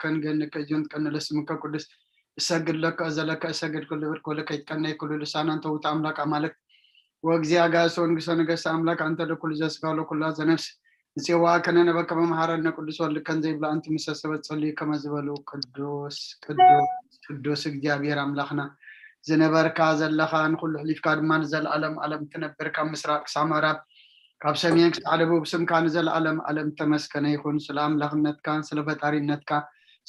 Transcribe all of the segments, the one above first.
ከንገንከ እዚዮን ትቀንለ ስምከ ቅዱስ እሰግድ ለከ ዘለከ እሰግድ ክልብር ኮለ ከይትቀነይ ኩሉ ልሳና እንተ ውታ ኣምላክ ኣማልክ ወእግዚአ ጋእሶ ንግሶ ነገስተ ኣምላክ ኣንተደ ኩሉ ዘስጋ ለኩላ ዘነፍስ ንጽዋ ከነነበከ መምሃረነ ቅዱስ ወልድከን ዘይብላ ኣንቲ ምሰ ሰበት ጸልዩ ከመ ዝበሉ ቅዱስ ቅዱስ ቅዱስ እግዚኣብሔር ኣምላክና ዝነበርካ ዘለኻ ንኩሉ ሕሊፍካ ድማ ንዘለኣለም ኣለም ትነብር ካብ ምስራቅ ክሳብ ምዕራብ ካብ ሰሜን ክሳብ ደቡብ ስምካ ንዘለኣለም ኣለም ተመስከነ ይኹን ስለ ኣምላክነትካ ስለ ፈጣሪነትካ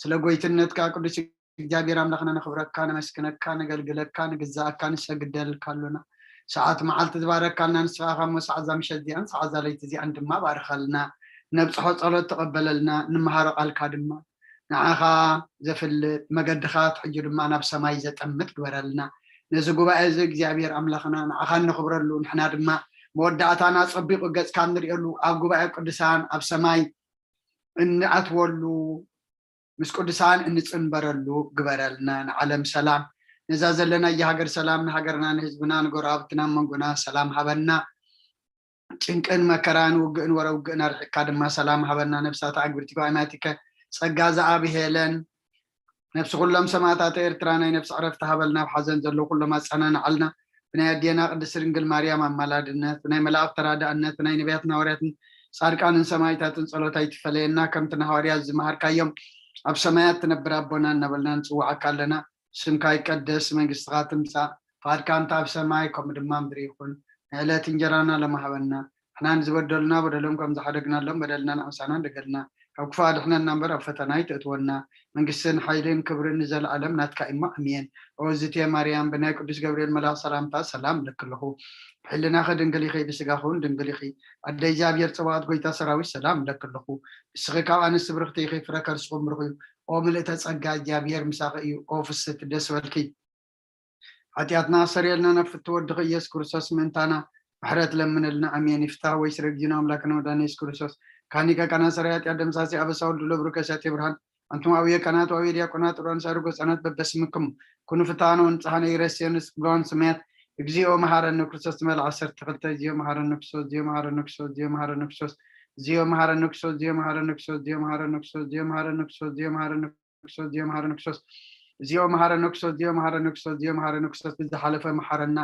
ስለ ጎይትነትካ ቅዱስ እግዚኣብሔር ኣምላኽና ነኽብረካ ነመስግነካ ነገልግለካ ንግዛኣካ ንሰግደልካ ኣሎና ሰዓት መዓልቲ ዝባረካልና ንስኻ ካብ ሞ ሰዓት ዛ ምሸት እዚኣን ሰዓት ዛ ለይቲ እዚኣን ድማ ባርኸልና ነብፅሖ ፀሎት ተቐበለልና ንምሃሮ ቃልካ ድማ ንዓኻ ዘፍልጥ መገድኻ ትሕጁ ድማ ናብ ሰማይ ዘጠምት ግበረልና ነዚ ጉባኤ እዚ እግዚኣብሔር ኣምላኽና ንዓኻ እነኽብረሉ ንሕና ድማ መወዳእታና ፀቢቑ ገፅካ እንሪኦሉ ኣብ ጉባኤ ቅዱሳን ኣብ ሰማይ እንኣትወሉ ምስ ቅዱሳን እንፅንበረሉ ግበረልና ንዓለም ሰላም ነዛ ዘለናያ ሃገር ሰላም ንሃገርና ንህዝብና ንጎረባብትና መንጎና ሰላም ሃበና ጭንቅን መከራን ውግእን ወረ ውግእን ኣርሒቅካ ድማ ሰላም ሃበና ነብሳት ኣግብርቲ ጓይናቲከ ጸጋ ዝኣብሄለን ነብሲ ኩሎም ሰማእታተ ኤርትራ ናይ ነብሲ ዕረፍቲ ሃበልና ኣብ ሓዘን ዘለዉ ኩሎም ኣጸናንዓልና ብናይ ኣዴና ቅድስቲ ድንግል ማርያም ኣማላድነት ብናይ መላእኽቲ ተራዳእነት ብናይ ነቢያትን ሃዋርያትን ጻድቃንን ሰማይታትን ጸሎት ኣይትፈለየና ከምቲ ንሃዋርያት ዝመሃርካዮም ኣብ ሰማያት ትነብር ኣቦና እናበልና ንጽውዓካ ኣለና ስምካ ይቀደስ መንግስትኻ ትምጻእ ፍቓድካ እንተ ኣብ ሰማይ ከምኡ ድማ ምድሪ ይኹን ንዕለት እንጀራና ለማሃበና ንሕና ንዝበደሉና በደሎም ከም ዝሓደግናሎም በደልና ንዓምሳና እንደገልና ካብ ክፉ ኣድሕነና እምበር ኣብ ፈተና ኣይተእትወና መንግስትን ሓይልን ክብርን ንዘለኣለም ናትካ እሞ ኣሜን። ኦ ዝቴ ማርያም ብናይ ቅዱስ ገብርኤል መልኣኽ ሰላምታ ሰላም እለኪ ኣለኹ። ብሕልናኺ ድንግል ኢኺ ብስጋኺ እውን ድንግል ኢኺ። ኣደ እግዚኣብሔር ጸባኦት ጎይታ ሰራዊት ሰላም እለኪ ኣለኹ። ንስኺ ካብ ኣንስቲ ብርኽቲ ኢኺ ፍረ ከርስኹም ብሩኽ እዩ። ኦ ምልእተ ጸጋ እግዚኣብሔር ምሳኺ እዩ። ኦ ፍስቲ ደስ በልኪ። ሓጢኣትና ኣሰርየልና ናብ ፍትወ ወድኺ ኢየሱስ ክርስቶስ ምእንታና ምሕረት ለምነልና ኣሜን። ይፍታህ ወይ ስረግዩና ኣምላክና ወዳና ኢየሱስ ክርስቶስ ካኒ ከቃና ሰራይ ሓጢኣት ደምሳሲ ኣበሳ ወልዱ ለብሩ ከሳቴ ብርሃን ኣንቱም ኣውየ ካህናት ወኣውየ ዲያቆናት ጥሩን ሳርጎ ህጻናት በበስምክም ኩኑ ፍታኖ ንጽሃነ ይረስዮንስ ብሎን ስሜት እግዚኦ መሐረነ ክርስቶስ ትመል ዓሰርተ ክልተ እግዚኦ መሐረነ ክርስቶስ እግዚኦ መሐረነ ክርስቶስ እግዚኦ መሐረነ ክርስቶስ እግዚኦ መሐረነ ክርስቶስ እግዚኦ መሐረነ ክርስቶስ እግዚኦ መሐረነ ክርስቶስ እግዚኦ መሐረነ ክርስቶስ እግዚኦ መሐረነ ክርስቶስ ዚኦ መሃረነ ክርስቶስ ዚኦ መሃረነ ክርስቶስ ዚኦ መሃረነ ክርስቶስ ብዝሓለፈ መሓረና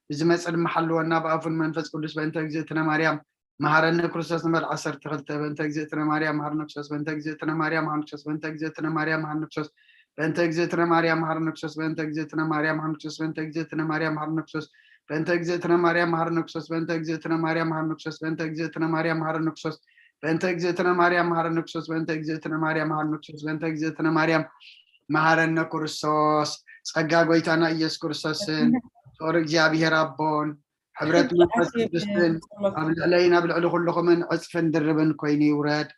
ብዝመፀ ድማ ሓልወና ብኣፉን መንፈስ ቅዱስ በእንተ እግዝእትነ ማርያም መሃረነ ክርስቶስ ንመል ዓሰርተ ክልተ በእንተ እግዝእትነ ማርያም መሃረነ ክርስቶስ በእንተ እግዝእትነ ማርያም መሃረነ ክርስቶስ በእንተ እግዝእትነ ማርያም መሃረነ ክርስቶስ በእንተ እግዝእትነ ማርያም መሃረነ ክርስቶስ በእንተ እግዝእትነ ማርያም መሃረነ ክርስቶስ በእንተ እግዝእትነ ማርያም መሃረነ ክርስቶስ በእንተ እግዝእትነ ማርያም መሃረነ ክርስቶስ በእንተ እግዝእትነ ማርያም መሃረነ ክርስቶስ በእንተ እግዝእትነ ማርያም መሃረነ ክርስቶስ በእንተ እግዝእትነ ማርያም መሃረነ ክርስቶስ በእንተ እግዝእትነ ማርያም መሃረነ ክርስቶስ በእንተ እግዝእትነ ማርያም መሃረነ ክርስቶስ ጸጋ ጎይታና ኢየሱስ ክርስቶስን ፍቕሪ እግዚኣብሔር ኣቦን ሕብረት መንፈስ ቅዱስን ኣብ ልዕለይን ኣብ ልዕሊ ኩልኹምን ዕፅፍን ድርብን ኮይኑ ይውረድ።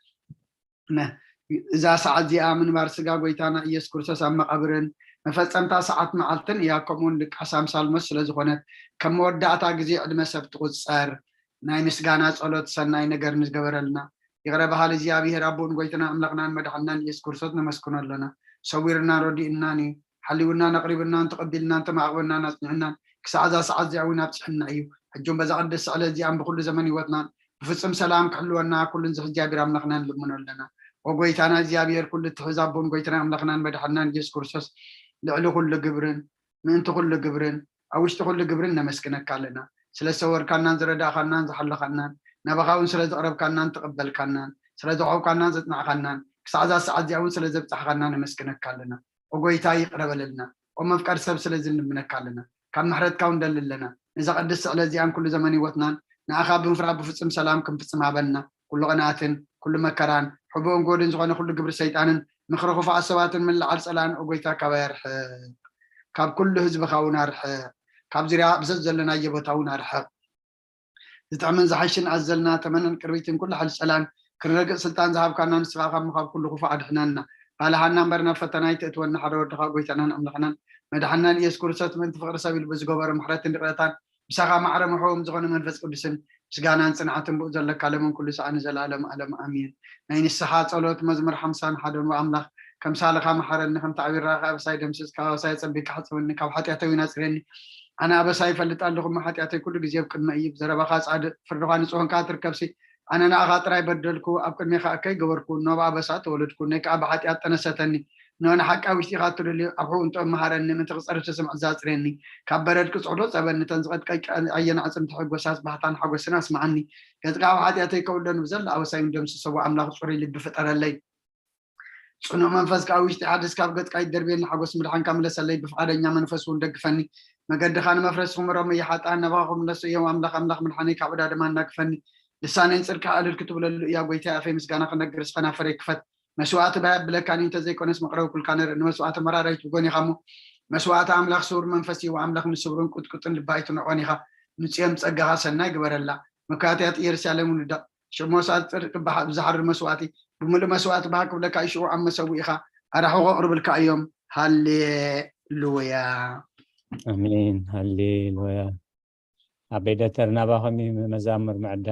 እዛ ሰዓት እዚኣ ምንባር ስጋ ጎይታና ኢየሱስ ክርስቶስ ኣብ መቓብርን መፈጸምታ ሰዓት መዓልትን እያ። ከምኡውን ድቃስ ኣምሳልሞስ ስለ ዝኾነት ከም መወዳእታ ግዜ ዕድመ ሰብ ትቑጸር። ናይ ምስጋና ጸሎት ሰናይ ነገር ንዝገበረልና ይቕረ በሃሊ እግዚኣብሔር ኣቦን ጎይታና ኣምላኽናን መድሓንናን ኢየሱስ ክርስቶስ ነመስግኖ ኣለና። ሰዊርናን ረዲኡናን እዩ። ሓልዩናን ኣቕሪቡናን ተቐቢልናን ተማዕቕበናን ኣጽኒዑናን ክሳዕ እዛ ሰዓት እዚኣ እውን ኣብጽሐና እዩ። ሕጂ እውን በዛ ቅድስቲ ዕለት እዚኣን ብኹሉ ዘመን ህይወትናን ብፍጹም ሰላም ክሕልወና ኩሉ ንዝሕ እግዚኣብሔር ኣምላኽና ንልምኖ ኣለና። ኦ ጎይታና እግዚኣብሔር ኩሉ እትሕዝ ኣቦን ጎይታና ኣምላኽናን መድሓንናን ኢየሱስ ክርስቶስ ልዕሊ ኩሉ ግብርን ምእንቲ ኩሉ ግብርን ኣብ ውሽጢ ኩሉ ግብርን ነመስግነካ ኣለና። ስለ ዝሰወርካናን ዝረዳእኻናን ዝሓለኻናን ናባኻ እውን ስለ ዘቕረብካናን ተቐበልካናን ስለ ዘቕረብካናን ዘጽናዕካናን ክሳዕ እዛ ሰዓት እዚኣ እውን ስለ ዘብጻሕኻና ነመስግነካ ኣለና። ኦ ጎይታ ይቕረ በለልና። ኦ መፍቀር ሰብ ስለዚ ንልምነካ ኣለና። ካብ ምሕረትካ እውን ደሊ ኣለና። ነዛ ቅድስቲ ዕለት እዚኣን ኩሉ ዘመን ህይወትናን ንኣኻ ብምፍራህ ብፍጹም ሰላም ክንፍጽም ሃበና። ኩሉ ቅንኣትን ኩሉ መከራን ሕቡእን ጎድን ዝኾነ ኩሉ ግብሪ ሰይጣንን ምኽሪ ክፉኣት ሰባትን ምልዓል ጸላእን ኦ ጎይታ ካባይ ኣርሕቕ። ካብ ኩሉ ህዝብኻ እውን ኣርሕቕ። ካብ ዙርያ ኣብ ዘዘለናዮ ቦታ እውን ኣርሕቕ። ዝጥዕምን ዝሓሽን ኣዘልና ተመነን ቅርቢትን ኩሉ ሓይሊ ጸላን ክንረግእ ስልጣን ዝሃብካና ንስኻ ካብ ምኻብ ኩሉ ክፉእ ኣድሕነና። ባልሃና እምበር ናብ ፈተና ኣይተእትወና ሓደ ወድኻ ጎይታናን ኣምላኽናን መድሓናን ኢየሱስ ክርስቶስ ምእንቲ ፍቕሪ ሰብ ኢሉ ብዝገበሮ ምሕረትን ይቕረታን ምሳኻ ማዕረ ምሕዎም ዝኾነ መንፈስ ቅዱስን ምስጋናን ጽንዓትን ብኡ ዘለካ ለምን ኩሉ ሰዓ ንዘለኣለም ኣለም ኣሜን። ናይ ንስሓ ጸሎት መዝሙር ሓምሳን ሓደን ኣምላኽ ከም ሳልኻ መሓረኒ ከምቲ ዓቢራኻ ኣበሳይ ደምስስ ካብ ኣበሳይ ጸቢካ ሓጽበኒ ካብ ሓጢኣተይ ናጽረኒ ኣነ ኣበሳ ይፈልጥ ኣለኹ፣ እሞ ሓጢኣተይ ኩሉ ግዜ ኣብ ቅድመይ እዩ። ብዘረባኻ ጻድቕ፣ ፍርድኻ ንጹህ ኾንካ ትርከብሲ፣ ኣነ ንኣኻ ጥራይ በደልኩ፣ ኣብ ቅድሜኻ እከይ ገበርኩ፣ እነሆ ብኣበሳ ተወለድኩ፣ ነይ ከኣ ብሓጢኣት ጠነሰተኒ። እነሆ ንሓቂ ኣብ ውሽጢኻ እትደልዮ ኣብ ሕቡእ እንጥኦም መሃረኒ፣ ምእንቲ ክጸርፍ ተሰምዕ ዘጽርየኒ፣ ካብ በረድ ክጽዕዶ ጸበኒ፣ እተን ዝቐጥቀጭ ኣየን ኣዕጽምቲ ሕጎሳት ባህታን ሓጎስን ኣስምዓኒ። ገጽካ ኣብ ሓጢኣተይ ከውልዶ ንብዘላ ኣበሳይን ደምስሰዎ፣ ኣምላኽ ጽሩይ ልቢ ፍጠረለይ። ጽኑዕ መንፈስካ ኣብ ውሽጢ ሓድስ ካብ ገጽካ ይደርብየኒ፣ ሓጎስ ምድሓንካ ምለሰለይ፣ ብፍቓደኛ መንፈስ እውን ደግፈኒ። መገድኻ ንመፍረስቲ ክምሮም እየ፣ ሓጥኣን ናባኻ ክምለሱ እዮም። ኣምላኽ ኣምላኽ ምድሓነይ ካብ ዕዳ ድማ እናግፈኒ። ልሳነይ ጽድቅካ እልል ክትብለሉ እያ፣ ጎይታይ ኣፈይ ምስጋና ክነግርስ ከናፈረይ ክፈት። መስዋእቲ ባይ ኣብለካኒ እንተዘይኮነስ መቕረቢ ኩልካ ንርኢ፣ ንመስዋእቲ መራራይት ብጎን ኢኻ እሞ። መስዋእቲ ኣምላኽ ስውር መንፈስ እዩ፣ ኣምላኽ ንስውርን ቁጥቁጥን ልቢ ኣይትንዕቆን ኢኻ። ንጽዮን ጸጋኻ ሰናይ ግበረላ፣ መካትያት ኢየሩሳሌም ውንዳ። ሽሞሳ ጽድቂ ብሓ- ብዝሓርር መስዋእቲ፣ ብምሉእ መስዋእቲ ብሃ ክብለካ እዩ፣ ሽዑ ኣብ መሰውኢኻ ኣራሕቑ ኣቕርብልካ እዮም። ሃሌሉያ። ኣሜን። ሃሌሉያ። ኣበይ ደተር ናባኹም እዩ መዛሙር ምዕዳ።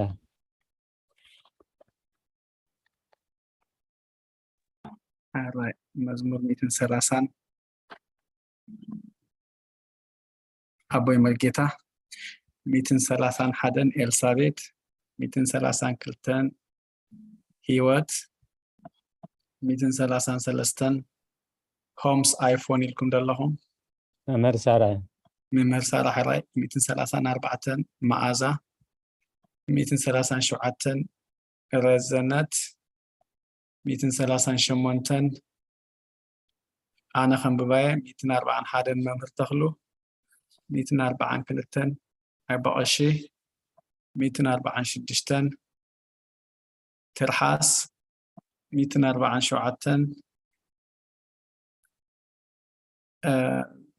ሕራይ መዝሙር ሚእትን ሰላሳን ኣቦይ መልጌታ፣ ሚእትን ሰላሳን ሓደን ኤልሳቤት፣ ሚእትን ሰላሳን ክልተን ህይወት፣ ሚእትን ሰላሳን ሰለስተን ሆምስ ኣይፎን ኢልኩም ዘለኹም። መምህር ሳራ መምህር ሳራ ሕራይ፣ ሚእትን ሰላሳን ኣርባዕተን መዓዛ፣ ሚእትን ሰላሳን ሸውዓተን ረዘነት፣ ሚእትን ሰላሳን ሸሞንተን ኣነ ከንብባየ፣ ሚእትን ኣርባዓን ሓደን መምህር ተኽሉ፣ ሚእትን ኣርባዓን ክልተን ኣቦ ቀሺ፣ ሚእትን ኣርባዓን ሽዱሽተን ትርሓስ፣ ሚእትን ኣርባዓን ሸውዓተን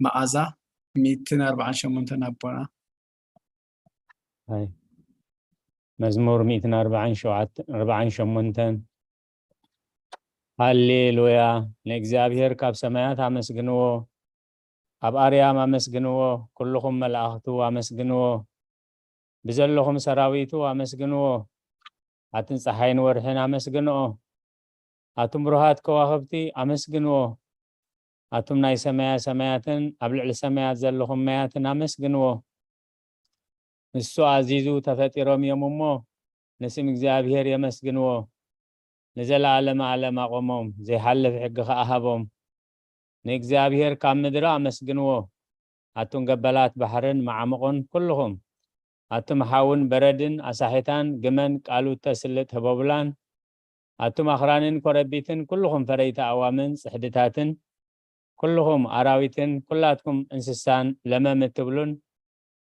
መዓዛ፣ ሚእትን ኣርባዓን ሸሞንተን ኣቦና። መዝሙር ሚእትን ኣርባዓን ሸሞንተን። ሃሌሉያ! ንእግዚኣብሔር ካብ ሰማያት ኣመስግንዎ፣ ኣብ ኣርያም ኣመስግንዎ፣ ኩልኹም መላእኽቱ ኣመስግንዎ፣ ብዘለኹም ሰራዊቱ ኣመስግንዎ። ኣትን ጸሓይን ወርሕን ኣመስግንኦ፣ ኣቱም ብሩሃት ከዋኽብቲ ኣመስግንዎ፣ ኣቱም ናይ ሰማያ ሰማያትን ኣብ ልዕሊ ሰማያት ዘለኹም ማያትን ኣመስግንዎ። ንሱ ኣዚዙ ተፈጢሮም እዮም እሞ፣ ንስም እግዚኣብሔር የመስግንዎ። ንዘለኣለመ ኣለም ኣቖሞም፣ ዘይሓልፍ ሕጊ ኸኣ ሃቦም። ንእግዚኣብሔር ካብ ምድሪ ኣመስግንዎ። ኣቱም ገበላት ባሕርን መዓሙቕን ኩልኹም፣ ኣቱም ሓውን በረድን ኣሳሒታን ግመን ቃሉ እተስልጥ ህቦብላን፣ ኣቱም ኣኽራንን ኮረቢትን ኩልኹም ፈረይቲ ኣእዋምን ጽሕድታትን፣ ኩልኹም ኣራዊትን ኩላትኩም እንስሳን ለመም እትብሉን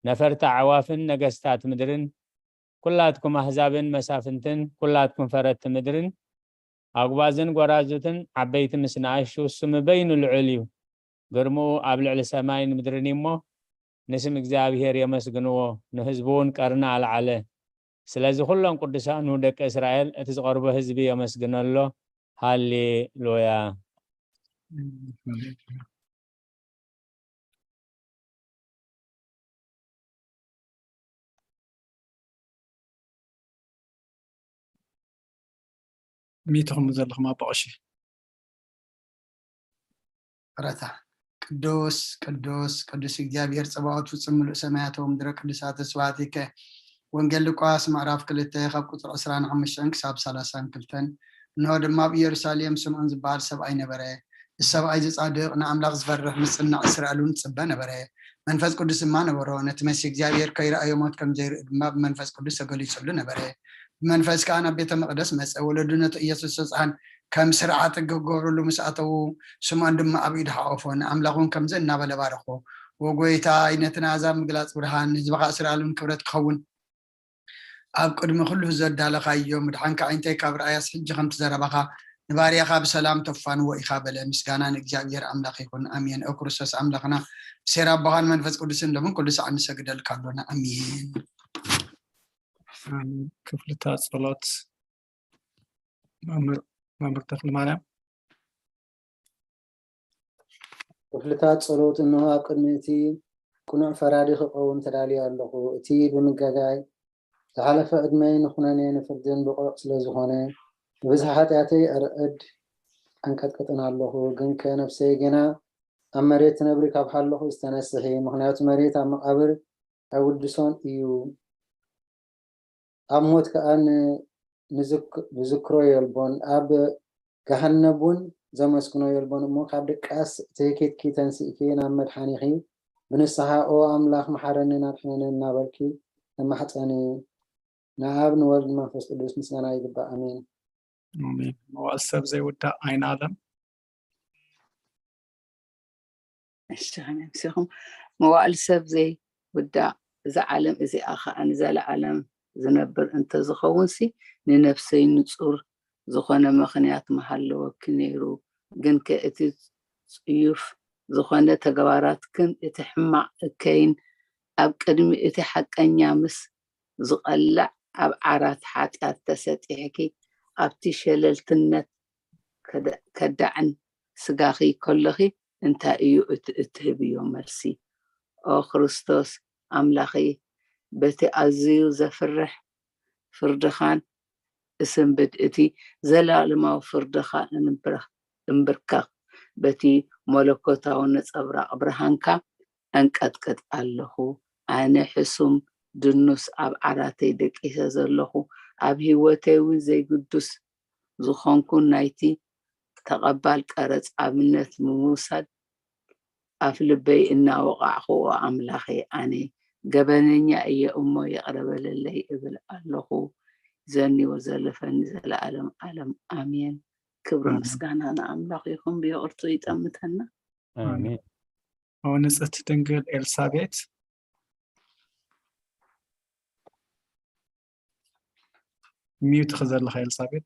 ነፈርቲ ኣዕዋፍን ነገስታት ምድርን፣ ኩላትኩም ኣህዛብን መሳፍንትን ኩላትኩም ፈረቲ ምድርን፣ ኣጉባዝን ጐራዙትን ዓበይቲ ምስ ንኣሽቱ፣ ስሙ በይኑ ልዑል እዩ፣ ግርምኡ ኣብ ልዕሊ ሰማይን ምድርን እዩ እሞ፣ ንስም እግዚኣብሔር የመስግንዎ፣ ንህዝቡ እውን ቀርኒ ኣልዓለ። ስለዚ ኩሎም ቅዱሳኑ ደቂ እስራኤል እቲ ዝቐርቦ ህዝቢ የመስግኖ ኣሎ። ሃሌ ሉያ። ሚትኹም ዘለኹም ኣቦ ቀሺ። ረታ ቅዱስ ቅዱስ ቅዱስ እግዚኣብሔር ጸባኦት ፍጹም ምሉእ ሰማያት ወምድረ ቅዱሳተ ስብሐቲከ። ወንጌል ሉቃስ ምዕራፍ ክልተ ካብ ቁጽሪ ዕስራን ሓሙሽተን ክሳብ ሰላሳን ክልተን። እንሆ ድማ ኣብ ኢየሩሳሌም ስምዖን ዝበሃል ሰብኣይ ነበረ። እዚ ሰብኣይ እዚ ጻድቕ ንኣምላኽ ዝፈርሕ ምጽናዕ እስራኤል እውን ዝጽበ ነበረ። መንፈስ ቅዱስ ድማ ነበሮ። ነቲ መሲህ እግዚኣብሔር ከይረኣዮ ሞት ከም ዘይርኢ ድማ ብመንፈስ ቅዱስ ተገሊጹሉ ነበረ። ብመንፈስ ከኣ ናብ ቤተ መቕደስ መጸ። ወለዱ ነቲ ኢየሱስ ሕጻን ከም ስርዓት ሕጊ ክገብርሉ ምስ ኣተዉ፣ ስምዖን ድማ ኣብ ኢዱ ሓቖፎ፣ ንኣምላኽ እውን ከምዚ እናበለ ባረኾ፣ "ወጎይታይ፣ ነቲ ንኣሕዛብ ምግላጽ ብርሃን፣ ንህዝብኻ እስራኤል እውን ክብረት ክኸውን ኣብ ቅድሚ ኩሉ ዘዳለኻዮ ምድሓንካ ኣዒንተይ ካብ ረኣያስ፣ ሕጂ ከምቲ ዘረባኻ ንባርያኻ ብሰላም ተፋንዎ ኢኻ" በለ። ምስጋና ንእግዚኣብሔር ኣምላኽ ይኹን፣ ኣሜን። ኦ ክርስቶስ ኣምላኽና፣ ብሴራ ኣቦኻን መንፈስ ቅዱስን ሎምን ኩሉ ሰዓት ንሰግደልካ ኣሎና፣ ኣሜን። ክፍልታ ጸሎት መምህር መምህር ተኽለ ማርያም። ክፍልታት ጸሎት። እንሆ፣ ኣብ ቅድሚ እቲ ቅኑዕ ፈራዲ ክቐውም ተዳልየ ኣለኹ። እቲ ብምገጋይ ዝሓለፈ ዕድመይ ንኹነኔ ንፍርድን ብቑዕ ስለ ዝኾነ፣ ብብዝሒ ሓጢኣተይ ኣርዕድ ኣንቀጥቅጥን ኣለኹ። ግንከ ነፍሰይ ጌና ኣብ መሬት ትነብሪ ካብ ሓለኹ ዝተነስሒ፣ ምኽንያቱ መሬት ኣብ መቓብር ኣይውድሶን እዩ። ኣብ ሞት ከኣ ን-፣ ንዝክ- ዝዝክሮ የልቦን፣ ኣብ ገሃነብ እውን ዘመስግኖ የልቦን። እሞ ካብ ድቃስ ትህኪትኪ ተንሲእኪ ናብ መድሓኒኺ ብንስሓ ኦ ኣምላኽ መሓረንን ኣድሕነንን እናበልኪ ተማሕፀኒ። ንኣብ ንወልድ መንፈስ ቅዱስ ምስጋና ይግባእ። ኣሜን። ኣሜን። መዋል ሰብ ዘይውዳእ ኣይን ኣለም። እሺ፣ ከመይ ኣምሲኹም? መዋእል ሰብ ዘይውዳእ፣ እዛ ዓለም እዚኣ ኸዓ ንዘለዓለም ዝነብር እንተዝኸውን ሲ፣ ንነፍሰይ ንጹር ዝኾነ ምኽንያት ምሃለወኪ ነይሩ። ግንከ እቲ ጽዩፍ ዝኾነ ተግባራትክን እቲ ሕማቕ እከይን ኣብ ቅድሚ እቲ ሓቀኛ ምስ ዝቐልዕ ኣብ ዓራት ሓጢኣት ተሰጢሕኪ ኣብቲ ሸለልትነት ከዳዕን ስጋኺ ከለኺ እንታይ እዩ እቲ እትህብዮ መልሲ? ኦ ክርስቶስ ኣምላኸይ፣ በቲ ኣዝዩ ዘፍርሕ ፍርድኻን እስንብድ እቲ ዘለኣለማዊ ፍርድኻ እንብረኽ- እንብርከኽ፣ በቲ መለኮታዊ ነጸብራቕ ብርሃንካ ኣንቀጥቅጥ ኣለኹ። ኣነ ሕሱም ድኑስ ኣብ ዓራተይ ደቂሰ ዘለኹ፣ ኣብ ህይወተይ እውን ዘይግዱስ ዝኾንኩ ናይቲ ተቐባል ቀረጽ ኣብነት ምውሳድ ኣፍ ልበይ እናወቓዕኹ፣ ኦ ኣምላኸይ፣ ኣነ ገበነኛ እየ እሞ ይቕረ በለለይ እብል ኣለኹ። ዘኒዎ ዘለፈኒ ዘለኣለም ዓለም። ኣሜን። ክብሪ ኣሜን። ምስጋና ንኣምላኽ ይኹን። ብይቕርቱ ይጠምተና። ኣሜን። ኦ ንጽሕቲ ድንግል ኤልሳቤጥ፣ ሚዩት ኢኺ ዘለኻ ኤልሳቤጥ።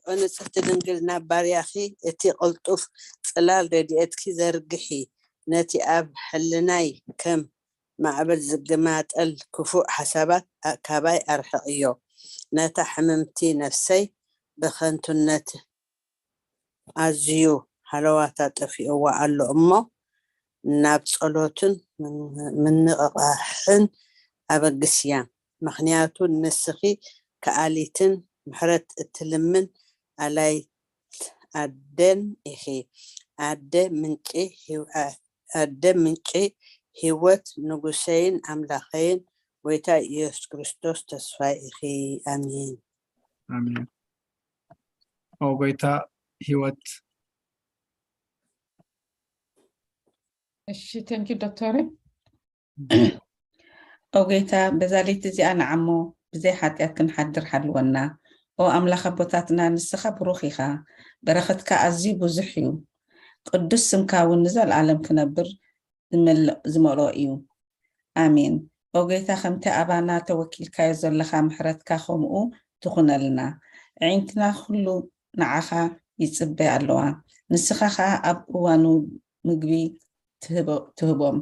ኦ ንጽሕቲ ድንግል፣ ናብ ባርያኺ እቲ ቅልጡፍ ጽላል ረድኤትኪ ዘርግሒ፣ ነቲ ኣብ ሕልናይ ከም ማዕበል ዝገማጠል ክፉእ ሓሳባት ካባይ ኣርሕቕዮ። ነታ ሕምምቲ ነፍሰይ ብኸንቱነት ኣዝዩ ሃለዋታ ጠፊእዋ ኣሎ እሞ፣ ናብ ጸሎትን ምንቕቓሕን ኣበግስያ። ምኽንያቱ ንስኺ ከኣሊትን ምሕረት እትልምን ኣላይት ኣደን ኢኺ። ኣደ ምንጪ ህይወ- ኣደ ምንጪ ህይወት፣ ንጉሰይን ኣምላኸይን ጎይታ ኢየሱስ ክርስቶስ ተስፋይ ኢኺ። ኣሜን። ኣሜን። ኦ ጎይታ ህይወት። እሺ፣ thank you ዶክተር። ኦ ጎይታ፣ በዛ ለይቲ እዚኣ ንዓሞ ብዘይ ሓጢኣት ክንሓድር ሓልወና። ኦ ኣምላኽ ኣቦታትና፣ ንስኻ ብሩኽ ኢኻ፣ በረኸትካ ኣዝዩ ብዙሕ እዩ። ቅዱስ ስምካ እውን ንዘለኣለም ክነብር ዝመልኦ- ዝመልኦ እዩ። ኣሜን። ኦ ጎይታ፣ ከምቲ ኣባና ተወኪልካዮ ዘለኻ ምሕረትካ ከምኡ ትኹነልና። ኣዒንትና ኩሉ ንዓኻ ይጽበያ ኣለዋ። ንስኻ ኸኣ ኣብ እዋኑ ምግቢ ትህቦ- ትህቦም።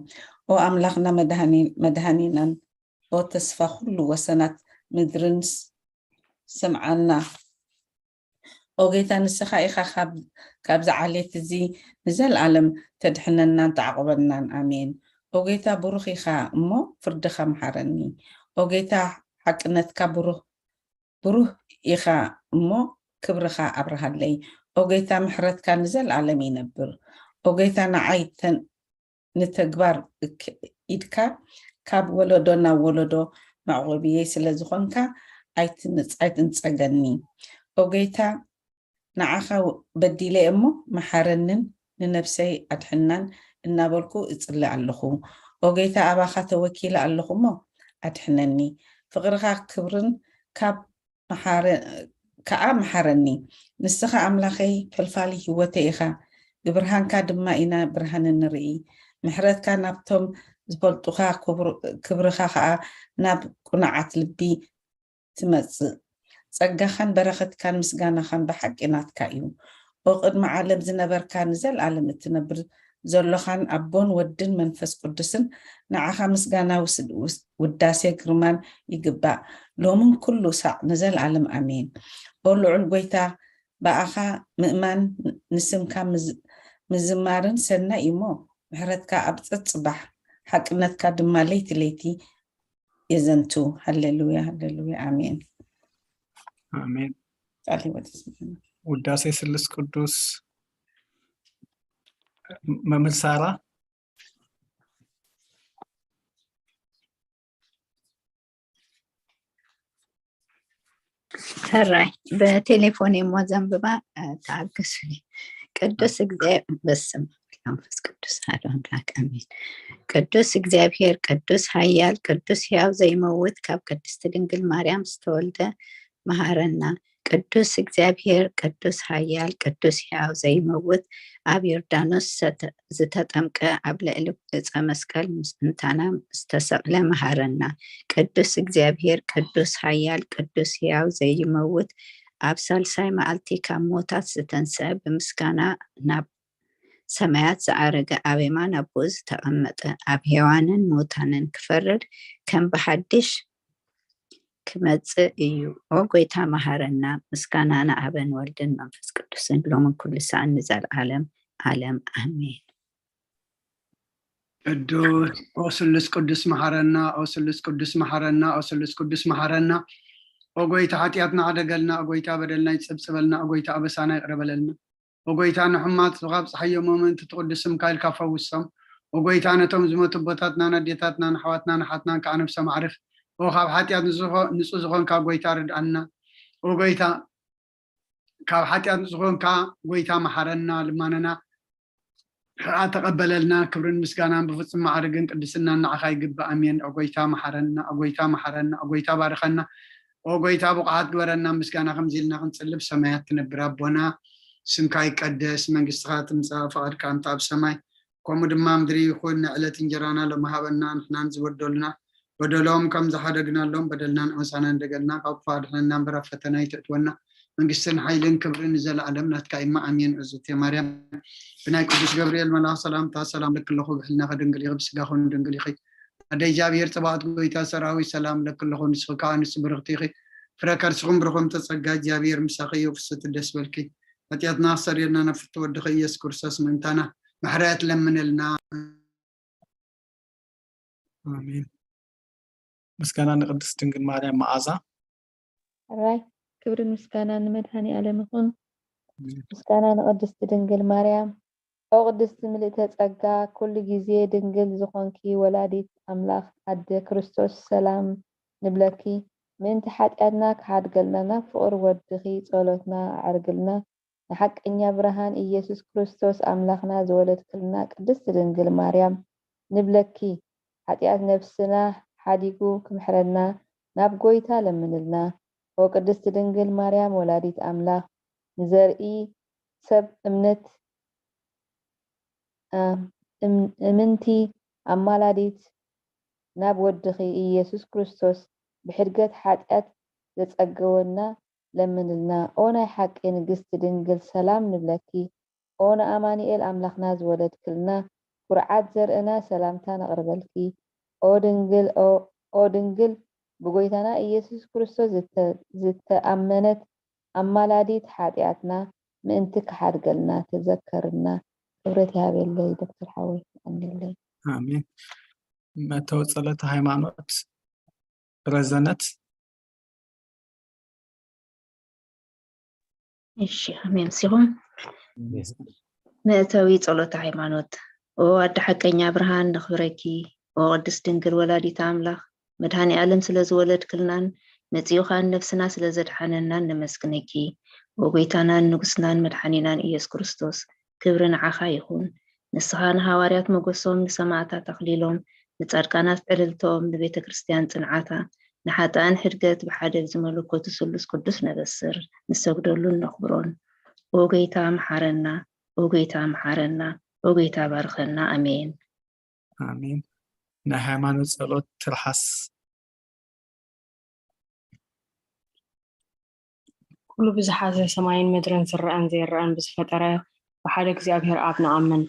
ኦ ኣምላኽና መድሃኒ- መድሃኒናን፣ ኦ ተስፋ ኩሉ ወሰናት ምድርን ስ- ስምዓና። ኦ ጌታ፣ ንስኻ ኢኻ ካብ- ካብዚ ዓሌት እዚ ንዘለኣለም ተድሕነናን ተዓቑበናን። ኣሜን። ኦ ጌታ፣ ብሩኽ ኢኻ እሞ ፍርድኻ መሓረኒ። ኦ ጌታ፣ ሓቅነትካ ብሩህ ብሩህ ኢኻ እሞ ክብርኻ ኣብርሃለይ። ኦ ጌታ፣ ምሕረትካ ንዘለኣለም ይነብር። ኦ ጌታ፣ ንዓይ ተን- ንተግባር እክ- ኢድካ ካብ ወለዶ ናብ ወለዶ መዕቆብየይ ስለ ዝኾንካ ኣይትንጽ- ኣይትንጸገኒ። ኦ ጌታ፣ ንዓኻ በዲለ እሞ መሓረንን ንነብሰይ ኣድሕናን እናበልኩ እጽሊ ኣለኹ። ኦ ጌታ፣ ኣባኻ ተወኪለ ኣለኹ እሞ ኣድሕነኒ። ፍቕርኻ ክብርን ካብ መሓረ- ከኣ መሓረኒ። ንስኻ ኣምላኸይ ፈልፋሊ ህይወተይ ኢኻ፣ ብብርሃንካ ድማ ኢና ብርሃን እንርኢ። ምሕረትካ ናብቶም ዝፈልጡኻ፣ ክብር- ክብርኻ ከኣ ናብ ቅኑዓት ልቢ ትመጽእ። ጸጋኻን በረኸትካን ምስጋናኻን ብሓቂ ናትካ እዩ። ኦ ቅድሚ ዓለም ዝነበርካ፣ ንዘለኣለም እትነብር ዘሎኻን ኣቦን ወድን መንፈስ ቅዱስን፣ ንዓኻ ምስጋና ውስ- ውስ- ውዳሴ ግርማን ይግባእ፣ ሎምን ኩሉ ሳዕ ንዘለኣለም ኣሜን። ኦ ልዑል ጐይታ፣ ብኣኻ ምእማን ንስምካ ምዝ- ምዝማርን ሰናይ እዩሞ፣ ምሕረትካ ኣብ ጸጽባሕ፣ ሓቅነትካ ድማ ለይቲ ለይቲ የዘንቱ። ሃሌሉያ፣ ሃሌሉያ፣ ኣሜን። ኣሜን። ቃል ህይወት ይስማዕና። ውዳሴ ስሉስ ቅዱስ። መምህር ሳራ። ሕራይ ብቴሌፎን እሞ ዘንብባ። ተዓገሱኒ። ቅዱስ እግዚኣብሔር በስም መንፈስ ቅዱስ ሓደ ኣምላክ ኣሜን። ቅዱስ እግዚኣብሔር ቅዱስ ኃያል ቅዱስ ሕያው ዘይመውት ካብ ቅድስቲ ድንግል ማርያም ዝተወልደ መሃረና። ቅዱስ እግዚኣብሔር ቅዱስ ኃያል ቅዱስ ሕያው ዘይመውት ኣብ ዮርዳኖስ ዝተጠምቀ ኣብ ልዕሊ ዕፀ መስቀል ምስ እንታና ዝተሰቕለ መሃረና። ቅዱስ እግዚኣብሔር ቅዱስ ኃያል ቅዱስ ሕያው ዘይመውት ኣብ ሳልሳይ መዓልቲ ካብ ሞታት ዝተንስአ ብምስጋና ናብ ሰማያት ዝዓረገ ኣብ የማን ኣቦኡ ዝተቐመጠ ኣብ ሔዋንን ሙታንን ክፈርድ ከም ብሓድሽ ክመጽእ እዩ። ኦ ጎይታ መሃረና። ምስጋና ንኣበን ወልድን መንፈስ ቅዱስን ሎምን ኩሉ ሰዓን ንዘለዓለም ዓለም ኣሜን። ቅዱስ ኦ ስሉስ ቅዱስ መሓረና፣ ኦ ስሉስ ቅዱስ መሓረና፣ ኦ ስሉስ ቅዱስ መሓረና። ኦ ጎይታ ሓጢኣትና ዕደገልና፣ ኦ ጎይታ በደልና ይጸብጽበልና፣ ኦ ጎይታ ኣበሳና ይቕረ በለልና። ኦ ጎይታ ንሕማት ካብ ጸሓዮም ምእንቲ ትቕዱስ ስምካ ኢልካ ፈውሶም። ኦ ጎይታ ነቶም ዝሞቱ ኣቦታትናን ኣዴታትናን ኣሕዋትናን ኣሓትናን ከዓ ነብሶም ኣዕርፍ። ኦ ካብ ሓጢኣት ንጹህ ዝኾንካ ጎይታ ርድኣና። ኦ ጎይታ ካብ ሓጢኣት ንጹህ ዝኾንካ ጎይታ መሓረና፣ ልማነና ከዓ ተቐበለልና። ክብርን ምስጋናን ብፍጹም ማዕርግን ቅድስናን ንዓኻ ይግባእ። ኣሜን። ኦ ጎይታ መሓረና፣ ኦ ጎይታ መሓረና፣ ኦ ጎይታ ባርኸና፣ ኦ ጎይታ ብቑዓት ግበረና። ምስጋና ከምዚ ኢልና ክንጽልብ ሰማያት ትነብር ኣቦና፣ ስምካ ይቀደስ፣ መንግስትኻ ትምጻእ፣ ፍቓድካ እንተ ኣብ ሰማይ ከምኡ ድማ ምድሪ ይኹን። ንዕለት እንጀራና ሎሚ ሃበና፣ ንሕናን ዝበደሉና በደሎም ከም ዝሓደግናሎም በደልናን ዓመፃናን ደገልና ካብ ክፉእ ኣድሕነና እምበር ኣብ ፈተና ኣይተእትወና። መንግስትን ሓይልን ክብርን ንዘለኣለም ናትካ እማ ኣሜን። እግዝእትየ ማርያም ብናይ ቅዱስ ገብርኤል መልኣኽ ሰላምታ ሰላም ለኪ ኣለኹ፣ ብሕልናኺ ድንግል ኢኺ፣ ብስጋኺ እውን ድንግል ኢኺ። ኣደ እግዚኣብሔር ጽባኦት ጎይታ ሰራዊት ሰላም ለኪ ኣለኹ፣ ንስኺ ከኣ ኣንስቲ ብርኽቲ ኢኺ፣ ፍረ ከርስኹም ብሩኽ እምተ ጸጋ እግዚኣብሔር ምሳኺ እዩ። ፍስቲ ደስ በልኪ፣ ሓጢኣትና ክሰርየልና ናብ ፍትወ ወድኺ ኢየሱስ ክርስቶስ ምእንታና ምሕረት ለምንልና። ኣሜን። ምስጋና ንቅድስት ድንግል ማርያም መዓዛ። ሕራይ ክብርን ምስጋናን ንመድኃኔ ዓለም ይኹን። ምስጋና ንቅድስት ድንግል ማርያም። ኦ ቅድስቲ ምልእተ ጸጋ፣ ኩሉ ጊዜ ድንግል ዝኾንኪ ወላዲት ኣምላኽ ኣደ ክርስቶስ ሰላም ንብለኪ። ምእንቲ ሓጢኣትና ክሓድገልና ናብ ፍቕር ወድኺ ጸሎትና ኣዕርግልና። ንሓቀኛ ብርሃን ኢየሱስ ክርስቶስ ኣምላኽና ዝወለድክልና ቅድስት ድንግል ማርያም ንብለኪ። ሓጢኣት ነፍስና ሓዲጉ ክምሕረና ናብ ጎይታ ለምንልና። ኦ ቅድስት ድንግል ማርያም ወላዲት ኣምላኽ ንዘርኢ ሰብ እምነት እምንቲ ኣማላዲት ናብ ወድኺ ኢየሱስ ክርስቶስ ብሕድገት ሓጢኣት ዘጸገወና ለምንልና። ኦ ናይ ሓቂ ንግስቲ ድንግል ሰላም ንብለኪ። ኦ ንኣማኑኤል ኣምላኽና ዝወለድክልና ኩርዓት ዘርእና ሰላምታ ነቕርበልኪ። ኦ ድንግል ኦ ድንግል ብጎይታና ኢየሱስ ክርስቶስ ዝተኣመነት ኣማላዲት ሓጢኣትና ምእንቲ ክሓድገልና ተዘከርና። ክብረት ይሃበለይ ዶክተር ሓወይ ኣንለይ። ኣሜን። መእተዊ ጸሎተ ሃይማኖት ረዘነት። እሺ ኣሜን ሲኹም። መእተዊ ጸሎተ ሃይማኖት። ኦ ኣደ ሓቀኛ ብርሃን ነኽብረኪ። ኦ ቅድስት ድንግል ወላዲተ ኣምላኽ መድኃኔ ዓለም ስለ ዝወለድክልናን መጺኡ ኸኣ ነፍስና ስለ ዘድሓነናን ነመስግነኪ። ኦ ጎይታናን ንጉስናን መድሓኒናን ኢየሱስ ክርስቶስ ክብሪ ንዓኻ ይኹን። ንስኻ ንሃዋርያት ሞገሶም፣ ንሰማዕታት ኣኽሊሎም፣ ንጻድቃናት ዕልልቶም፣ ንቤተ ክርስቲያን ጽንዓታ፣ ንሓጥኣን ሕድገት ብሓደ ብዝመለኮቱ ስሉስ ቅዱስ ነበስር፣ ንሰግደሉን ነኽብሮን። ኦ ጎይታ መሓረና፣ ኦ ጎይታ መሓረና፣ ኦ ጎይታ ባርኸና። ኣሜን። ኣሜን። ናይ ሃይማኖት ጸሎት ትርሓስ። ኩሉ ብዝሓዘ ሰማይን ምድርን ዝረኣን ዘይረኣን ብዝፈጠረ ብሓደ እግዚኣብሔር ኣብ ንኣምን።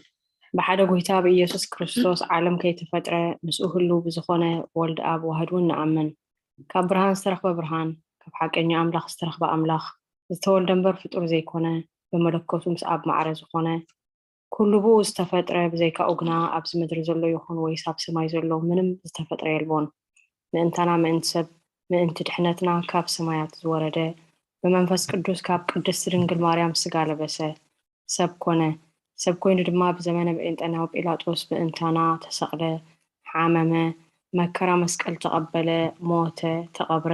ብሓደ ጎይታ ብኢየሱስ ክርስቶስ ዓለም ከይተፈጥረ ምስኡ ህልው ብዝኾነ ወልድ ኣብ ዋህድ እውን ንኣምን። ካብ ብርሃን ዝተረኽበ ብርሃን፣ ካብ ሓቀኛ ኣምላኽ ዝተረኽበ ኣምላኽ፣ ዝተወልደ እምበር ፍጡር ዘይኮነ፣ ብመለኮቱ ምስ ኣብ ማዕረ ዝኾነ፣ ኩሉ ብኡ ዝተፈጥረ፣ ብዘይካኡ ግና ኣብዚ ምድሪ ዘሎ ይኹን ወይስ ኣብ ሰማይ ዘሎ ምንም ዝተፈጥረ የልቦን። ምእንታና ምእንቲ ሰብ፣ ምእንቲ ድሕነትና ካብ ሰማያት ዝወረደ፣ ብመንፈስ ቅዱስ ካብ ቅድስቲ ድንግል ማርያም ስጋ ለበሰ፣ ሰብ ኮነ። ሰብ ኮይኑ ድማ ብዘመነ ጴንጠናዊ ጲላጦስ ምእንታና ተሰቕለ፣ ሓመመ፣ መከራ መስቀል ተቐበለ፣ ሞተ፣ ተቐብረ።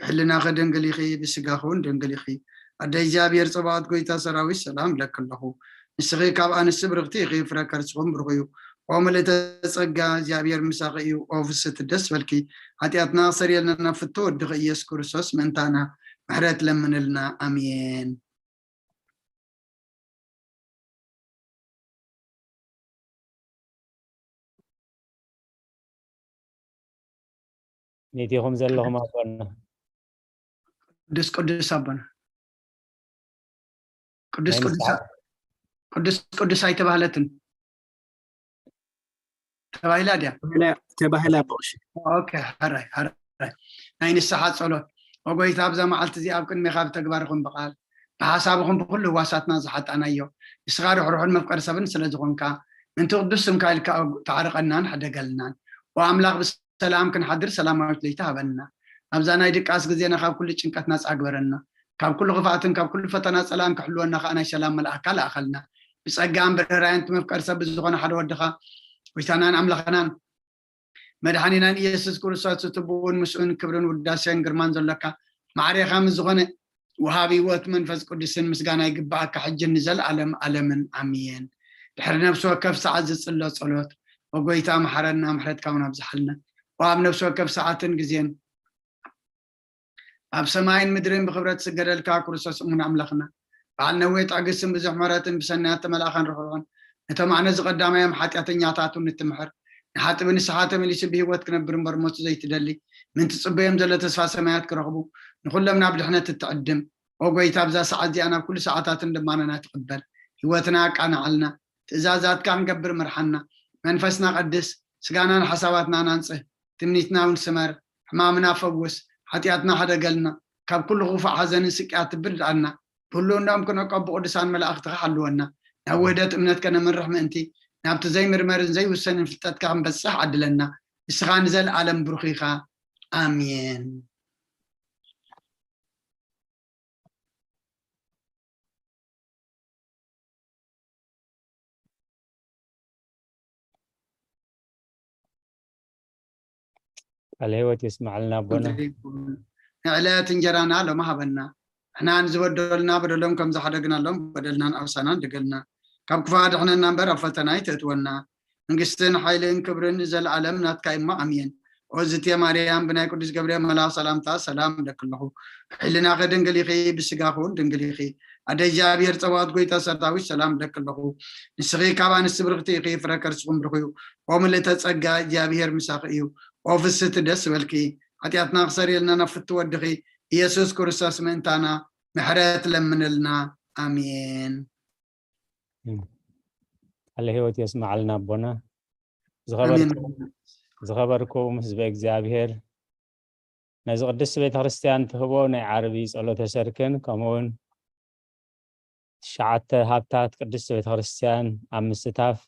ብሕልናኺ ድንግል ኢኺ፣ ብስጋኺ እውን ድንግል ኢኺ። ኣደ እግዚኣብሔር ጸባኦት፣ ጎይታ ሰራዊት፣ ሰላም እብለኪ ኣለኹ። ንስኺ ካብ ኣንስቲ ብርኽቲ ኢኺ፣ ፍረ ከርስኹም ብሩኽ እዩ። ኦ ምልእተ ጸጋ፣ እግዚኣብሔር ምሳኺ እዩ። ኦ ፍስሕቲ ደስ በልኪ፣ ሓጢኣትና ክሰርየልና ናብ ፍቱ ወድኺ ኢየሱስ ክርስቶስ ምእንታና ምሕረት ለምንልና። ኣሜን። ኔቲኹም ዘለኹም ኣቦና። ቅዱስ ቅዱስ ኣቦና። ቅዱስ ናይ ቅዱስ ንስሓ- ቅዱስ ቅዱስ ኣይተባህለትን ተባሂላ ድያ? ተባሂላ፣ ተባሂላ ኣቦ ቀሺ። ኦኬ፣ ሕራይ ሕራይ። ናይ ንስሓ ጸሎት። ኦ ጎይታ፣ ኣብዛ መዓልቲ እዚኣ ኣብ ቅድሜኻ ብተግባርኹም ብቓል ብሓሳብኹም ብኹሉ ህዋሳትና ዝሓጣናዮ፣ ንስኻ ርሕሩሕን መፍቀሪ ሰብን ስለ ዝኾንካ፣ ምእንቲ ቅዱስ ስምካ ኢልካ ታዕርቐናን ሕደገልናን። ኦ ኣምላኽ፣ ብሰላም ክንሓድር ሰላማዊት ለይቲ ሃበና። ኣብዛ ናይ ድቃስ ግዜና ካብ ኩሉ ጭንቀት ናጻ ግበረና። ካብ ኩሉ ክፍኣትን ካብ ኩሉ ፈተና ጸላእን ክሕልወና ከኣ ናይ ሰላም መልኣካ ለኣኸልና። ብጸጋን ብርህራየን እቲ መፍቀሪ ሰብ ብዝኾነ ሓደ ወድኻ፣ ጎይታናን ኣምላኽናን መድሓኒናን ኢየሱስ ክርስቶስ፣ እቲ ብኡን ምስኡን ክብርን ውዳሴን ግርማን ዘሎካ፣ ማዕሬኻ ምስ ዝኾነ ወሃቢ ህይወት መንፈስ ቅዱስን ምስጋና ይግብኣካ፣ ሕጂ ንዘለኣለም ኣለምን። ኣሜን። ድሕሪ ነፍሲ ወከፍ ሰዓት ዝጽሎ ጸሎት፣ ኦ ጎይታ፣ መሓረና፣ ምሕረትካ እውን ኣብዝሓልና። ኦ ኣብ ነፍሲ ወከፍ ሰዓትን ግዜን ኣብ ሰማይን ምድርን ብኽብረት ዝስገደልካ ክርስቶስ እሙን ኣምላኽና፣ በዓል ነዊሕ ትዕግስትን ብዙሕ ምሕረትን ብሰናያት ተመልኣኻን ርሑቕን፣ ነቶም ኣነ ዝቐዳማዮም ሓጢኣተኛታት እውን እትምሕር፣ ንሓጢ ብንስሓ ተመሊሱ ብህይወት ክነብር እምበር ሞቱ ዘይትደሊ፣ ምእንቲ ጽበዮም ዘሎ ተስፋ ሰማያት ክረኽቡ፣ ንኹሎም ናብ ድሕነት እትዕድም፣ ኦ ጎይታ፣ ኣብዛ ሰዓት እዚኣ ናብ ኩሉ ሰዓታትን ልማናና ትቕበል፣ ህይወትና ኣቃንዓልና፣ ትእዛዛትካ ክንገብር ምርሓና፣ መንፈስና ቀድስ፣ ስጋናን ሓሳባትናን ኣንጽህ፣ ትምኒትና እውን ስመር፣ ሕማምና ፈውስ፣ ሓጢኣትና ሕደገልና፣ ካብ ኩሉ ክፉእ ሓዘንን ስቅያት ትብል ርድኣና፣ ብህልውናኦም ክንዕቀብ ብቅዱሳን መላእኽትኻ ሓልወና፣ ናብ ውህደት እምነት ከነምርሕ ምእንቲ፣ ናብቲ ዘይምርመርን ዘይውሰንን ፍልጠትካ ክንበጽሕ ዓድለና፣ ንስኻ ንዘለኣለም ብሩኽ ኢኻ። ኣሜን። ቃለ ህይወት የስማዕልና ኣቦና። ንዕለት እንጀራና ሎሚ ሃበና። ንሕና ንዝበደሉና በደሎም ከም ዝሓደግናሎም በደልናን ኣበሳናን ድገልና። ካብ ክፉእ ኣድሕነና እምበር ኣብ ፈተና ኣይተእትወና። መንግስትን ሓይልን ክብርን ንዘለኣለም ናትካ እሞ ኣሜን። ኦ ዝትየ ማርያም፣ ብናይ ቅዱስ ገብርኤል መልኣኽ ሰላምታ ሰላም እብለኪ ኣለኹ። ብሕልናኺ ድንግል ኢኺ፣ ብስጋኺ እውን ድንግል ኢኺ። ኣደ እግዚኣብሔር ጸባኦት፣ ጎይታ ሰራዊት፣ ሰላም እብለኪ ኣለኹ። ንስኺ ካብ ኣንስቲ ብርኽቲ ኢኺ፣ ፍረ ከርስኹም ብሩኽ እዩ። ኦ ምልእተ ጸጋ፣ እግዚኣብሔር ምሳኺ እዩ። ኦ ፍስሕቲ ደስ ይበልኪ፣ ሓጢኣትና ክሰርየልና ናብ ፍቱ ወድኺ ኢየሱስ ክርስቶስ ምእንታና ምሕረት ለምንልና። ኣሜን። ቃለ ህይወት የስምዓልና ኣቦና። ኣሜን። ዝኸበርኩም፣ ዝኸበርኩም ህዝበ እግዚኣብሔር፣ ነዚ ቅድስቲ ቤተ ክርስቲያን ትህቦ ናይ ዓርቢ ጸሎተ ሰርክን ከምኡውን ትሽዓተ ሃብታት ቅድስቲ ቤተ ክርስቲያን ኣብ ምስታፍ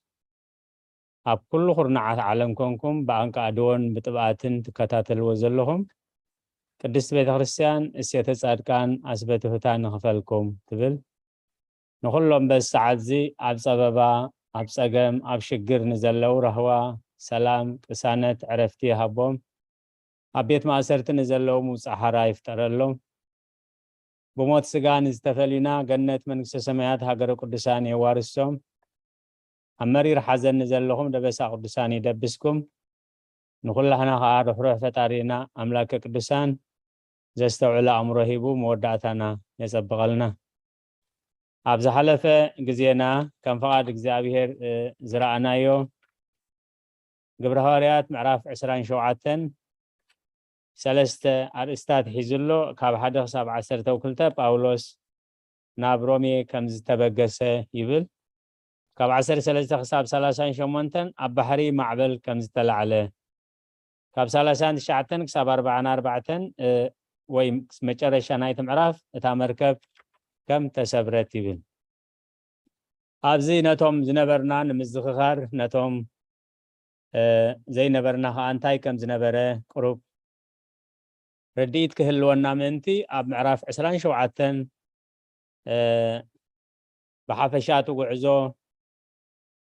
ኣብ ኩሉ ኩርናዓት ዓለም ኮንኩም ብኣንቃ ኣድዎን ብጥብኣትን ትከታተልዎ ዘለኹም ቅድስቲ ቤተ ክርስቲያን እሴተ ጻድቃን ኣስበ ትሑታን ንኽፈልኩም ትብል። ንኹሎም በዚ ሰዓት እዚ ኣብ ጸበባ፣ ኣብ ጸገም፣ ኣብ ሽግር ንዘለዉ ራህዋ፣ ሰላም፣ ቅሳነት፣ ዕረፍቲ ይሃቦም። ኣብ ቤት ማእሰርቲ ንዘለዉ ምውጻእ ሓራ ይፍጠረሎም። ብሞት ስጋ ንዝተፈልዩና ገነት መንግስተ ሰማያት ሃገረ ቅዱሳን የዋርሶም። ኣብ መሪር ሓዘን ንዘለኹም ደበሳ ቅዱሳን ይደብስኩም። ንኹላህና ኸኣ ርሕሩሕ ፈጣሪና ኣምላከ ቅዱሳን ዘስተውዕል ኣእምሮ ሂቡ መወዳእታና የጸብቐልና። ኣብ ዝሓለፈ ግዜና ከም ፍቓድ እግዚኣብሔር፣ እ፣ ዝረኣናዮ ግብረ ሃዋርያት ምዕራፍ ዕስራን ሸውዓተን ሰለስተ ኣርእስታት ሒዙ ኣሎ። ካብ ሓደ ክሳብ ዓሰርተ ክልተ ጳውሎስ ናብ ሮሜ ከም ዝተበገሰ ይብል። ካብ ዓሰርተ ሰለስተ ክሳብ ሰላሳን ሸሞንተን ኣብ ባሕሪ ማዕበል ከም ዝተላዕለ፣ ካብ ሰላሳን ትሽዓተን ክሳብ ኣርባዓን ኣርባዕተን፣ እ፣ ወይ መጨረሻ ናይቲ ምዕራፍ እታ መርከብ ከም ተሰብረት ይብል። ኣብዚ ነቶም ዝነበርና ንምዝኽኻር፣ ነቶም፣ እ፣ ዘይነበርና ኸኣ እንታይ ከም ዝነበረ ቁሩብ ርድኢት ክህልወና ምእንቲ ኣብ ምዕራፍ ዕስራን ሸውዓተን፣ እ፣ ብሓፈሻ እቲ ጉዕዞ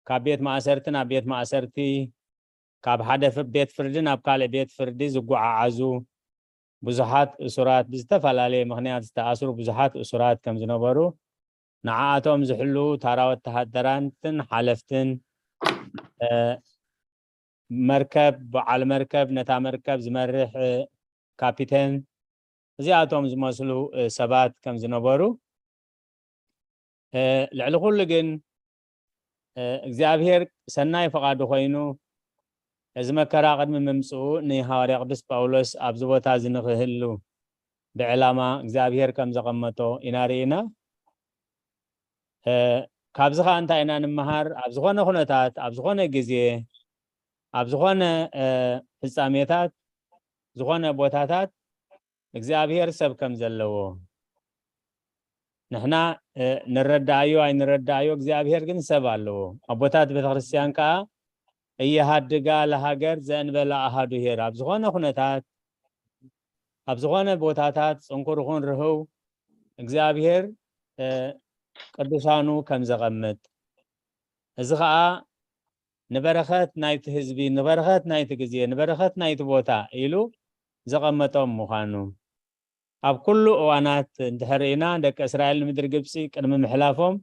ካብ ቤት ማእሰርቲ ናብ ቤት ማእሰርቲ፣ ካብ ሓደ ፍ-፣ ቤት ፍርዲ ናብ ካልእ ቤት ፍርዲ ዝጓዓዓዙ፣ ብዙሓት እሱራት፣ ብዝተፈላለየ ምኽንያት ዝተኣስሩ ብዙሓት እሱራት ከም ዝነበሩ፣ ንዓኣቶም ዝሕልዉ ታራ ወተሃደራትን ሓለፍትን፣ እ፣ መርከብ፣ በዓል መርከብ፣ ነታ መርከብ ዝመርሕ፣ እ፣ ካፒቴን፣ እዚኣቶም ዝመስሉ፣ እ፣ ሰባት ከም ዝነበሩ፣ እ፣ ልዕሊ ኩሉ ግን፣ እ፣ እግዚኣብሔር ሰናይ ፍቓዱ ኮይኑ፣ እዚ መከራ ቅድሚ ምምጽኡ ንሃዋርያ ቅዱስ ጳውሎስ ኣብዚ ቦታ እዚ ንኽህሉ ብዕላማ እግዚኣብሔር ከም ዘቐመጦ ኢና ርኢና። እ፣ ካብዚ ኸኣ እንታይ ኢና ንምሃር? ኣብ ዝኾነ ኩነታት፣ ኣብ ዝኾነ ግዜ፣ ኣብ ዝኾነ፣ እ፣ ፍጻሜታት፣ ዝኾነ ቦታታት እግዚኣብሔር ሰብ ከም ዘለዎ ንሕና፣ እ፣ ንረዳኣዮ ኣይንረዳኣዮ፣ እግዚኣብሔር ግን ሰብ ኣለዎ። ኣቦታት ቤተክርስትያን ከኣ እየሃድጋ ለሃገር ዘእንበለ ኣሃዱ ሄር። ኣብ ዝኾነ ኩነታት፣ ኣብ ዝኾነ ቦታታት ጽንኩር ይኹን ርህው እግዚኣብሔር፣ እ፣ ቅዱሳኑ ከም ዘቐምጥ፣ እዚ ኸኣ ንበረኸት ናይቲ ህዝቢ፣ ንበረኸት ናይቲ ግዜ፣ ንበረኸት ናይቲ ቦታ ኢሉ ዘቐመጦም ምዃኑ። ኣብ ኩሉ እዋናት እንድሕር ርኢና፣ ደቂ እስራኤል ንምድሪ ግብጺ ቅድሚ ምሕላፎም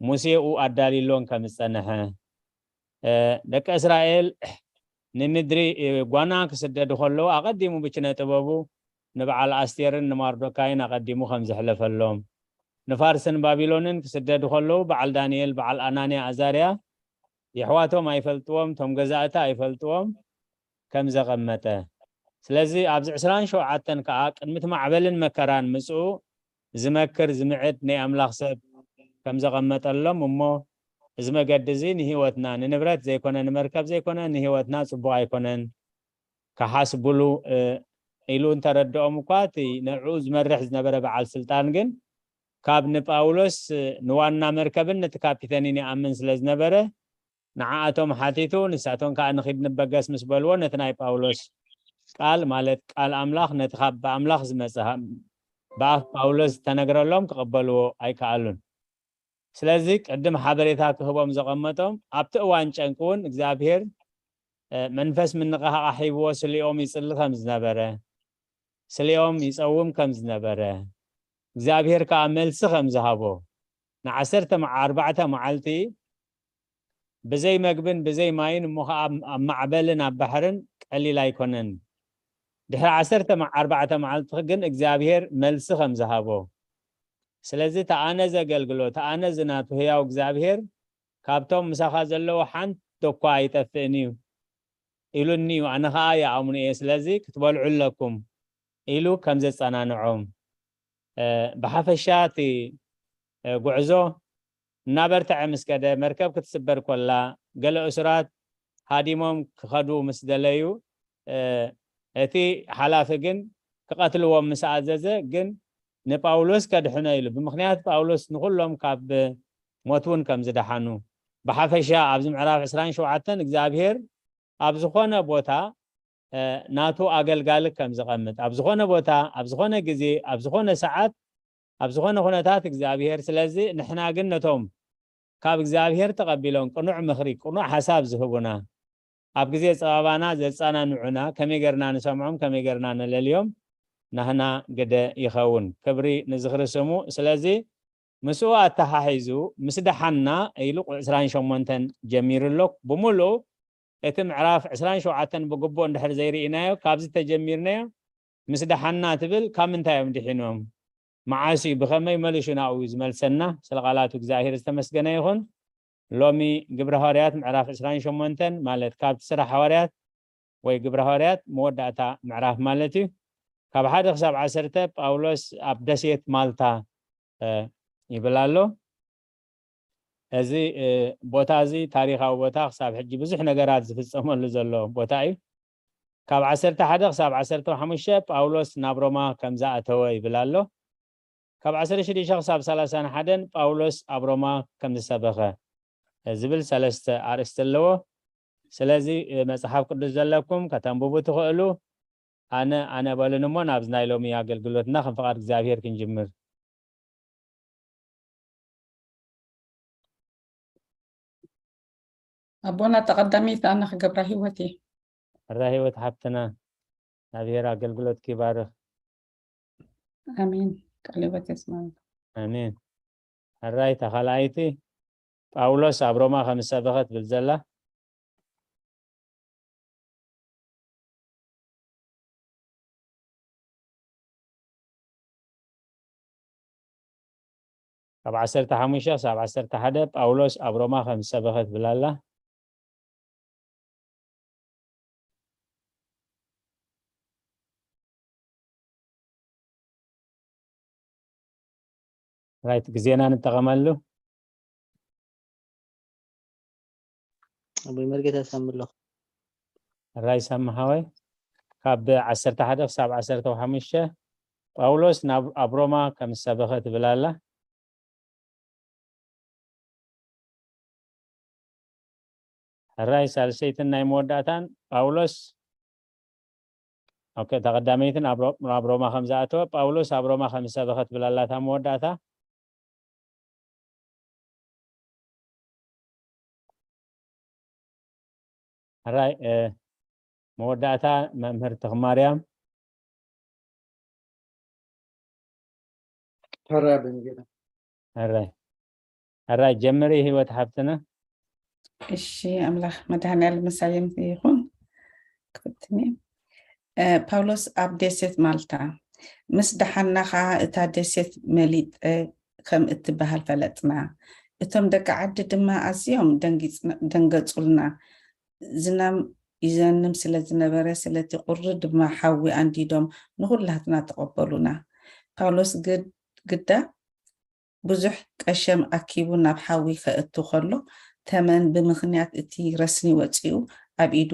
ሙሴ ኡ ኣዳሊሎን ከም ዝጸንሐ፣ እ፣ ደቂ እስራኤል ንምድሪ፣ እ፣ ጓና ክስደዱ ከለዉ ኣቐዲሙ ብችነ ጥበቡ ንበዓል ኣስቴርን ንማርዶካይን ኣቐዲሙ ከም ዘሕለፈሎም፣ ንፋርስን ባቢሎንን ክስደዱ ከለዉ በዓል ዳንኤል፣ በዓል ኣናንያ፣ ኣዛርያ የሕዋቶም ኣይፈልጥዎም፣ እቶም ገዛእቲ ኣይፈልጥዎም ከም ዘቐመጠ። ስለዚ ኣብዚ ዕስራን ሸውዓተን ከኣ ቅድሚ እቲ ማዕበልን መከራን ምጽኡ ዝመክር ዝምዕድ ናይ ኣምላኽ ሰብ ከም ዘቐመጠሎም እሞ፣ እዚ መገዲ እዚ ንህይወትና፣ ንንብረት ዘይኮነ፣ ንመርከብ ዘይኮነ፣ ንህይወትና ጽቡቕ ኣይኮነን፣ ክሓስብሉ፣ እ፣ ኢሉ እንተረድኦም እኳ፣ እቲ ንዕኡ ዝመርሕ ዝነበረ በዓል ስልጣን ግን ካብ ንጳውሎስ፣ እ፣ ንዋና መርከብን ነቲ ካፒተንን ይኣምን ስለ ዝነበረ፣ ንዓኣቶም ሓቲቱ፣ ንሳቶም ከኣ ንኺድ ንበገስ ምስ በልዎ፣ ነቲ ናይ ጳውሎስ ቃል፣ ማለት ቃል ኣምላኽ፣ ነቲ ካብ ብኣምላኽ ዝመጸ፣ ብኣፍ ጳውሎስ ዝተነግረሎም ክቕበልዎ ኣይከኣሉን። ስለዚ ቅድም ሓበሬታ ክህቦም ዘቐመጦም፣ ኣብቲ እዋን ጨንቂ እውን እግዚኣብሔር፣ እ፣ መንፈስ ምንቕቓሕ ሂብዎ ስሊኦም ይጽሊ ከም ዝነበረ፣ ስሊኦም ይጸውም ከም ዝነበረ፣ እግዚኣብሔር ከኣ መልሲ ከም ዝሃቦ፣ ንዓሰርተ መዓ-፣ ኣርባዕተ መዓልቲ ብዘይ መግብን ብዘይ ማይን፣ እሞ ኸዓ ኣብ፣ ኣብ ማዕበልን ኣብ ባሕርን ቀሊል ኣይኮነን። ድሕሪ ዓሰርተ መዓ-፣ ኣርባዕተ መዓልቲ ግን እግዚኣብሔር መልሲ ከም ዝሃቦ፣ ስለዚ፣ እቲ ኣነ ዘገልግሎ፣ እቲ ኣነ ዝናቱ ህያው እግዚኣብሔር፣ ካብቶም ምሳኻ ዘለዉ ሓንቲ እኳ ኣይጠፍእን እዩ ኢሉኒ እዩ። ኣነ ኸዓ ይኣምኖ እየ። ስለዚ፣ ክትበልዑ ኣለኩም ኢሉ ከም ዘጸናንዖም፣ እ፣ ብሓፈሻ እቲ፣ እ፣ ጉዕዞ እናበርትዐ ምስ ከደ፣ መርከብ ክትስበር ኮላ፣ ገለ እሱራት ሃዲሞም ክኸዱ ምስ ደለዩ፣ እ፣ እቲ ሓላፊ ግን ክቐትልዎም ምስ ኣዘዘ፣ ግን ንጳውሎስ ከድሕኖ ኢሉ፣ ብምኽንያት ጳውሎስ ንኹሎም ካብ ሞት እውን ከም ዝደሓኑ፣ ብሓፈሻ ኣብዚ ምዕራፍ ዕስራን ሸውዓተን እግዚኣብሔር ኣብ ዝኾነ ቦታ፣ እ፣ ናቱ ኣገልጋሊ ከም ዘቐምጥ፣ ኣብ ዝኾነ ቦታ፣ ኣብ ዝኾነ ግዜ፣ ኣብ ዝኾነ ሰዓት፣ ኣብ ዝኾነ ኩነታት እግዚኣብሔር። ስለዚ ንሕና ግን ነቶም ካብ እግዚኣብሔር ተቐቢሎም ቅኑዕ ምኽሪ፣ ቅኑዕ ሓሳብ ዝህቡና፣ ኣብ ግዜ ጸባባና ዘጸናንዑና፣ ከመይ ጌርና ንሰምዖም፣ ከመይ ጌርና ነለልዮም፣ ናህና ግደ ይኸውን። ክብሪ ንዝኽሪ ስሙ። ስለዚ ምስኡ ኣተሓሒዙ፣ ምስ ደሓንና ኢሉ ዕስራን ሸሞንተን ጀሚሩ ኣሎ። ብምሉኡ እቲ ምዕራፍ ዕስራን ሸውዓተን ብግቡእ እንድሕር ዘይርኢናዮ፣ ካብዚ ተጀሚርናዮ፣ ምስ ደሓንና ትብል፣ ካብ ምንታይ እዮም ድሒኖም? መዓስ እዩ? ብኸመይ? መሊሱ ናብኡ እዩ ዝመልሰና። ስለ ቃላቱ እግዚኣብሔር ዝተመስገነ ይኹን። ሎሚ ግብረ ሃዋርያት ምዕራፍ ዕስራን ሸሞንተን፣ ማለት ካብቲ ስራሕ ሃዋርያት ወይ ግብረ ሃዋርያት መወዳእታ ምዕራፍ ማለት እዩ። ካብ ሓደ ክሳብ ዓሰርተ ጳውሎስ ኣብ ደሴት ማልታ፣ እ፣ ይብል ኣሎ። እዚ፣ እ፣ ቦታ እዚ ታሪኻዊ ቦታ፣ ክሳብ ሕጂ ብዙሕ ነገራት ዝፍጸመሉ ዘሎ ቦታ እዩ። ካብ ዓሰርተ ሓደ ክሳብ ዓሰርተ ሓሙሽተ ጳውሎስ ናብ ሮማ ከም ዝኣተወ ይብል ኣሎ። ካብ ዓሰርተ ሽዱሽተ ክሳብ ሰላሳን ሓደን ጳውሎስ ኣብ ሮማ ከም ዝሰበኸ ዝብል ሰለስተ ኣርእስቲ ኣለዎ። ስለዚ፣ እ፣ መጽሓፍ ቅዱስ ዘለኩም ከተንብቡ ትኽእሉ። ኣነ፣ ኣነ በሉን እሞ ናብዚ ናይ ሎሚ ኣገልግሎትና ከም ፍቓድ እግዚኣብሔር ክንጅምር። ኣቦና ተቐዳሚት ኣነ ክገብራ ህይወት እየ። ሕራ ህይወት ሓብትና፣ እግዚኣብሔር ኣገልግሎትኪ ይባርኽ። ኣሜን። ቃለ ሕይወት የስማዕና። ኣሜን። ሕራይ ተኻልኣይቲ ጳውሎስ ኣብ ሮማ ከም ዝሰበኸ ትብል ዘላ ካብ ዓሰርተ ሓሙሽተ ክሳብ ዓሰርተ ሓደ ጳውሎስ ኣብ ሮማ ከም ዝሰበኸ ትብል ኣላ። ራይት ግዜና ንጠቐመሉ። ኣቦይ መርጌታ ሳሚ ኣለኹ። ራይ ሳሚ ሓወይ ካብ ዓሰርተ ሓደ ክሳብ ዓሰርተ ሓሙሽተ ጳውሎስ ናብ ኣብ ሮማ ከም ዝሰበኸ ትብል ኣላ። ሕራይ ሳልሰይትን ናይ መወዳእታን ጳውሎስ ኦኬ፣ እታ ቀዳመይትን ኣብ ሮ- ኣብ ሮማ ከም ዝኣተወ ጳውሎስ ኣብ ሮማ ከም ዝሰበኸ ትብል ኣላ እታ መወዳእታ። ሕራይ እ፣ መወዳእታ መምህር ተኽማርያም ሕራይ በንጌታ ሕራይ ሕራይ ጀምሪ ህይወት ሓብትና። እሺ፣ ኣምላኽ መድኃኔዓለም ምሳና ይኹን። ክፍትኒ እ፣ ጳውሎስ ኣብ ደሴት ማልታ ምስ ደሓና ኸዓ እታ ደሴት መሊጠ ከም እትበሃል ፈለጥና። እቶም ደቂ ዓዲ ድማ ኣዝዮም ደንጊጽና- ደንገጹልና። ዝናም ይዘንም ስለ ዝነበረ ስለቲ ቁሪ ድማ ሓዊ ኣንዲዶም ንኹላትና ተቐበሉና። ጳውሎስ ግድ- ግዳ ብዙሕ ቀሸም ኣኪቡ ናብ ሓዊ ከእቱ ከሎ ተመን ብምኽንያት እቲ ረስኒ ወጺኡ ኣብ ኢዱ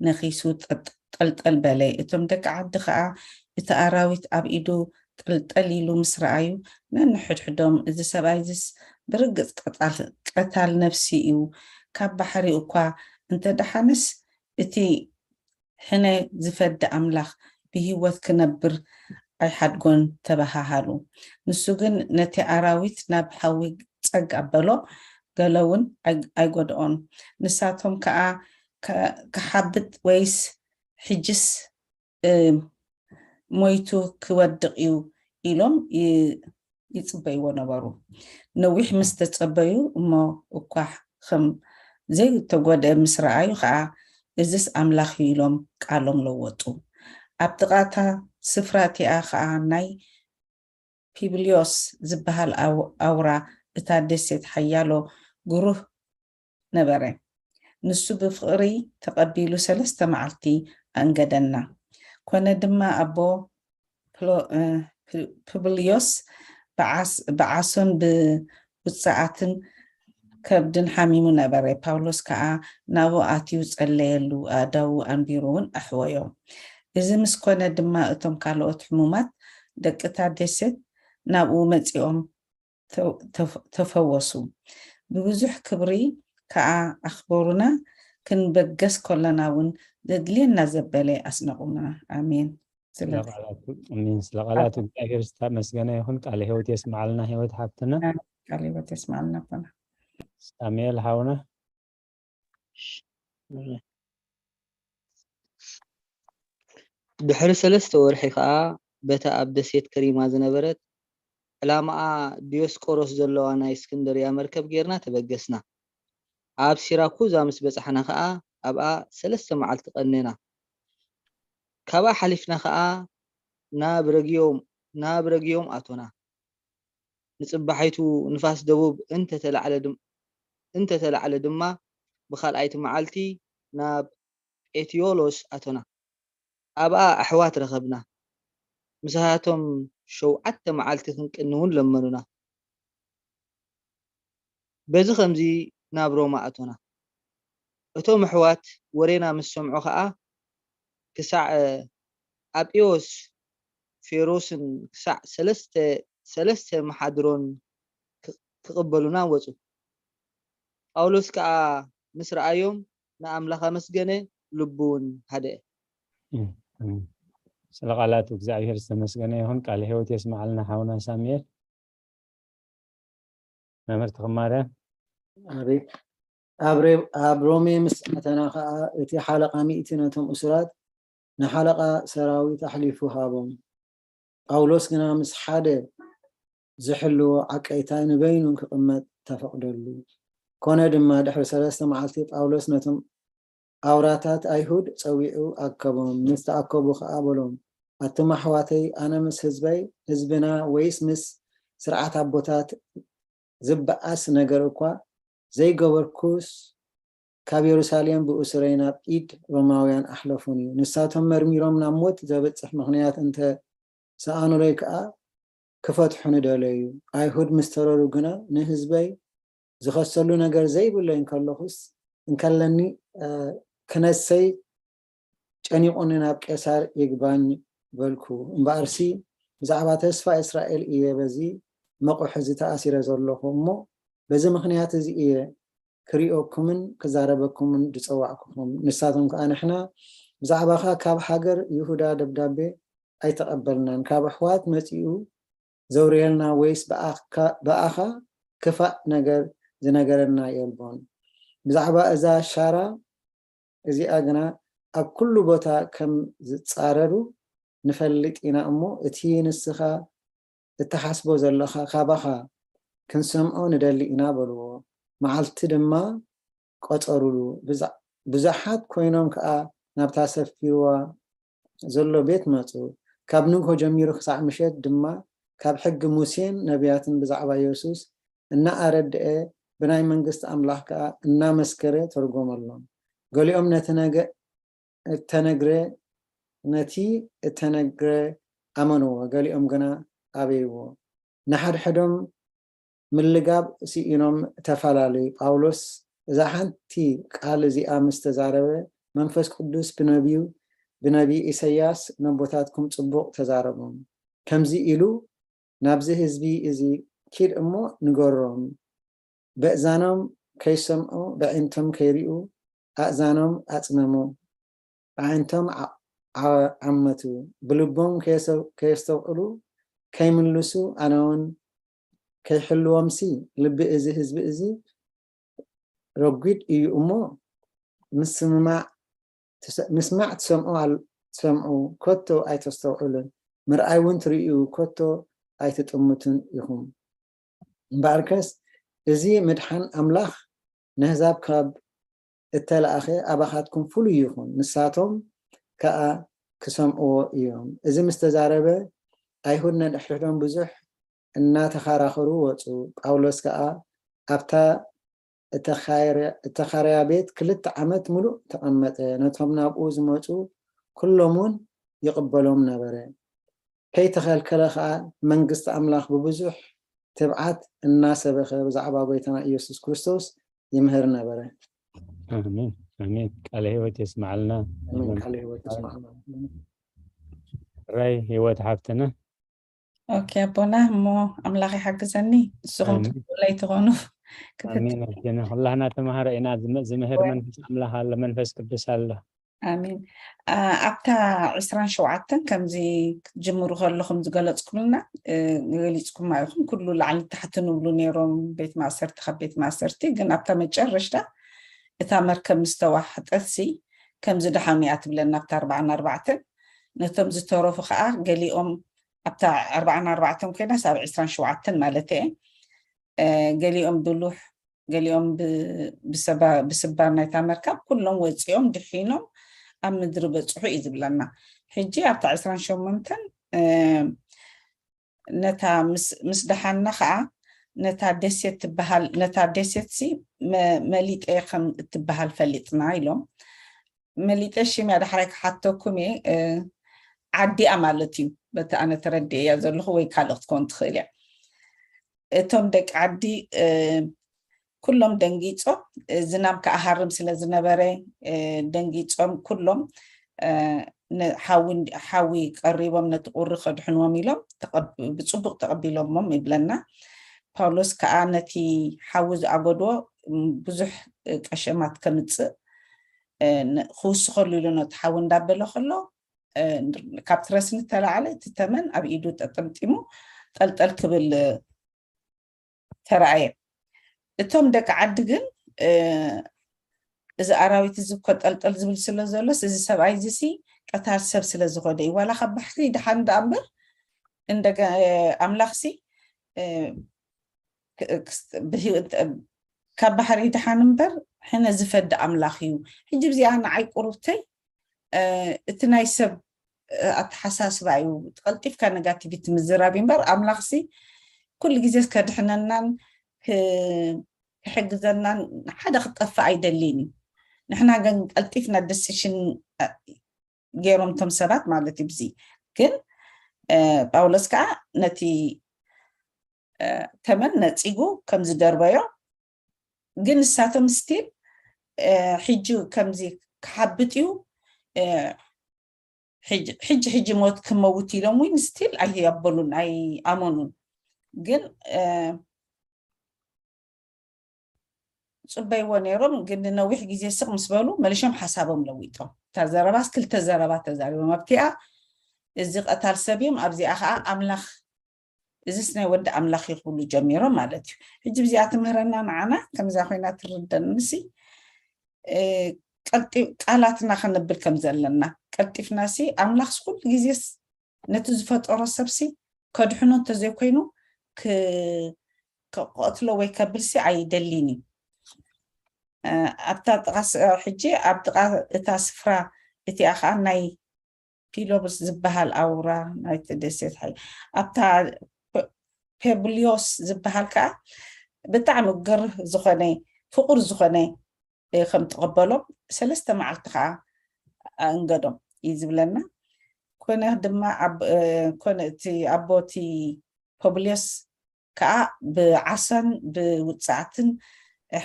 ነኺሱ ጠጥ- ጠልጠል በለ። እቶም ደቂ ዓዲ ኸኣ እቲ ኣራዊት ኣብ ኢዱ ጠልጠል ኢሉ ምስ ረኣዩ ነንሕድሕዶም እዚ ሰብኣይ እዚስ ብርግጽ ቀጣል- ቀታል ነፍሲ እዩ፣ ካብ ባሕሪ እኳ እንተደሓነስ እቲ ሕነ ዝፈዲ ኣምላኽ ብህይወት ክነብር ኣይሓድጎን ተበሃሃሉ። ንሱ ግን ነቲ ኣራዊት ናብ ሓዊ ጸግ ኣበሎ፣ ገለ እውን ኣይ- ኣይጎድኦን። ንሳቶም ከኣ ከ- ክሓብጥ ወይስ ሕጅስ እ፣ ሞይቱ ክወድቕ እዩ ኢሎም ይ- ይጽበይዎ ነበሩ። ነዊሕ ምስ ተጸበዩ እሞ እኳ ከም ዘይተጎድአ ምስ ረኣዩ ኸኣ እዝስ ኣምላኽ እዩ ኢሎም ቃሎም ለወጡ። ኣብ ጥቓ እታ ስፍራ እቲኣ ኸኣ ናይ ፒብልዮስ ዝበሃል ኣው- ኣውራ እታ ደሴት ሓያሎ ግሩህ ነበረ። ንሱ ብፍቕሪ ተቐቢሉ ሰለስተ መዓልቲ ኣንገደና። ኮነ ድማ ኣቦ ፕሎ- እ፣ ፕ- ፕብልዮስ ብዓስ- ብዓሶን ብውጽኣትን ከብድን ሓሚሙ ነበረ። ጳውሎስ ከኣ ናብኡ ኣትዩ ጸለየሉ፣ ኣእዳዉ ኣንቢሩ እውን ኣሕወዮ። እዚ ምስ ኮነ ድማ እቶም ካልኦት ሕሙማት ደቂ እታ ደሴት ናብኡ መጺኦም ተ- ተፈ- ተፈወሱ። ብብዙሕ ክብሪ ከኣ ኣኽበሩና፣ ክንበገስ ከለና እውን ዘድልየና ዘበለ ኣስነቑና። ኣሜን። ስለ ስለ ቃላቱ ኣሜን። ስለ ቃላቱ እግዚኣብሔር ዝተመስገነ ይኹን። ቃለ ህይወት የስምዓልና ህይወት ሓብትና። ቃለ ህይወት የስምዓልና ኣቦና። ሳሙኤል ሓውና ድሕሪ ሰለስተ ወርሒ ከኣ በታ ኣብ ደሴት ከሪማ ዝነበረት ዕላማኣ ዲዮስቆሮስ ዘለዋ ናይ እስክንድርያ መርከብ ጌርና ተበገስና። ኣብ ሲራኩዛ ምስ በጻሕና ከኣ ኣብኣ ሰለስተ መዓልቲ ቀኔና። ካብኣ ሓሊፍና ከኣ ናብ ረግዮም ናብ ረግዮም ኣቶና። ንጽባሒቱ ንፋስ ደቡብ እንተተላዕለ ድም- እንተተላዕለ ድማ ብኻልኣይቲ መዓልቲ ናብ ኤቲዮሎስ ኣቶና። ኣብኣ ኣሕዋት ረኸብና። ምሳቶም ሸውዓተ መዓልቲ ክንቅኒ እውን ለመኑና። በዚ ከምዚ ናብ ሮማ ኣቶና። እቶም ኣሕዋት ወሬና ምስ ሰምዑ ኸኣ ክሳዕ ኣጴዎስ ፌሮስን ክሳዕ ሰለስተ ሰለስተ መሓድሮን ክቕበሉና ወጹ። ጳውሎስ ከኣ ምስ ረኣዮም ንኣምላኽ ኣመስገነ፣ ልቡ እውን ሃደአ። ስለ ቃላቱ እግዚኣብሔር ዝተመስገነ ይኹን። ቃለ ህይወት የስምዓልና ሓውና ሳሙኤል። መምህር ተኽማርያም። ኣብ ሮሜ ምስ ኣተና ኸዓ እቲ ሓለቓ ሚእቲ ነቶም እሱራት ንሓለቓ ሰራዊት ኣሕሊፉ ሃቦም። ጳውሎስ ግና ምስ ሓደ ዝሕልዎ ዓቀይታይ ንበይኑ ክቕመጥ ተፈቕደሉ። ኮነ ድማ ድሕሪ ሰለስተ መዓልቲ ጳውሎስ ነቶም ኣውራታት ኣይሁድ ጸዊዑ ኣከቦም። ምስ ተኣከቡ ኸኣ በሎም፣ ኣቱም ኣሕዋተይ፣ ኣነ ምስ ህዝበይ፣ ህዝብና፣ ወይስ ምስ ስርዓት ኣቦታት ዝበኣስ ነገር እኳ ዘይገበርኩስ፣ ካብ የሩሳሌም ብእሱረይ ናብ ኢድ ሮማውያን ኣሕለፉኒ። ንሳቶም መርሚሮም ናብ ሞት ዘብጽሕ ምኽንያት እንተ ሰኣኑለይ ከኣ ክፈትሑኒ ደለዩ። ኣይሁድ ምስ ተረሩ ግና ንህዝበይ ዝኸሰሉ ነገር ዘይብለይ እንከለኹስ፣ እንከለኒ፣ እ፣ ክነሰይ ጨኒቑኒ ናብ ቄሳር ይግባኝ በልኩ። እምበኣርሲ ብዛዕባ ተስፋ እስራኤል እየ በዚ መቑሕ እዚ ተኣሲረ ዘለኹ እሞ፣ በዚ ምኽንያት እዚ እየ ክሪኦኩምን ክዛረበኩምን ዝጸዋዕኩኹም። ንሳቶም ከኣ፣ ንሕና ብዛዕባኻ ካብ ሃገር ይሁዳ ደብዳቤ ኣይተቐበልናን። ካብ ኣሕዋት መጺኡ ዘውርየልና ወይስ ብኣኻ፣ ብኣኻ ክፋእ ነገር ዝነገረና የልቦን። ብዛዕባ እዛ ሻራ እዚኣ ግና ኣብ ኩሉ ቦታ ከም ዝጻረሩ ንፈልጥ ኢና እሞ፣ እቲ ንስኻ እትሓስቦ ዘለኻ ካባኻ ክንሰምዖ ንደሊ ኢና በልዎ። መዓልቲ ድማ ቆጸሩሉ። ብዛ-፣ ብዙሓት ኮይኖም ከኣ ናብታ ሰፊርዋ ዘሎ ቤት መጹ። ካብ ንግሆ ጀሚሩ ክሳዕ ምሸት ድማ ካብ ሕጊ ሙሴን ነቢያትን ብዛዕባ የሱስ እናኣረድአ ብናይ መንግስቲ ኣምላኽ ከኣ እናመስከረ ተርጎመሎም። ገሊኦም ነቲ ነገ-፣ እተነግረ፣ ነቲ እተነግረ ኣመንዎ፣ ገሊኦም ግና ኣበይዎ። ንሓድሕዶም ምልጋብ ስኢኖም ተፈላለዩ። ጳውሎስ እዛ ሓንቲ ቃል እዚኣ ምስ ተዛረበ፣ መንፈስ ቅዱስ ብነቢዩ፣ ብነቢይ ኢሳይያስ ነቦታትኩም ጽቡቕ ተዛረቦም። ከምዚ ኢሉ፣ ናብዚ ህዝቢ እዚ ኪድ እሞ ንገሮም፣ በእዛኖም ከይሰምዑ፣ በዒንቶም ከይርእዩ፣ ኣእዛኖም ኣጽመሙ፣ ኣዒንቶም ዓ-፣ ዓ-፣ ዓመቱ፣ ብልቦም ከየሰ-፣ ከየስተውዕሉ፣ ከይምልሱ፣ ኣነ እውን ከይሕልዎምሲ፣ ልቢ እዚ ህዝቢ እዚ ረጒድ እዩ እሞ፣ ምስምማዕ ትሰ-፣ ምስማዕ ትሰምዑ ኣል-፣ ትሰምዑ፣ ከቶ ኣይተስተውዕሉን፣ ምርኣይ እውን ትርእዩ፣ ከቶ ኣይትጥምቱን ኢኹም። እምበኣርከስ፣ እዚ ምድሓን ኣምላኽ ነህዛብ ካብ እተለኣኸ ኣባኻትኩም ፍሉይ ይኹን፣ ንሳቶም ከኣ ክሰምዕዎ እዮም። እዚ ምስ ተዛረበ፣ ኣይሁድ ነንሕድሕዶም ብዙሕ እናተኻራኸሩ ወጹ። ጳውሎስ ከኣ ኣብታ እተኻርያ-፣ እተኻርያ ቤት ክልተ ዓመት ምሉእ ተቐመጠ። ነቶም ናብኡ ዝመጹ ኩሎም እውን ይቕበሎም ነበረ። ከይተኸልከለ ከኣ መንግስቲ ኣምላኽ ብብዙሕ ትብዓት እናሰበኸ ብዛዕባ ጐይታና ኢየሱስ ክርስቶስ ይምህር ነበረ። ኣሜን፣ ኣሜን። ቃለ ህይወት የስምዓልና። ኣሜን። ቃለ ህይወት የስምዓልና። ራይ ህይወት ሓፍትና። ኦኬ ኣቦና፣ እሞ ኣምላኽ ይሓግዘኒ፣ ንስኹም ኣሜን። ትብለይ ትኾኑ። ኣሜን። ኣቦና፣ ኩላህና ተማሃሮ ኢና። ዝመ-፣ ዝምህር ኣሜን። መንፈስ ኣምላኽ ኣሎ፣ መንፈስ ቅዱስ ኣሎ። ኣሜን። ኣ-፣ ኣብታ ዕስራን ሸውዓተን ከምዚ ክትጅምሩ ከለኹም ዝገለጽኩምልና፣ እ፣ ገሊጽኩማ ኢኹም። ኩሉ ላዕሊ ታሕቲ ንብሉ ነይሮም፣ ቤት ማእሰርቲ ካብ ቤት ማእሰርቲ። ግን ኣብታ መጨረሽታ እታ መርከብ ምስ ተዋሕጠትሲ ከምዚ ደሓኑ እያ ትብለና ኣብታ ኣርባዓን ኣርባዕተን። ነቶም ዝተረፉ ከኣ ገሊኦም ኣብታ ኣርባዓን ኣርባዕተን ኮይናስ ኣብ ዕስራን ሸውዓተን ማለት እየ። እ፣ ገሊኦም ብሉሕ፣ ገሊኦም ብ-፣ ብሰባ-፣ ብስባር ናይታ መርከብ ኩሎም ወጺኦም ድሒኖም ኣብ ምድሪ በጽሑ እዩ ዝብለና። ሕጂ ኣብታ ዕስራን ሸሞንተን፣ እ፣ ነታ ምስ፣ ምስ ደሓንና ከኣ ነታ ደሴት ትበሃል፣ ነታ ደሴትሲ መ-፣ መሊጠ ከም እትበሃል ፈሊጥና ኢሎም። መሊጠ ሽም እያ ዳሕራይ ክሓተኩም እየ። እ፣ ዓዲኣ ማለት እዩ። በቲ ኣነ ተረዲኤያ ዘለኹ ወይ ካልእ ክትከውን ትኽእል እያ። እቶም ደቂ ዓዲ፣ እ፣ ኩሎም ደንጊጾም፣ እ፣ ዝናም ከኣ ሃርም ስለ ዝነበረ፣ እ፣ ደንጊጾም ኩሎም፣ እ፣ ን-፣ ሓዊ እንዲ-፣ ሓዊ ቀሪቦም ነቲ ቁሪ ከድሕንዎም ኢሎም ተቐብ-፣ ብጽቡቕ ተቐቢሎሞም ይብለና። ጳውሎስ ከኣ ነቲ ሓዊ ዝኣገድዎ፣ ም፣ ብዙሕ፣ እ፣ ቀሸማት ከምጽእ፣ እ፣ ን-፣ ክውስኸሉ ኢሉ ነቲ ሓዊ እንዳበለ ከሎ፣ እ፣ ካብቲ ረስኒ ተላዕለ፣ እቲ ተመን ኣብ ኢዱ ተጠምጢሙ ጠልጠል ክብል ተራእየ። እቶም ደቂ ዓዲ ግን፣ እ፣ እዚ ኣራዊት እዚ እኮ ጠልጠል ዝብል ስለ ዘሎስ፣ እዚ ሰብኣይ እዚሲ ቀታል ሰብ ስለ ዝኾነ እዩ። ዋላ ካብ ባሕሪ ደሓን ደኣ እምበር፣ እንደገ ኣምላኽሲ እ፣ ክ- ክስ- ብህይወት- ካብ ባሕሪ ድሓን እምበር ሕነ ዝፈዲ ኣምላኽ እዩ። ሕጂ ብዚኣ ንዓይ ቁሩብተይ እ፣ እቲ ናይ ሰብ እ፣ ኣተሓሳስባ እዩ። ቀልጢፍካ ነጋቲቪቲ ምዝራብ እዩ እምበር ኣምላኽሲ ኩሉ ግዜ ከድሕነናን ክ- ክሕግዘናን ሓደ ክጠፍእ ኣይደልን እዩ። ንሕና ግን ቀልጢፍና ደሲሽን ገይሮም እቶም ሰባት ማለት እዩ። ብዚ ግን እ፣ ጳውሎስ ከዓ ነቲ እ፣ ተመን ነፂጉ ከም ዝደርበዮ ግን ንሳቶም ስቲል ሕጂ ከምዚ ክሓብጥ እዩ እ፣ ሕጂ ሕጂ ሕጂ ሞት ክመውት ኢሎም እውን ስቲል ኣይኣበሉን ኣይኣመኑን። ግን እ፣ ፅበይዎ ነይሮም። ግን ንነዊሕ ግዜ ስቕ ምስ በሉ መሊሾም ሓሳቦም ለዊጦም እታ ዘረባስ ክልተ ዘረባ ተዛሪቦም ኣብቲኣ እዚ ቀታል ሰብ እዮም ኣብዚኣ ከዓ ኣምላኽ እዚስ ናይ ወዲ ኣምላኽ እዩ ክብሉ ጀሚሮም ማለት እዩ። ሕጂ ብዚኣ ትምህረና ንዓና ከምዛ ኮይና ትርደንሲ ቃላትና ክንብል ከም ዘለና ቀልጢፍናሲ ኣምላኽስ ኩሉ ግዜስ ነቲ ዝፈጠሮ ሰብሲ ከድሕኖ እንተዘይኮይኑ ክቀትሎ ወይ ከብልሲ ኣይደልን እዩ። ኣብታ ጥቃ ሕጂ ኣብ ጥቃ እታ ስፍራ እቲኣ ከዓ ናይ ፒሎብስ ዝበሃል ኣውራ ናይቲ ደሴት ሓይ ኣብታ ፔብልዮስ ዝበሃል ከዓ ብጣዕሚ ግር ዝኾነ ፍቁር ዝኾነ ከም ተቐበሎም ሰለስተ መዓልቲ ከዓ ኣእንገዶም እዩ ዝብለና። ኮነ ድማ ኮነ እቲ ኣቦቲ ፐብልዮስ ከዓ ብዓሳን ብውፅዓትን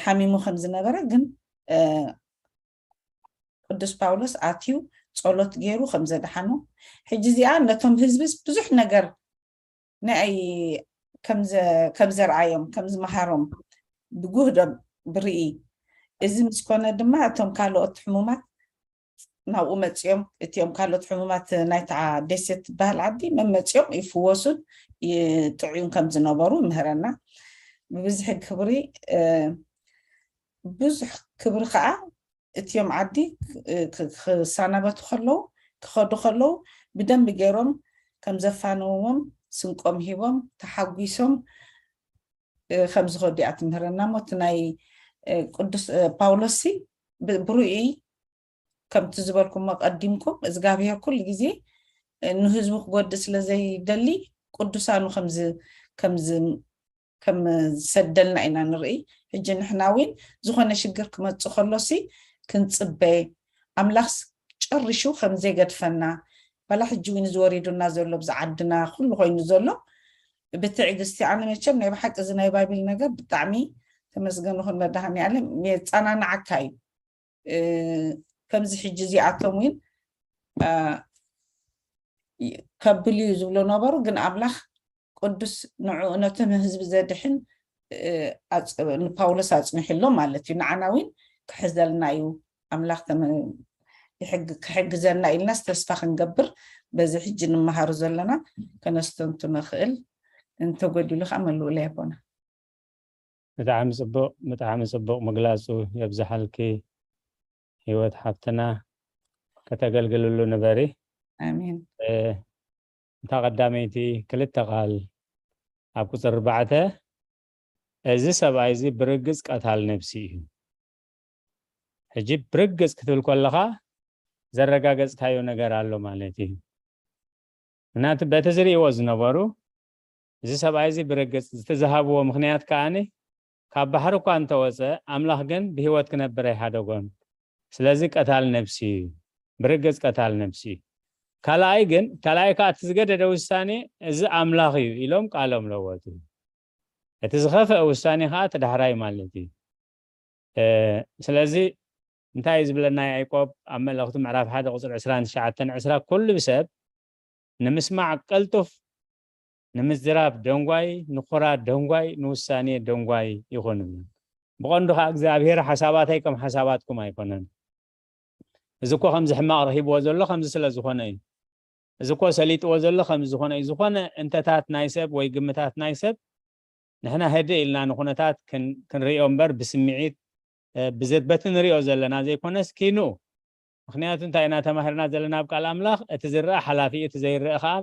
ሓሚሙ ከም ዝነበረ ግን ቅዱስ ጳውሎስ ኣትዩ ጸሎት ገይሩ ከም ዘድሓኖ ሕጂ እዚኣ ነቶም ህዝብስ ብዙሕ ነገር ንኣይ ከም ዘርኣዮም ከም ዝመሃሮም ብጉህዶ ብርኢ እዚ ምስ ኮነ ድማ እቶም ካልኦት ሕሙማት ናብኡ መፅኦም እቲኦም ካልኦት ሕሙማት ናይታ ደሴት ትበሃል ዓዲ መመፅኦም ይፍወሱን ይጥዕዩን ከም ዝነበሩ ምህረና ብብዝሒ ክብሪ ብዙሕ ክብሪ ከዓ እቲኦም ዓዲ ክሳናበቱ ከለዉ ክኸዱ ከለዉ ብደንቢ ገይሮም ከም ዘፋንውዎም ስንቆም ሂቦም ተሓጒሶም ከም ዝኸዱ እያ ትምህረና እሞ እቲ ናይ ቅዱስ ጳውሎስ ብርኡይ ከምቲ ዝበልኩሞ ቀዲምኩም እግዚኣብሔር ኩሉ ግዜ ንህዝቡ ክጎድእ ስለ ዘይደሊ ቅዱሳኑ ከም ዝሰደልና ኢና ንርኢ። ሕጂ ንሕና እውን ዝኾነ ሽግር ክመፅእ ከሎሲ ክንፅበ ኣምላኽ ጨሪሹ ከም ዘይገድፈና ባላ ሕጂ እውን ዝወሪዱና ዘሎ ብዚ ዓድና ኩሉ ኮይኑ ዘሎ ብትዕግስቲ ኣነ መቸም ናይ ብሓቂ እዚ ናይ ባይብል ነገር ብጣዕሚ ተመስገን ይኹን መድሃኒ ኣለም የፃናናዓካ እዩ። ከምዚ ሕጂ እዚኣቶም እውን ከብል እዩ ዝብሎ ነበሩ ግን ኣምላኽ ቅዱስ ንዕኡ ነቶም ህዝቢ ዘድሕን ንፓውሎስ ኣፅኒሕሎ ማለት እዩ ንዓና እውን ክሕዘልና እዩ ኣምላኽ ክሕግዘና ኢልናስ ተስፋ ክንገብር በዚ ሕጂ ንመሃሩ ዘለና ከነስተንቱ ንኽእል እንተጎዲሉ ከዓ መልኡለ ያቦና ብጣዕሚ ፅቡቕ ብጣዕሚ ፅቡቕ ምግላፁ የብዝሓልኪ ህይወት ሓፍትና ከተገልግልሉ ንበሪ ኣሜን እታ ቀዳመይቲ ክልተ ቃል ኣብ ቁፅሪ ኣርባዕተ እዚ ሰብኣይ እዚ ብርግፅ ቀታል ነብሲ እዩ ሕጂ ብርግፅ ክትብል ከለኻ ዘረጋገፅካዮ ነገር ኣሎ ማለት እዩ ምክንያቱ በቲ ዝርእይዎ ዝነበሩ እዚ ሰብኣይ እዚ ብርግፅ ዝተዝሃብዎ ምኽንያት ከዓኒ ካብ ባሕሪ እኳ እንተወፀ ኣምላኽ ግን ብህይወት ክነብር ኣይሃደጎን ስለዚ ቀታል ነብሲ እዩ ብርግፅ ቀታል ነብሲ እዩ ካልኣይ ግን ካልኣይ ከዓ እቲ ዝገደደ ውሳኔ እዚ ኣምላኽ እዩ ኢሎም ቃሎም ለወጡ እቲ ዝኸፍአ ውሳኔ ከዓ እቲ ዳሕራይ ማለት እዩ ስለዚ እንታይ እዩ ዝብለና ያዕቆብ ኣብ መልእኽቱ ምዕራፍ ሓደ ቁፅሪ ዕስራን ትሽዓተን ዕስራ ኩሉ ሰብ ንምስማዕ ቀልጡፍ ንምዝራብ ደንጓይ ንኹራ ደንጓይ ንውሳኔ ደንጓይ ይኹን ብቐንዱ ከዓ እግዚኣብሔር ሓሳባተይ ከም ሓሳባትኩም ኣይኮነን እዚ እኮ ከምዚ ሕማቕ ረኺብዎ ዘሎ ከምዚ ስለ ዝኾነ እዩ እዚ እኮ ሰሊጥዎ ዘሎ ከምዚ ዝኾነ እዩ ዝኾነ እንተታት ናይ ሰብ ወይ ግምታት ናይ ሰብ ንሕና ህድእ ኢልና ንኩነታት ክንሪኦ እምበር ብስምዒት በቲ ንሪኦ ዘለና ዘይኮነስ ኪንኡ ምክንያቱ እንታይ ኢና ተማሂርና ዘለና ኣብ ቃል ኣምላኽ እቲ ዝረአ ሓላፊ እቲ ዘይረአ ከዓ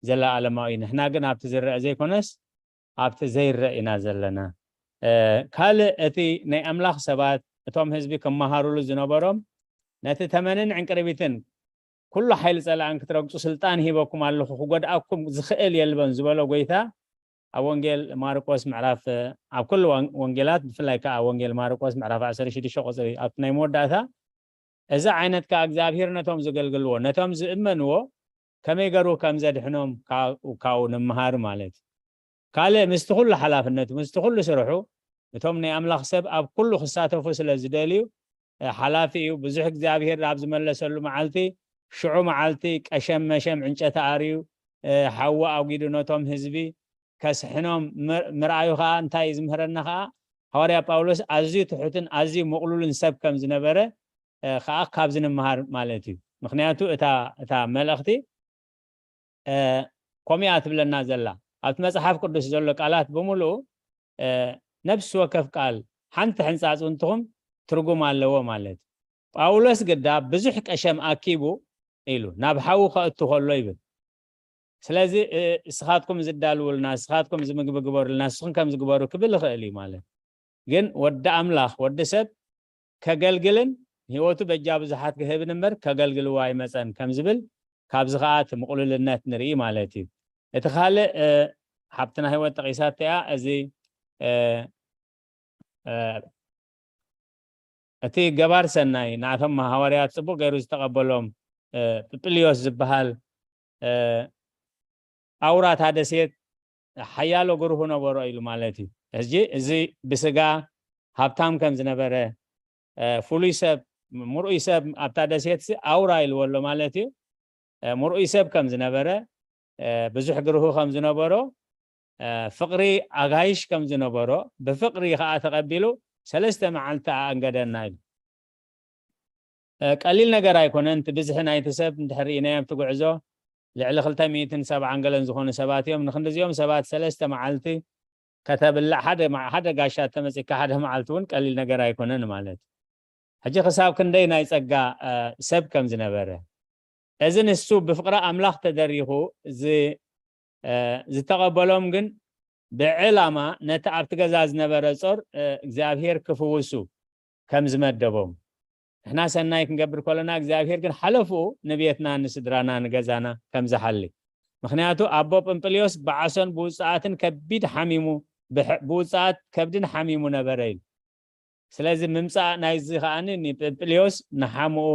ዘለኣለማዊ እዩ። ንሕና ግን ኣብቲ ዝረአ ዘይኮነስ ኣብቲ ዘይረአ ኢና ዘለና። ካልእ እቲ ናይ ኣምላኽ ሰባት እቶም ህዝቢ ክመሃሩሉ ዝነበሮም ነቲ ተመንን ዕንቅርቢትን ኩሉ ሓይሊ ጸላእን ክትረግጹ ስልጣን ሂበኩም ኣለኹ፣ ክጎድኣኩም ዝኽእል የልበን ዝበሎ ጎይታ ኣብ ወንጌል ማርቆስ ምዕራፍ ኣብ ኩሉ ወንጌላት ብፍላይ ከዓ ወንጌል ማርቆስ ምዕራፍ ዓሰርተ ሽዱሽተ ቁፅሪ ኣብቲ ናይ መወዳእታ እዚ ዓይነት ከዓ እግዚኣብሔር ነቶም ዘገልግልዎ ነቶም ዝእመንዎ ከመይ ገሩ ከም ዘድሕኖም ካብኡ ንምሃር ማለት እዩ። ካልእ ምስቲ ኩሉ ሓላፍነቱ ምስቲ ኩሉ ስርሑ እቶም ናይ ኣምላኽ ሰብ ኣብ ኩሉ ክሳተፉ ስለ ዝደልዩ ሓላፊ እዩ። ብዙሕ እግዚኣብሔር ኣብ ዝመለሰሉ መዓልቲ ሽዑ መዓልቲ ቀሸም መሸም ዕንጨቲ ኣርዩ ሓዊ ኣጒዱ ነቶም ህዝቢ ከስሕኖም ምርኣዩ ከዓ እንታይ ዝምህረና ከዓ ሃዋርያ ጳውሎስ ኣዝዩ ትሑትን ኣዝዩ ምቕሉልን ሰብ ከም ዝነበረ ከዓ ካብዚ ንምሃር ማለት እዩ። ምክንያቱ እታ እታ መልእኽቲ ከምኡ እያ ትብለና ዘላ። ኣብቲ መፅሓፍ ቅዱስ ዘሎ ቃላት ብምሉኡ ነፍሲ ወከፍ ቃል ሓንቲ ሕንፃፅ እንትኹም ትርጉም ኣለዎ ማለት እዩ። ጳውሎስ ግዳ ብዙሕ ቀሸም ኣኪቡ ኢሉ ናብ ሓዊ ከእቱ ከሎ ይብል። ስለዚ እስኻትኩም ዝዳልውልና፣ እስኻትኩም ዝምግቢ ግበሩልና፣ ንስኹም ከም ዝግበሩ ክብል ይኽእል እዩ ማለት ግን ወዲ ኣምላኽ ወዲ ሰብ ከገልግልን ህይወቱ በጃ ብዙሓት ክህብን እምበር ከገልግልዎ ኣይመፀን ከም ዝብል ካብዚ ከዓ እቲ ምቕሉልነት ንርኢ ማለት እዩ። እቲ ካልእ ሓብትና ህይወት ጠቂሳቶ እያ። እዚ እቲ ገባር ሰናይ ናቶም ሃዋርያት ፅቡቅ ገይሩ ዝተቀበሎም ጵጵልዮስ ዝበሃል ኣውራ እታ ደሴት ሓያሎ ግርሁ ነበሮ ኢሉ ማለት እዩ። ሕጂ እዚ ብስጋ ሃብታም ከም ዝነበረ ፍሉይ ሰብ ምርኡይ ሰብ ኣብታ ደሴት ኣውራ ኢልዎ ኣሎ ማለት እዩ። ምርኡይ ሰብ ከም ዝነበረ ብዙሕ ግርሁ ከም ዝነበሮ ፍቕሪ ኣጋይሽ ከም ዝነበሮ ብፍቕሪ ከዓ ተቐቢሉ ሰለስተ መዓልቲ ኣእንገደና ኢሉ። ቀሊል ነገር ኣይኮነን። እቲ ብዝሒ ናይቲ ሰብ እንድሕር ርኢናዮ ኣብቲ ጉዕዞ ልዕሊ ክልተ ሚእትን ሰብዓን ገለን ዝኾኑ ሰባት እዮም። ንክንድዚኦም ሰባት ሰለስተ መዓልቲ ከተብልዕ ሓደ ጋሻ ተመፂካ ሓደ መዓልቲ እውን ቀሊል ነገር ኣይኮነን ማለት። ሕጂ ክሳብ ክንደይ ናይ ፀጋ ሰብ ከም ዝነበረ እዚ ንሱ ብፍቕሪ ኣምላኽ ተደሪኹ ዝተቐበሎም ግን ብዕላማ ነቲ ኣብቲ ገዛ ዝነበረ ጾር እግዚኣብሔር ክፍውሱ ከም ዝመደቦም ንሕና ሰናይ ክንገብር ከለና እግዚኣብሔር ግን ሓለፍኡ ንቤትና ንስድራና ንገዛና ከም ዝሓሊ ምክንያቱ ኣቦ ጵንጥልዮስ ብዓሶን ብውፅኣትን ከቢድ ሓሚሙ ብውፅኣት ከብድን ሓሚሙ ነበረ ኢሉ ስለዚ ምምፃእ ናይዚ ከዓ ንጵንጥልዮስ ንሓምኡ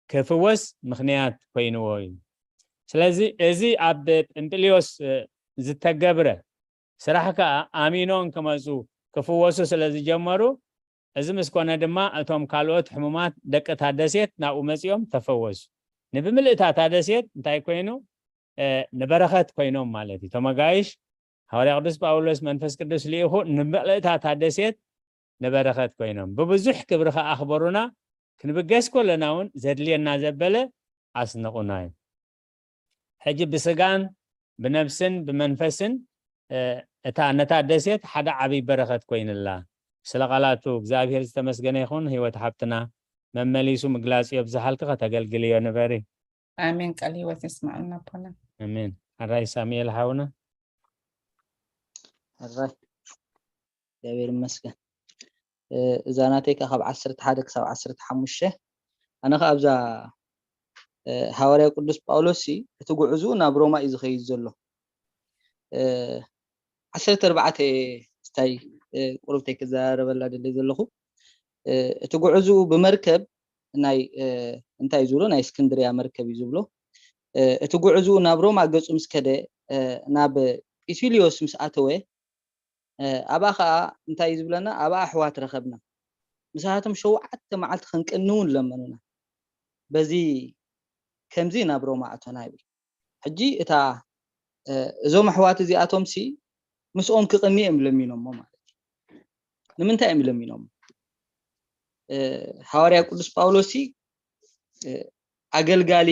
ክፍወስ ምክንያት ኮይንዎ እዩ። ስለዚ እዚ ኣብ ጵንጥልዮስ ዝተገብረ ስራሕ ከዓ ኣሚኖን ክመፁ ክፍወሱ ስለ ዝጀመሩ እዚ ምስ ኮነ ድማ እቶም ካልኦት ሕሙማት ደቂ እታ ደሴት ናብኡ መፂኦም ተፈወሱ። ንብምልእታ እታ ደሴት እንታይ ኮይኑ ንበረኸት ኮይኖም ማለት እዩ። እቶም ኣጋይሽ ሃዋርያ ቅዱስ ጳውሎስ መንፈስ ቅዱስ ልኢኹ ንምልእታ እታ ደሴት ንበረኸት ኮይኖም ብብዙሕ ክብሪ ከኣኽበሩና ክንብገስ ከለና እውን ዘድልየና ዘበለ ኣስንቑና እዩ። ሕጂ ብስጋን ብነብስን ብመንፈስን እታ ነታ ደሴት ሓደ ዓብይ በረኸት ኮይንላ። ስለ ቃላቱ እግዚኣብሔር ዝተመስገነ ይኹን። ህይወት ሓብትና መመሊሱ ምግላፅ የብዝሓልኪ ከተገልግልዮ ንበሪ። ኣሜን። ቃል ህይወት የስማዕልና ኣቦና። ኣሜን። ሓራይ ሳሙኤል ሓውና። ሕራይ እግዚኣብሔር ይመስገን። እዛ ናተይ ከዓ ካብ ዓሰርተ ሓደ ክሳብ ዓሰርተ ሓሙሽተ ኣነ ከዓ ኣብዛ ሃዋርያ ቅዱስ ጳውሎስ እቲ ጉዕዙ ናብ ሮማ እዩ ዝኸይድ ዘሎ። ዓሰርተ ኣርባዕተ ስታይ ቁርብተይ ክዘራረበላ ደለ ዘለኹ እቲ ጉዕዙ ብመርከብ ናይ እንታይ ዝብሎ ናይ እስክንድርያ መርከብ እዩ ዝብሎ እቲ ጉዕዙ ናብ ሮማ ገፁ ምስ ከደ ናብ ጲስልዮስ ምስ ኣተወ ኣብኣ ከዓ እንታይ እዩ ዝብለና ኣብኣ ኣሕዋት ረኸብና ምሳቶም ሸውዓተ መዓልቲ ክንቅንውን ለመኑና በዚ ከምዚ ናብ ሮማ ኣቶና ይብል ሕጂ እታ እዞም ኣሕዋት እዚኣቶም ሲ ምስኦም ክቕኒ እዮም ለሚኖሞ ማለት እዩ ንምንታይ እዮም ለሚኖሞ ሃዋርያ ቅዱስ ጳውሎስ ሲ ኣገልጋሊ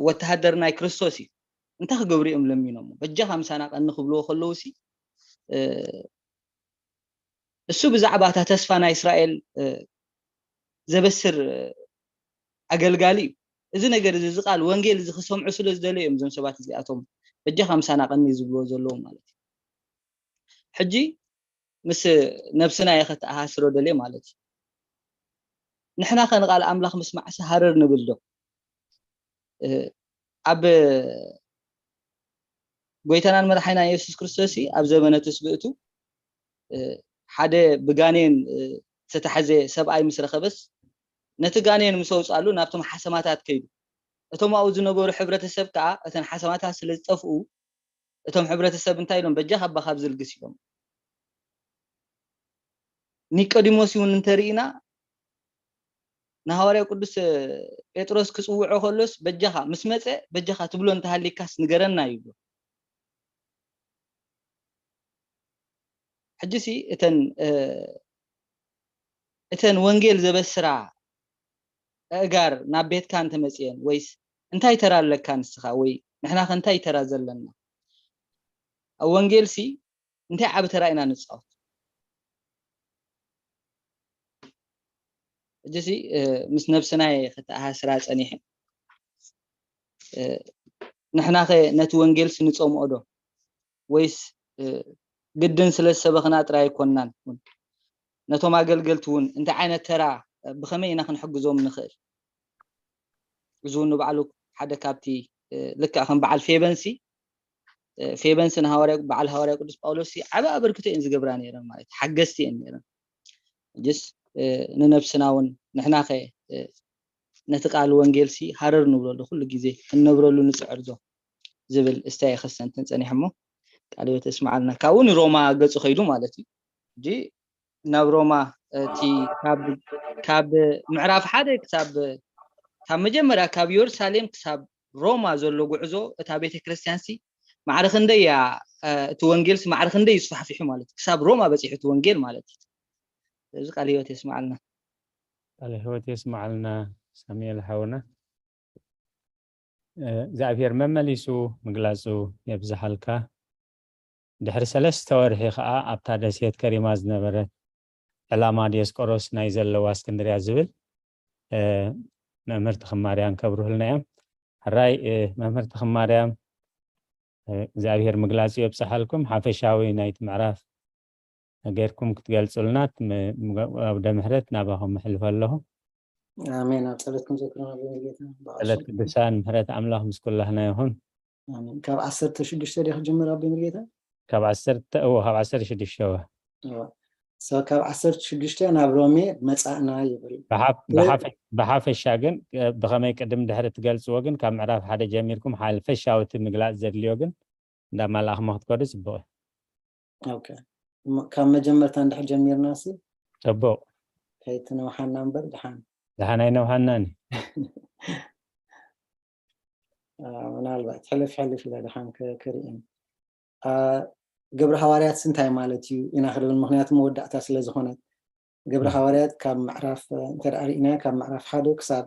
ወተሃደር ናይ ክርስቶስ እዩ እንታይ ክገብሩ እዮም ለሚኖሞ በጃኻ ምሳና ቀኒ ክብልዎ ከለዉ ሲ እሱ ብዛዕባ እታ ተስፋ ናይ እስራኤል ዘበስር ኣገልጋሊ እዩ እዚ ነገር እዚ፣ እዚ ቃል ወንጌል እዚ ክሰምዑ ስለ ዝደለዩ እዮም እዞም ሰባት እዚኣቶም በጃኻ ምሳና ቀኒ ዝብልዎ ዘለዉ ማለት እዩ። ሕጂ ምስ ነብስና እየ ከተኣሳስሮ ደልየ ማለት እዩ። ንሕና ከ ንቃል ኣምላኽ ምስማዕሲ ሃረር ንብል ዶ? ኣብ ጎይታናን መድሓኒና የሱስ ክርስቶስ ኣብ ዘመነ ትስብእቱ ሓደ ብጋኔን ዝተታሕዘ ሰብኣይ ምስ ረኸበስ፣ ነቲ ጋኔን ምስ ኣውፅኣሉ ናብቶም ሓሰማታት ከይዱ። እቶም ኣብኡ ዝነበሩ ሕብረተሰብ ከዓ እተን ሓሰማታት ስለ ዝጠፍኡ፣ እቶም ሕብረተሰብ እንታይ ኢሎም? በጃ ካባ ካብዚ ልግስ ኢሎም። ኒቆዲሞስ እውን እንተርኢና ንሃዋርያ ቅዱስ ጴጥሮስ ክፅውዖ ከሎስ በጃኻ ምስ መፀ በጃኻ ትብሎ እንተሃሊካስ ንገረና ይብሎ። ሕጂ ሲ እተን እተን ወንጌል ዘበስራ ኣእጋር ናብ ቤትካ እንተመፅየን ወይስ እንታይ ተራ ኣለካ ንስኻ ወይ ንሕና ከ እንታይ ተራ ዘለና ኣብ ወንጌል ሲ እንታይ ዓቢ ተራ ኢና ንፃወት? ሕጂ ሲ ምስ ነብስና እየ ከተኣሳስራ ፀኒሐ። ንሕናኸ ነቲ ወንጌልሲ ንፀምኦ ዶ? ወይስ ግድን ስለ ዝሰበኽና ጥራይ ኣይኮንናን? እውን ነቶም ኣገልገልቲ እውን እንታይ ዓይነት ተራ፣ ብኸመይ ኢና ክንሕግዞም ንኽእል? እዚ እውን ንባዕሉ ሓደ ካብቲ ልክዕ ከም በዓል ፌበንሲ ፌበንሲ ንሃዋርያ በዓል ሃዋርያ ቅዱስ ጳውሎስ ዓበ ኣበርክቶ እየን ዝገብራ ነይረን ማለት ሓገዝቲ እየን ነይረን። ጅስ ንነብስና እውን ንሕናኸ ነቲ ቃል ወንጌልሲ ሃረር ንብለሉ ኩሉ ግዜ ክንነብረሉ ንፅዕር ዶ ዝብል እስታይ ከስተንትን ፀኒሐ እሞ ቃል ህይወት የስምዓልና። ካብኡ ንሮማ ገፁ ከይዱ ማለት እዩ። እጂ ናብ ሮማ እቲ ካብ ምዕራፍ ሓደ ክሳብ ካብ መጀመርያ ካብ የሩሳሌም ክሳብ ሮማ ዘሎ ጉዕዞ እታ ቤተ ክርስቲያን ሲ ማዕረ ክንደይ እያ እቲ ወንጌል ሲ ማዕረ ክንደይ ይስፋሕፊሑ ማለት ክሳብ ሮማ በፂሑ እቲ ወንጌል ማለት እዩ። እዚ ቃል ህይወት የስማዓልና። ቃል ህይወት የስማዓልና ሳሙኤል ሓውና። እግዚኣብሔር መመሊሱ ምግላፁ የብዝሓልካ። ድሕሪ ሰለስተ ወርሒ ከዓ ኣብታ ደሴት ከሪማ ዝነበረት ዕላማ ዲዮስቆሮስ ናይ ዘለዋ እስክንድርያ ዝብል መምህር ተኽማርያም ከብርሁልና እዮም። ሕራይ መምህር ተኽማርያም እግዚኣብሔር ምግላፁ የብፅሓልኩም። ሓፈሻዊ ናይቲ ምዕራፍ ጌርኩም ክትገልፁልና ኣብ ደምሕረት ናባኹም መሕልፈ ኣለኹ። ኣሜን። ኣብ ጸሎትኩም ዘክሩና ብጌታ ጸሎት ቅዱሳን ምሕረት ኣምላኽ ምስ ኩላህና ይኹን። ኣሜን። ካብ ዓሰርተ ሽዱሽተ ዲያ ክጅምር ኣብ ብጌታ? ካብ ዓሰርተ እዎ ካብ ዓሰርተ ሽዱሽተ እዎ። እዎ። So ካብ ዓሰርተ ሽዱሽተ ናብ ሮሜ መጻእና ይብል። ብሓፈሻ ግን ብኸመይ ቅድም ድሕሪ ትገልጽዎ ግን ካብ ምዕራፍ ሓደ ጀሚርኩም ሓፈሻዊ እቲ ምግላጽ ዘድልዮ ግን እንዳማላእኹሞ ክትከዱ ጽቡቕ እዩ። ካብ መጀመርታ እንድሕር ጀሚርና ሲ ጽቡቕ ከይትነውሓና እምበር ድሓን ድሓን ኣይነውሓናን እዩ። ምናልባት ሕልፍ ሕልፍ ኢለ ድሓን ክርእን ግብሪ ሃዋርያት እንታይ ማለት እዩ ኢና ክልብል፣ ምክንያቱ መወዳእታ ስለ ዝኾነት ግብሪ ሃዋርያት ካብ ምዕራፍ እንተ ርኢና ካብ ምዕራፍ ሓደ ክሳብ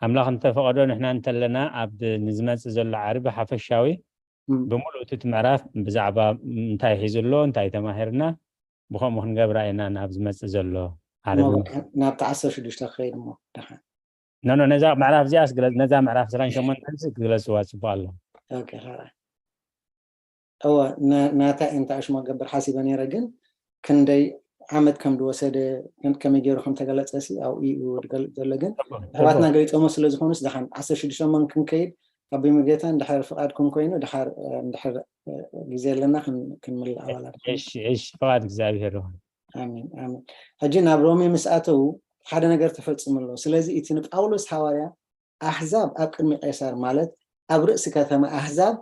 ኣምላኽ እንተፈቐዶ ንሕና እንተለና ኣብ ንዝመፅእ ዘሎ ዓርቢ ሓፈሻዊ ብምሉእ እቲ ምዕራፍ ብዛዕባ እንታይ ሒዙ ኣሎ እንታይ ተማሂርና ብከምኡ ክንገብራ ኢና ናብ ዝመፅእ ዘሎ ዓርቢ ናብቲ ዓሰርተ ሽዱሽተ ክኸይድ እሞ ደሓን ኖ ኖ ነዛ ምዕራፍ እዚኣስ ግለፅ ነዛ ምዕራፍ ዕስራን ሸሞንተን ሲ ግለፅዋ ፅቡቅ ኣሎ ኦኬ ሕራይ እወ ናታ እየ እንታይ ኣሽማ ገብር ሓሲበ ነይረ ግን ክንደይ ዓመት ከም ዝወሰደ ከመይ ገይሩ ከም ተገለፀ ሲ ኣብኡ እዩ ዝገልፅ ዘሎ ግን ኣሕዋትና ገሊፆሞ ስለ ዝኾኑስ ደሓን ዓሰርተ ሽዱሽተ እሞ ክንከይድ ኣብ ቤት መግቢታ እንድሕር ፍቓድኩም ኮይኑ ድሓር እንድሕር ግዜ ኣለና ክንምልእ ኣባላት እሺ እሺ ፍቓድ እግዚኣብሔር ይኹን ኣሜን ኣሜን ሕጂ ናብ ሮሜ ምስ ኣተዉ ሓደ ነገር ተፈፂሙ ኣሎ ስለዚ እቲ ንጳውሎስ ሃዋርያ ኣሕዛብ ኣብ ቅድሚ ቄሳር ማለት ኣብ ርእሲ ከተማ ኣሕዛብ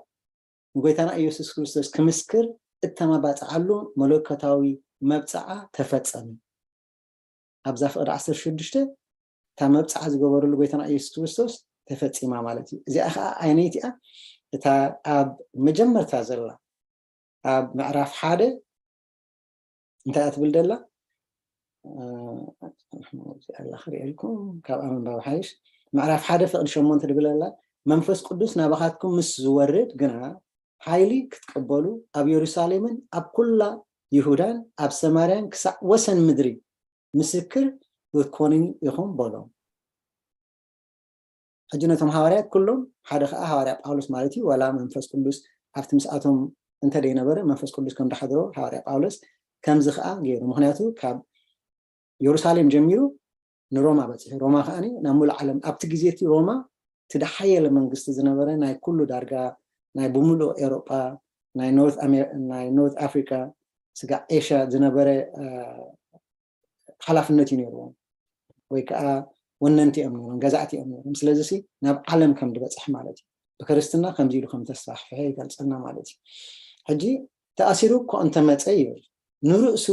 ንጎይታና ኢየሱስ ክርስቶስ ክምስክር እተመባፅዓሉ መለኮታዊ መብፅዓ ተፈፀመ ኣብዛ ፍቕዲ ዓሰርተ ሽዱሽተ እታ መብፅዓ ዝገበረሉ ጎይታና ኢየሱስ ክርስቶስ ተፈፂማ ማለት እዩ እዚኣ ከዓ ዓይነይቲኣ እታ ኣብ መጀመርታ ዘላ ኣብ ምዕራፍ ሓደ እንታይ እያ ትብል ደላ ኣላ ክሪኤልኩም ካብኣ ምንባብ ሓይሽ ምዕራፍ ሓደ ፍቕዲ ሸሞንተ ትብል ኣላ መንፈስ ቅዱስ ናባኻትኩም ምስ ዝወርድ ግና ሓይሊ ክትቅበሉ ኣብ የሩሳሌምን ኣብ ኩላ ይሁዳን ኣብ ሰማርያን ክሳዕ ወሰን ምድሪ ምስክር ክትኮኑኒ ኢኹም በሎም ሕጂ ነቶም ሃዋርያት ኩሎም ሓደ ከዓ ሃዋርያ ጳውሎስ ማለት እዩ፣ ዋላ መንፈስ ቅዱስ ኣብቲ ምስኣቶም እንተደይነበረ መንፈስ ቅዱስ ከም ዝሓድሮ ሃዋርያ ጳውሎስ ከምዚ ከዓ ገይሩ። ምክንያቱ ካብ የሩሳሌም ጀሚሩ ንሮማ በፂሑ፣ ሮማ ከዓ ናብ ሙሉእ ዓለም፣ ኣብቲ ግዜ እቲ ሮማ እቲ ዝሓየለ መንግስቲ ዝነበረ ናይ ኩሉ ዳርጋ ናይ ብምሉእ ኤውሮጳ ናይ ኖርት ኣሜ- ናይ ኖርት ኣፍሪካ ስጋዕ ኤሽያ ዝነበረ ሓላፍነት እዩ ነይርዎም፣ ወይ ከዓ ወነንቲ እዮም ነይሮም፣ ገዛእቲ እዮም ነይሮም። ስለዚ ናብ ዓለም ከም ዝበፅሕ ማለት እዩ። ብክርስትና ከምዚ ኢሉ ከም ተስፋሕፍሐ ይገልፀልና ማለት እዩ። ሕጂ ተኣሲሩ እኮ እንተመፀ ይብል ንርእሱ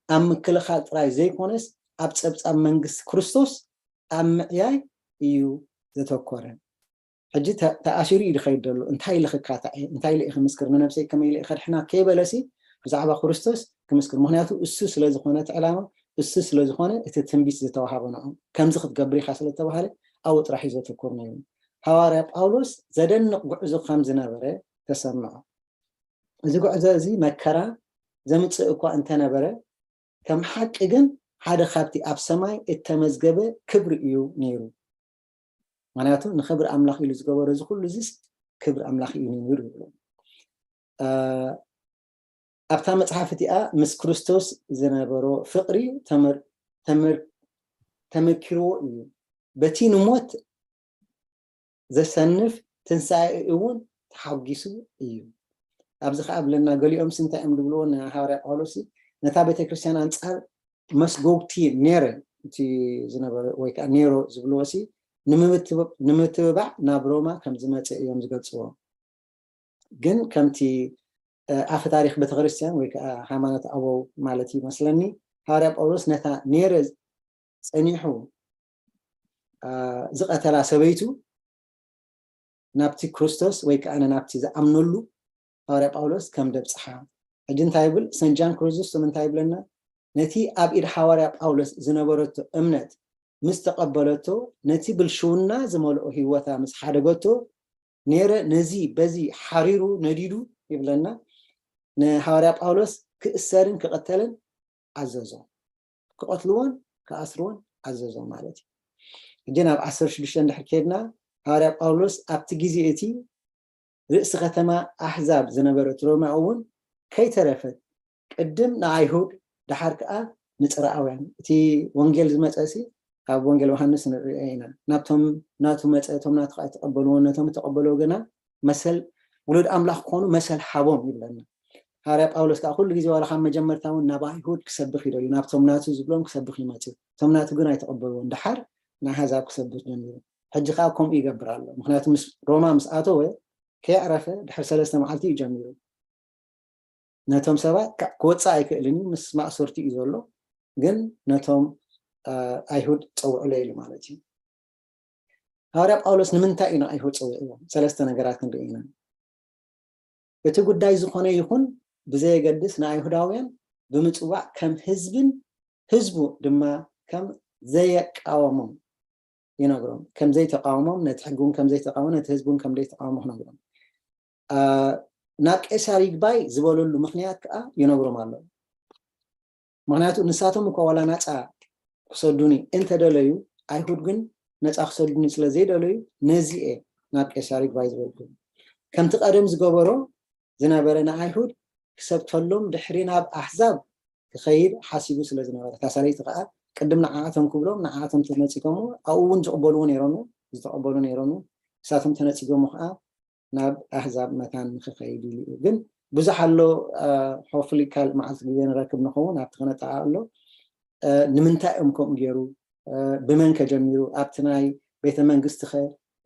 ኣብ ምክልኻል ጥራይ ዘይኮነስ ኣብ ፀብፃብ መንግስቲ ክርስቶስ ኣብ ምዕያይ እዩ ዘተኮረ። ሕጂ ተኣሲሩ እዩ ዝኸይድ ዘሎ። እንታይ ኢለ ክካታዕ እየ? እንታይ ኢለ እየ ክምስክር? ንነብሰይ ከመይ ኢለ እየ ከድሕና ከይበለሲ ብዛዕባ ክርስቶስ ክምስክር። ምክንያቱ እሱ ስለዝኾነ እቲ ዕላማ፣ እሱ ስለዝኾነ እቲ ትንቢት ዝተዋሃበ ንዑ ከምዚ ክትገብር ኢኻ ስለተባሃለ ኣብኡ ጥራሕ እዩ ዘተኮር ነይሩ። ሃዋርያ ጳውሎስ ዘደንቕ ጉዕዞ ከም ዝነበረ ተሰምዖ። እዚ ጉዕዞ እዚ መከራ ዘምፅእ እኳ እንተነበረ ከም ሓቂ ግን ሓደ ካብቲ ኣብ ሰማይ እተመዝገበ ክብሪ እዩ ነይሩ። ምክንያቱ ንክብሪ ኣምላኽ ኢሉ ዝገበሮ እዚ ኩሉ እዚስ ክብሪ ኣምላኽ እዩ ነይሩ ይብሉ። ኣብታ መፅሓፍ እቲኣ ምስ ክርስቶስ ዝነበሮ ፍቕሪ ተመኪርዎ እዩ። በቲ ንሞት ዘሰንፍ ትንሳኤ እውን ተሓጒሱ እዩ። ኣብዚ ከዓ ብለና ገሊኦም እንታይ እዮም ዝብልዎ ንሃዋርያ ጳውሎስ ነታ ቤተክርስትያን ኣንፃር መስጎግቲ ኔረ እቲ ዝነበረ ወይ ከዓ ኔሮ ዝብልዎ ሲ ንምትብባዕ ናብ ሮማ ከም ዝመፀ እዮም ዝገልፅዎ። ግን ከምቲ ኣፈ ታሪክ ቤተክርስትያን ወይ ከዓ ሃይማኖት ኣበው ማለት ይመስለኒ ሃዋርያ ጳውሎስ ነታ ኔረ ፀኒሑ ዝቐተላ ሰበይቱ ናብቲ ክርስቶስ ወይ ከዓ ናብቲ ዝኣምነሉ ሃዋርያ ጳውሎስ ከም ደብፅሓ። ሕጂ እንታይ ይብል ሰንት ጃን ክሪዞስቶም እንታይ ይብለና? ነቲ ኣብ ኢድ ሃዋርያ ጳውሎስ ዝነበረቶ እምነት ምስ ተቐበለቶ ነቲ ብልሽውና ዝመልኦ ህይወታ ምስ ሓደገቶ ኔረ ነዚ በዚ ሓሪሩ ነዲዱ ይብለና። ንሃዋርያ ጳውሎስ ክእሰርን ክቐተልን ኣዘዞ። ክቐትልዎን ክኣስርዎን ኣዘዞ ማለት እዩ። ሕጂ ናብ ዓሰርተ ሽዱሽተ እንድሕር ከድና ሃዋርያ ጳውሎስ ኣብቲ ግዜ እቲ ርእሲ ከተማ ኣሕዛብ ዝነበረት ሮማ እውን ከይተረፈት ቅድም ንኣይሁድ ደሓር ከዓ ንፅርኣውያን እቲ ወንጌል ዝመፀ ሲ ካብ ወንጌል ዮሃንስ ንሪኦ ኢና። ናብቶም ናቱ መፀ እቶም ናቱ ከዓ ተቀበልዎ ነቶም ተቀበልዎ ግና መሰል ውሉድ ኣምላኽ ክኾኑ መሰል ሓቦም ይብለና። ሃዋርያ ጳውሎስ ከዓ ኩሉ ግዜ ዋላ ካብ መጀመርታ እውን ናብ ኣይሁድ ክሰብኽ ይደልዩ ናብቶም ናቱ ዝብሎም ክሰብኽ ይመፅእ እቶም ናቱ ግን ኣይተቀበልዎን ደሓር ንኣሕዛብ ክሰብኽ ጀሚሩ። ሕጂ ከዓ ከምኡ ይገብር ኣሎ። ምክንያቱ ምስ ሮማ ምስ ኣተወ ከየዕረፈ ድሕሪ ሰለስተ መዓልቲ እዩ ጀሚሩ። ነቶም ሰባት ክወፅእ ኣይክእልን እዩ ምስ ማእሰርቲ እዩ ዘሎ። ግን ነቶም ኣይሁድ ፀውዕሎ ኢሉ ማለት እዩ። ሃዋርያ ጳውሎስ ንምንታይ እዩ ንኣይሁድ ፀዊዕዎም? ሰለስተ ነገራት ክንርኢ ኢና። እቲ ጉዳይ ዝኾነ ይኹን ብዘየገድስ ንኣይሁዳውያን ብምፅዋዕ ከም ህዝብን ህዝቡ ድማ ከም ዘየቃወሞም ይነግሮም። ከም ዘይተቃወሞም ነቲ ሕጊ እውን ከም ዘይተቃወሞ ነቲ ህዝቢ እውን ከም ዘይተቃወሞ ክነግሮም። ናብ ቄሳር ይግባይ ዝበለሉ ምክንያት ከዓ ይነግሮም ኣለዉ። ምክንያቱ ንሳቶም እኳ ዋላ ናፃ ክሰዱኒ እንተደለዩ ኣይሁድ ግን ነፃ ክሰዱኒ ስለ ዘይደለዩ ነዚ እየ ናብ ቄሳር ይግባይ ዝበልኩ። ከምቲ ቀደም ዝገበሮ ዝነበረ ንኣይሁድ ክሰብተሎም ድሕሪ ናብ ኣሕዛብ ክኸይድ ሓሲቡ ስለ ዝነበረ እታ ሰለይቲ ከዓ ቅድም ንዓኣቶም ክብሎም ንዓኣቶም ተነፂጎሞ ኣብኡ እውን ዝቕበልዎ ነይሮም ዝተቐበሉ ነይሮም። ንሳቶም ተነፂጎሞ ከዓ ናብ ኣህዛብ መታን ንክኸይድ ኢሉ እዩ። ግን ብዙሕ ኣሎ። ሆፍሊ ካልእ መዓልቲ ግዜ ንረክብ ንኸውን ኣብቲ ክነጠቃ ኣሎ። ንምንታይ እዮም ከምኡ ገይሩ? ብመን ከጀሚሩ? ኣብቲ ናይ ቤተ መንግስቲ ከ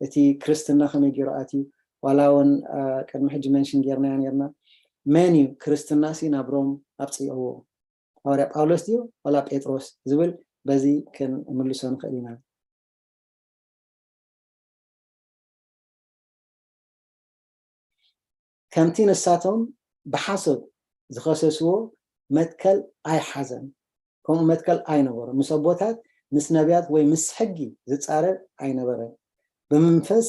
እቲ ክርስትና ከመይ ገይሩ ኣትዩ? ዋላ እውን ቅድሚ ሕጂ መንሽን ጌርናዮ ኔርና። መን እዩ ክርስትና ሲ ናብ ሮም ኣብፅእዎ? ሃዋርያ ጳውሎስ ድዩ ዋላ ጴጥሮስ ዝብል በዚ ክንምልሶ ንኽእል ኢና። ከምቲ ንሳቶም ብሓሶት ዝኸሰስዎ መትከል ኣይሓዘን። ከምኡ መትከል ኣይነበሮን። ምስ ኣቦታት፣ ምስ ነቢያት ወይ ምስ ሕጊ ዝጻረር ኣይነበረን። ብመንፈስ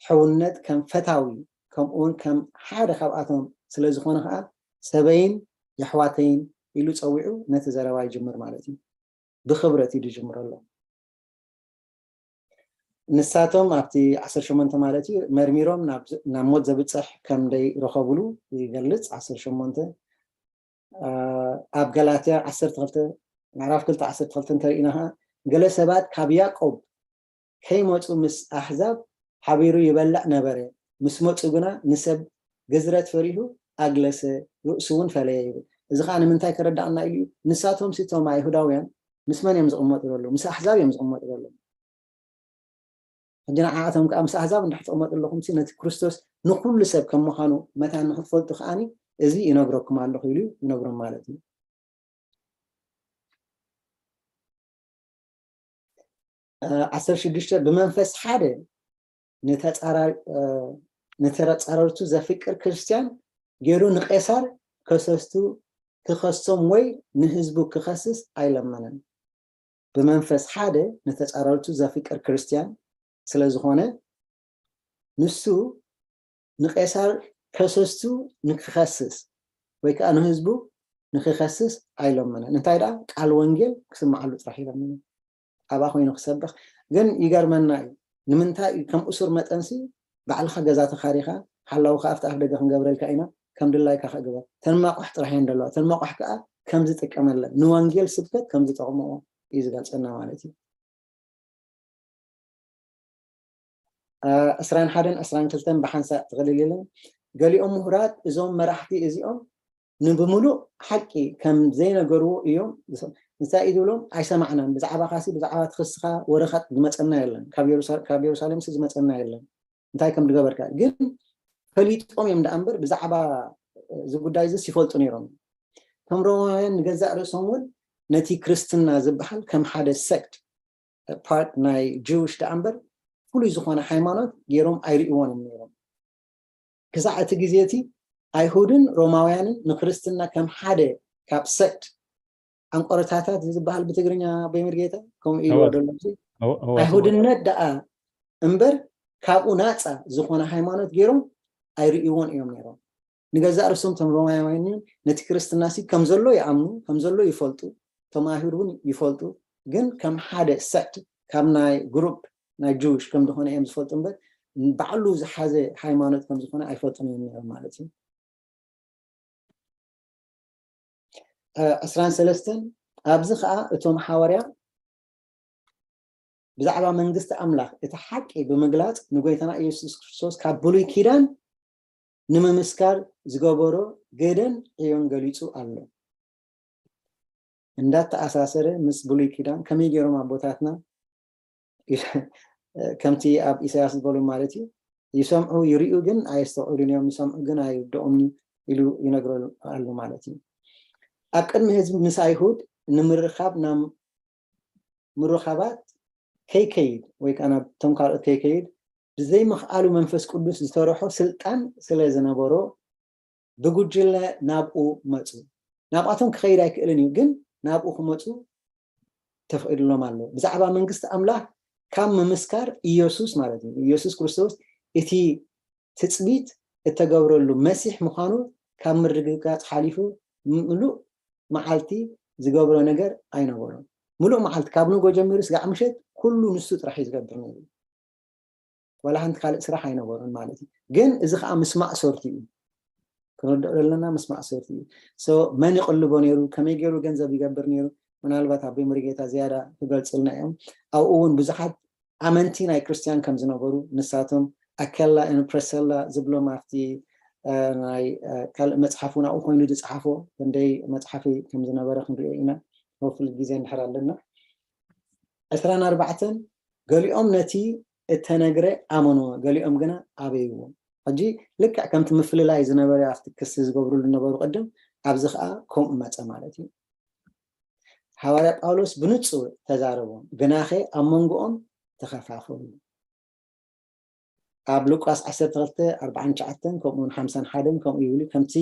ሕውነት ከም ፈታዊ ከምኡውን ከም ሓደ ካብኣቶም ስለ ዝኾነ ኸኣ ሰበይን የሕዋተይን ኢሉ ጸዊዑ ነቲ ዘረባ ይጅምር ማለት እዩ። ብኽብረት እዩ ዝጅምረሎም። ንሳቶም ኣብቲ ዓሰርተ ሸሞንተ ማለት እዩ መርሚሮም ናብ ዝ- ናብ ሞት ዘብፅሕ ከም ደይረኸብሉ ይገልፅ። ዓሰርተ ሸሞንተ ኣብ ገላትያ ዓሰርተ ክልተ ምዕራፍ ክልተ ዓሰርተ ክልተ እንተሪእና ከዓ ገለ ሰባት ካብ ያዕቆብ ከይመፁ ምስ ኣሕዛብ ሓቢሩ ይበልዕ ነበረ፣ ምስ መፁ ግና ንሰብ ግዝረት ፈሪሁ ኣግለሰ፣ ርእሱ እውን ፈለየ ይብል። እዚ ከዓ ንምንታይ ከረዳእና ኢሉ እዩ? ንሳቶም ሲቶም ኣይሁዳውያን ምስ መን እዮም ዝቕመጡ ዘለዉ? ምስ ኣሕዛብ እዮም ዝቕመጡ ዘለዉ። ሕጂ ንዓኣቶም ከዓ ምስ ኣሕዛብ እንድሕር ትቕመጡ ኣለኹም ነቲ ክርስቶስ ንኩሉ ሰብ ከም ምዃኑ መታን ንክትፈልጡ ከዓኒ እዚ ይነግረኩም ኣለኹ ኢሉ ይነግሮም ማለት እዩ። ዓሰርተ ሽዱሽተ ብመንፈስ ሓደ ንተጻራርቱ ዘፍቅር ክርስቲያን ገይሩ ንቄሳር ከሰስቱ ክኸሶም ወይ ንህዝቡ ክኸስስ ኣይለመነን። ብመንፈስ ሓደ ንተጻራርቱ ዘፍቅር ክርስቲያን ስለ ዝኾነ ንሱ ንቄሳር ከሰስቱ ንክኸስስ ወይ ከዓ ንህዝቡ ንክኸስስ ኣይለመነን። እንታይ ደኣ ቃል ወንጌል ክስምዓሉ ጥራሕ ይለምኑ። ኣብኣ ኮይኑ ክሰብኽ ግን ይገርመና እዩ። ንምንታይ እዩ ከም እሱር መጠንሲ ባዕልኻ ገዛ ተኻሪኻ ሓላውኻ ኣብቲ ኣፍ ደገ ክንገብረልካ ኢና ከም ድላይካ ክግበር ተንማቋሕ ጥራሕ እየን ዘለዋ። ተንማቋሕ ከዓ ከምዚ ጥቀመለን ንወንጌል ስብከት ከምዚ ጠቕምኦ እዩ ዝገልጸና ማለት እዩ። ዕስራን ሓደን ዕስራን ክልተን ብሓንሳእ ተኸልሊለን ገሊኦም ምሁራት እዞም መራሕቲ እዚኦም ንብምሉእ ሓቂ ከም ዘይነገርዎ እዮም። እንታይ እዩ ዝብሎም? ኣይሰማዕናን። ብዛዕባ ካሲ ብዛዕባ ትኽስኻ ወረኻት ዝመፀና የለን። ካብ የሩሳሌም ሲ ዝመፀና የለን። እንታይ ከም ዝገበርካ ግን ፈሊጦም እዮም ደኣ እምበር ብዛዕባ እዚ ጉዳይ እዚስ ይፈልጡ ነይሮም። ከም ሮማውያን ንገዛእ ርእሶም እውን ነቲ ክርስትና ዝበሃል ከም ሓደ ሰክት ፓርት ናይ ጅውሽ ደኣ እምበር ፍሉይ ዝኾነ ሃይማኖት ገይሮም ኣይርእይዎን እዮም ነይሮም። ክሳዕ እቲ ግዜ እቲ ኣይሁድን ሮማውያንን ንክርስትና ከም ሓደ ካብ ሰክት ኣንቆረታታት ዝበሃል ብትግርኛ በይምርጌታ ከምኡ ኢልዎ ደሎ ኣይሁድነት ደኣ እምበር ካብኡ ናፃ ዝኾነ ሃይማኖት ገይሮም ኣይርእይዎን እዮም ነይሮም። ንገዛእ ርእሶም እቶም ሮማውያን ነቲ ክርስትና ሲ ከም ዘሎ ይኣምኑ ከም ዘሎ ይፈልጡ። እቶም ኣይሁድ እውን ይፈልጡ። ግን ከም ሓደ ሰክት ካብ ናይ ግሩፕ ናይ ጅውሽ ከም ዝኾነ እዮም ዝፈልጡ እምበር ባዕሉ ዝሓዘ ሃይማኖት ከም ዝኾነ ኣይፈልጡን እዮም ነይሮም ማለት እዩ። ዕስራን ሰለስተን ኣብዚ ከዓ እቶም ሓዋርያ ብዛዕባ መንግስቲ ኣምላኽ እቲ ሓቂ ብምግላፅ ንጎይታና ኢየሱስ ክርስቶስ ካብ ብሉይ ኪዳን ንምምስካር ዝገበሮ ገደን ዕዮን ገሊፁ ኣሎ። እንዳተኣሳሰረ ምስ ብሉይ ኪዳን ከመይ ገይሮም ኣቦታትና ከምቲ ኣብ ኢሳያስ ዝበሉ ማለት እዩ ይሰምዑ ይርእዩ ግን ኣየስተውዕሉን እዮም ይሰምዑ ግን ኣይርድኦምን ኢሉ ይነግረሉ ኣሎ ማለት እዩ። ኣብ ቅድሚ ህዝቢ ምስ ኣይሁድ ንምርኻብ ናብ ምርኻባት ከይከይድ ወይ ከዓ ናብቶም ካልኦት ከይከይድ ብዘይምኽኣሉ መንፈስ ቅዱስ ዝተረሖ ስልጣን ስለ ዝነበሮ ብጉጅለ ናብኡ መፁ። ናብኣቶም ክኸይድ ኣይክእልን እዩ ግን ናብኡ ክመፁ ተፈቂድሎም ኣሎ። ብዛዕባ መንግስቲ ኣምላኽ ካብ ምምስካር ኢየሱስ ማለት እዩ ኢየሱስ ክርስቶስ እቲ ትፅቢት እተገብረሉ መሲሕ ምዃኑ ካብ ምርግጋፅ ሓሊፉ ምሉእ መዓልቲ ዝገብሮ ነገር ኣይነበሮን። ምሉእ መዓልቲ ካብ ንጎ ጀሚሩ ስጋዕ ምሸት ኩሉ ንሱ ጥራሕ እዩ ዝገብር ነይሩ። ዋላ ሓንቲ ካልእ ስራሕ ኣይነበሮን ማለት እዩ። ግን እዚ ከዓ ምስ ማእሰርቱ እዩ ክንርድኦ ዘለና ምስ ማእሰርቱ እዩ። መን ይቅልቦ ነይሩ፣ ከመይ ገይሩ ገንዘብ ይገብር ነይሩ፣ ምናልባት ኣቦይ ሙሉጌታ ዝያዳ ክገልፅልና እዮም። ኣብኡ እውን ብዙሓት ኣመንቲ ናይ ክርስቲያን ከም ዝነበሩ ንሳቶም ኣከላ ፕረሰላ ዝብሎም ኣብቲ ናይ ካልእ መፅሓፍ እውን ኣብኡ ኮይኑ ዝፀሓፎ ክንደይ መፅሓፊ ከም ዝነበረ ክንሪኦ ኢና። ክፍል ግዜ እንድሕር ኣለና ዕስራን ኣርባዕተን ገሊኦም ነቲ እተነግረ ኣመንዎ፣ ገሊኦም ግና ኣበይዎ። ሕጂ ልክዕ ከምቲ ምፍልላይ ዝነበረ ኣብቲ ክሲ ዝገብሩሉ ዝነበሩ ቅድም ኣብዚ ከዓ ከምኡ መፀ ማለት እዩ። ሃዋርያ ጳውሎስ ብንጹር ተዛረቦም፣ ግናኸ ኣብ መንጎኦም ተኸፋፈሉ። ኣብ ሉቃስ ዓሰርተ ክልተ ኣርባዓን ትሽዓተን ከምኡውን ሓምሳን ሓደን ከምኡ ይብሉ፣ ከምቲ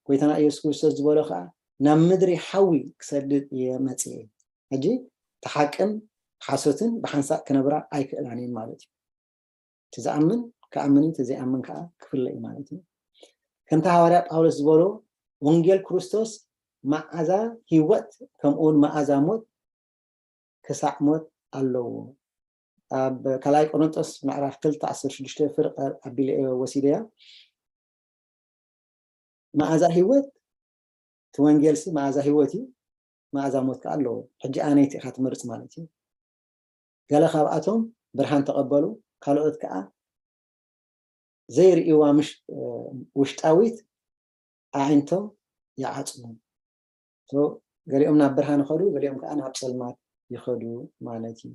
ጎይታና ኢየሱስ ክርስቶስ ዝበሎ ከዓ ናብ ምድሪ ሓዊ ክሰድድ እየ መጽየ። ሕጂ ተሓቅን ሓሶትን ብሓንሳእ ክነብራ ኣይክእላን እየን ማለት እዩ። እቲ ዝኣምን ክኣምን እዩ፣ እቲ ዘይኣምን ከዓ ክፍለ እዩ ማለት እዩ። ከምቲ ሃዋርያ ጳውሎስ ዝበሎ ወንጌል ክርስቶስ መዓዛ ህይወት ከምኡውን መዓዛ ሞት ክሳዕ ሞት ኣለዎ። ኣብ ካልኣይ ቆሮንጦስ ምዕራፍ ክልተ ዓሰርተ ሽዱሽተ ፍርቕ ኣቢለ እየ ወሲደያ። መኣዛ ህይወት፣ እቲ ወንጌልሲ መኣዛ ህይወት እዩ፣ መኣዛ ሞት ከዓ ኣለዎ። ሕጂ ኣነይቲ ኢኻ ትመርጽ ማለት እዩ። ገለ ካብኣቶም ብርሃን ተቐበሉ፣ ካልኦት ከዓ ዘይርእይዋ ምሽ-፣ ውሽጣዊት ኣዒንቶም ይዓጽዉ። So፣ ገሊኦም ናብ ብርሃን ይኸዱ፣ ገሊኦም ከዓ ናብ ጸልማት ይኸዱ ማለት እዩ።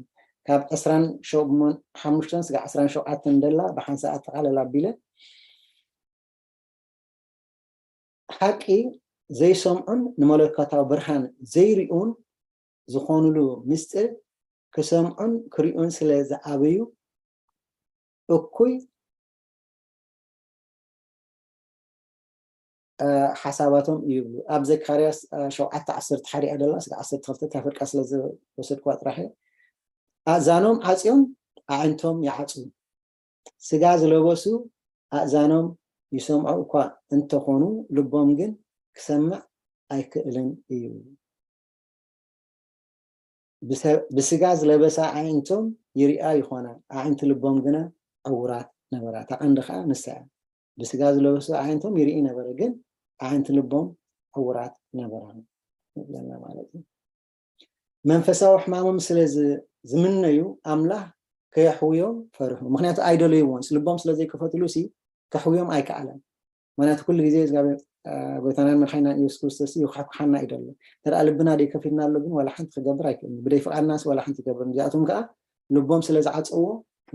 ካብ ዕስራን ሓሙሽተን ስጋዕ ዕስራን ሸውዓተን ደላ ብሓንሳእ ኣጠቓለል ኣቢለ፣ ሓቂ ዘይሰምዑን ንመለኮታዊ ብርሃን ዘይርእዩን ዝኾኑሉ ምስጢር ክሰምዑን ክርእዩን ስለ ዝኣበዩ፣ እኩይ እ፣ ሓሳባቶም እዩ ይብሉ። ኣብ ዘካርያስ፣ እ፣ ሸውዓተ ዓሰርተ ሓደ እያ ደላ፣ ስጋ ዓሰርተ ክልተ እታ ፍርቃ ስለ ዝወሰድኩዋ ጥራሕ እየ። ኣእዛኖም ዓጽዮም ኣዕንቶም ይዓጽዉ። ስጋ ዝለበሱ ኣእዛኖም ይሰምዑ እኳ እንተኾኑ፣ ልቦም ግን ክሰምዕ ኣይክእልን እዩ። ብሰ-፣ ብስጋ ዝለበሳ ኣዒንቶም ይሪኣ ይኾና፣ ኣዒንቲ ልቦም ግና ዕዉራት ነበራ። እታ ቀንዲ ኸዓ ንሳ እያ። ብስጋ ዝለበሱ ኣዒንቶም ይርኢ ነበረ፣ ግን ኣዒንቲ ልቦም ዕዉራት ነበራ ይብለና ማለት እዩ። መንፈሳዊ ሕማሞም ስለ ዝ-፣ ዝምነዩ ኣምላኽ ከየሕውዮም ፈርሑ። ምኽንያቱ ኣይደለይዎን። ልቦም ስለ ዘይከፈትሉ ሲ ከሕውዮም ኣይከኣለን። ምኽንያቱ ኩሉ ግዜ እግዚኣብሔር፣ እ፣ ጎይታናን መድሓኒናን ኢየሱስ ክርስቶስ እዩ ክሕኩሓና እዩ ደሎ። እንተ ደኣ ልብና ደይከፊትና ኣሎ ግን ዋላ ሓንቲ ክገብር ኣይክእልን። ብደይ ፍቓድናስ ዋላ ሓንቲ ይገብር። እዚኣቶም ከኣ ልቦም ስለ ዝዓጸዎ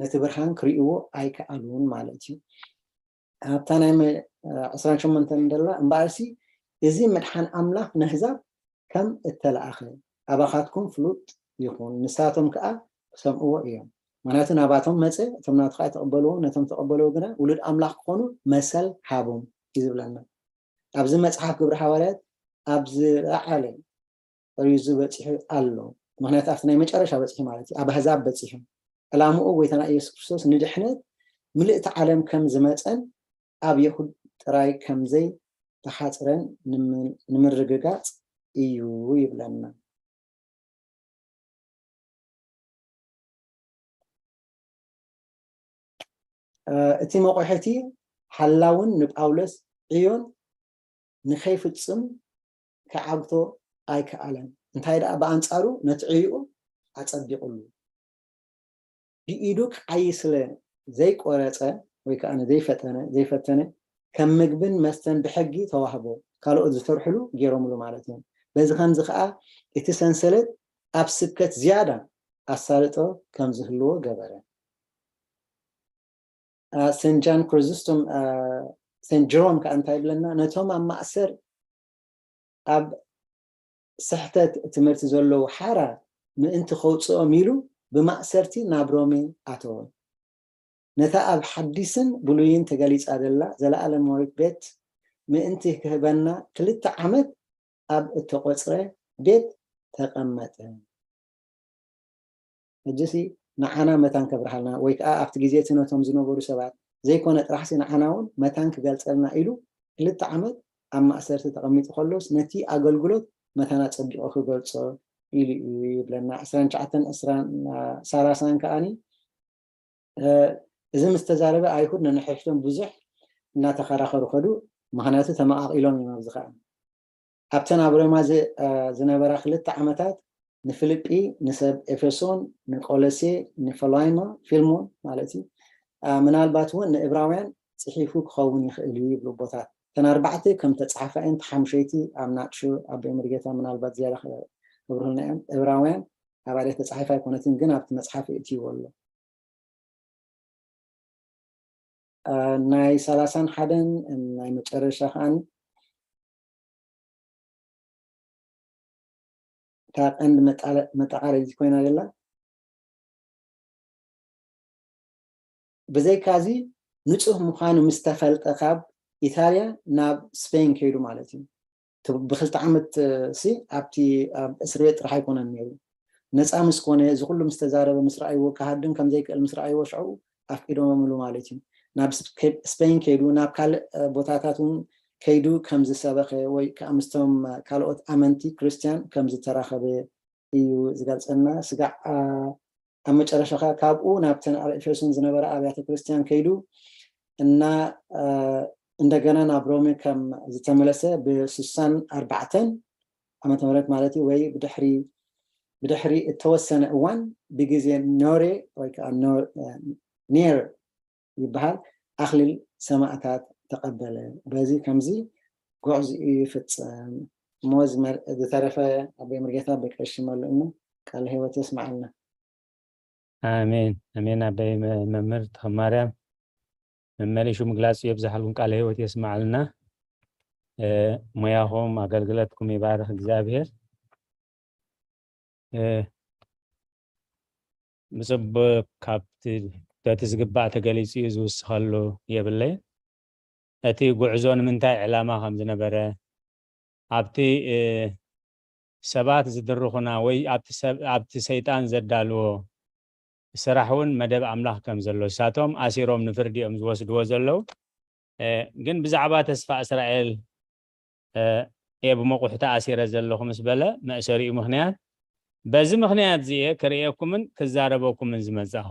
ነቲ ብርሃን ክርእይዎ ኣይከኣሉን ማለት እዩ። ኣብታ ናይ መ-፣ እ፣ ዕስራን ሸሞንተን ደላ እምበኣርሲ እዚ ምድሓን ኣምላኽ ነህዛብ ከም እተለኣኸ ኣባኻትኩም ፍሉጥ ይኹን፣ ንሳቶም ከኣ ክሰምዕዎ እዮም። ምኽንያቱ ናባቶም መጸ፣ እቶም ናቱ ከኣ ተቐበልዎ፣ ነቶም ተቐበልዎ ግና ውሉድ ኣምላኽ ክኾኑ መሰል ሃቦም እዩ ዝብለና። ኣብዚ መጽሓፍ ግብሪ ሃዋርያት ኣብ ዝለዓለ ርዩዙ በጺሑ ኣሎ። ምኽንያቱ ኣብቲ ናይ መጨረሻ በጺሑ ማለት እዩ፣ ኣብ ኣህዛብ በጺሑ። ዕላምኡ ጎይታና ኢየሱስ ክርስቶስ ንድሕነት ምልእቲ ዓለም ከም ዝመጸን ኣብ የሁድ ጥራይ ከም ዘይተሓጽረን ንም-፣ ንምርግጋጽ እዩ ይብለና። እ፣ እቲ መቑሕቲ ሓላውን ንጳውሎስ ዕዮን ንኸይፍጽም ክዓግቶ ኣይከኣለን። እንታይ ደኣ ብኣንጻሩ ነቲ ዕዮኡ ኣጸቢቑሉ። ብኢዱ ክዓዪ ስለ ዘይቆረጸ ወይ ከኣ ዘይፈጠነ፣ ዘይፈተነ፣ ከም ምግብን መስተን ብሕጊ ተዋህቦ፣ ካልኦት ዝፈርሕሉ ገይሮምሉ ማለት እዩ። በዚ ከምዚ ከኣ እቲ ሰንሰለት ኣብ ስብከት ዝያዳ ኣሳልጦ ከም ዝህልዎ ገበረ። እ፣ ሰንት ጃን ክሪዝስቶም፣ እ፣ ሰንት ጀሮም ከኣ እንታይ ይብለና? ነቶም ኣብ ማእሰር ኣብ ስሕተት ትምህርቲ ዘለዉ ሓራ ምእንቲ ከውጽኦም ኢሉ ብማእሰርቲ ናብ ሮሜ ኣተወ። ነታ ኣብ ሓዲስን ብሉይን ተገሊጻ ዘላ ዘለኣለማዊት ቤት ምእንቲ ክህበና ክልተ ዓመት ኣብ እተቖጽረ ቤት ተቐመጠ። ሕጂሲ ንዓና መታን ከብርሃልና ወይ ከኣ ኣብቲ ግዜ እቲ ነቶም ዝነበሩ ሰባት ዘይኮነ ጥራሕሲ ንዓና እውን መታን ክገልጸልና ኢሉ ክልተ ዓመት ኣብ ማእሰርቲ ተቐሚጡ ከሎስ ነቲ ኣገልግሎት መታን ኣጸቢቑ ክገልጾ ኢሉ እዩ ይብለና። ዕስራን ትሽዓተን፣ ዕስራን፣ ሰላሳን ከኣኒ፣ እ፣ እዚ ምስ ተዛረበ ኣይሁድ ነንሕድሕዶም ብዙሕ እናተኸራኸሩ ከዱ፣ ምኽንያቱ ተመቓቒሎም እዮም ኣብዚ ከኣ። ኣብተን ኣብ ሮማ ዝ-፣ እ፣ ዝነበራ ክልተ ዓመታት ንፊልጲ፣ ንሰብ ኤፌሶን፣ ንቆሎሴ፣ ንፈላይማ፣ ፊልሞን ማለት እዩ። እ፣ ምናልባት እውን ንእብራውያን ጽሒፉ ክኸውን ይኽእል እዩ ይብሉ ኣቦታት። እተን ኣርባዕተ ከም ተጻሓፋ እየን፣ እታ ሓሙሸይቲ ኣብ ናቅሹ ኣቦይ መሪጌታ ምናልባት ዝያዳ ክብርህልና እዮም። እብራውያን ኣብ ኣደ ተጻሒፋ ኣይኮነትን፣ ግን ኣብቲ መጽሓፍ የእትይዎ ኣሎ። እ፣ ናይ ሰላሳን ሓደን ናይ መጨረሻ ከኣ እታ ቀንዲ መጣለ-፣ መጠቓለሊት ኮይና ዘላ፣ ብዘይካዚ ንጹህ ምዃኑ ምስ ተፈልጠ ካብ ኢታልያ ናብ ስፔን ከይዱ ማለት እዩ። እቲ ብክልተ ዓመት፣ እ፣ ሲ ኣብቲ ኣብ እስር ቤት ጥራሕ ኣይኮነን ነይሩ። ነጻ ምስ ኮነ፣ እዚ ኩሉ ምስ ተዛረበ፣ ምስ ረኣይዎ፣ ክሃድም ከም ዘይክእል ምስ ረኣይዎ፣ ሽዑ ኣፍቂዶምሉ ማለት እዩ። ናብ ስፔ-፣ ስፔን ከይዱ፣ ናብ ካልእ፣ እ፣ ቦታታት እውን ከይዱ ከም ዝሰበኸ ወይ ከኣ ምስቶም፣ እ፣ ካልኦት ኣመንቲ ክርስትያን ከም ዝተራኸበ እዩ ዝገልጸልና። ስጋዕ፣ እ፣ ኣብ መጨረሻ ከኣ ካብኡ ናብተን ኣብ ኤፌሶን ዝነበራ ኣብያተ ክርስቲያን ከይዱ እና እንደገና ናብ ሮሜ ከም ዝተመለሰ ብስሳን ኣርባዕተን ዓመተ ምህረት ማለት እዩ ወይ ብድሕሪ ብድሕሪ እተወሰነ እዋን ብግዜ ኖሬ ወይ ከዓ ኔር ይበሃል ኣክሊል ሰማእታት ተቐበለ። በዚ ከምዚ ጉዕዝኡ ይፍጸም እሞ ዝመር- ዝተረፈ ኣቦይ መርጌታ በቀሽ መሉ እሞ ቃለ ህይወት የስማዓልና። ኣሜን ኣሜን። ኣበይ መ- መምህር ተኸማርያም መመሊሹ ምግላፅ የብዝሓልኩም፣ ቃለ ህይወት የስማዓልና። እ፣ ሞያኹም ኣገልግለትኩም ይባርኽ እግዚኣብሔር። እ፣ ብፅቡቅ ካብቲ በቲ ዝግባእ ተገሊፁ እዩ፣ ዝውስኸሉ የብለይ። እቲ ጉዕዞ ንምንታይ ዕላማ ከም ዝነበረ ኣብቲ እ፣ ሰባት ዝድርኹና ወይ ኣብቲ ሰብ ኣብቲ ሰይጣን ዘዳልዎ ስራሕ እውን መደብ ኣምላኽ ከም ዘሎ እሳቶም ኣሲሮም ንፍርዲ እዮም ዝወስድዎ ዘለዉ። እ፣ ግን ብዛዕባ ተስፋ እስራኤል እ፣ እየ ብመቑሕቲ ኣሲረ ዘለኹ ምስ በለ መእሰሪኡ ምኽንያት በዚ ምኽንያት እዚየ ክርእየኩምን ክዛረበኩምን ዝመጻኹ።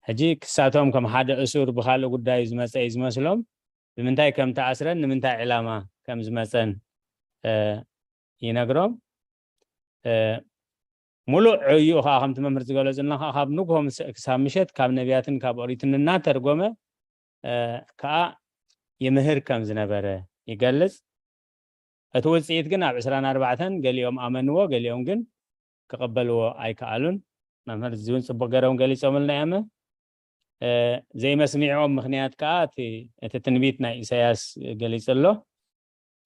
ሕጂ ክሳቶም ከም ሓደ እሱር ብኻልእ ጉዳይ ዝመጸ እዩ ዝመስሎም። ብምንታይ ከም ተኣስረን ንምንታይ ዕላማ ከም ዝመጸን እ፣ ይነግሮም። እ፣ ሙሉእ ዕዩኡ ከዓ ከምቲ መምህር ዝገለጹልና ከዓ ካብ ንግሆ ምስ- ክሳብ ምሸት ካብ ነቢያትን ካብ ኦሪትን እናተርጎመ እ፣ ከዓ ይምህር ከም ዝነበረ ይገልጽ። እቲ ውፅኢት ግን ኣብ ዕስራን ኣርባዕተን ገሊኦም ኣመንዎ፣ ገሊኦም ግን ክቕበልዎ ኣይከኣሉን። መምህር እዚ እውን ፅቡቅ ገይሮም ገሊፆምልና እዮም። እ፣ ዘይመስሚዕኦም ምክንያት ከዓ እቲ እቲ ትንቢት ናይ ኢሳያስ ገሊፁ ኣሎ።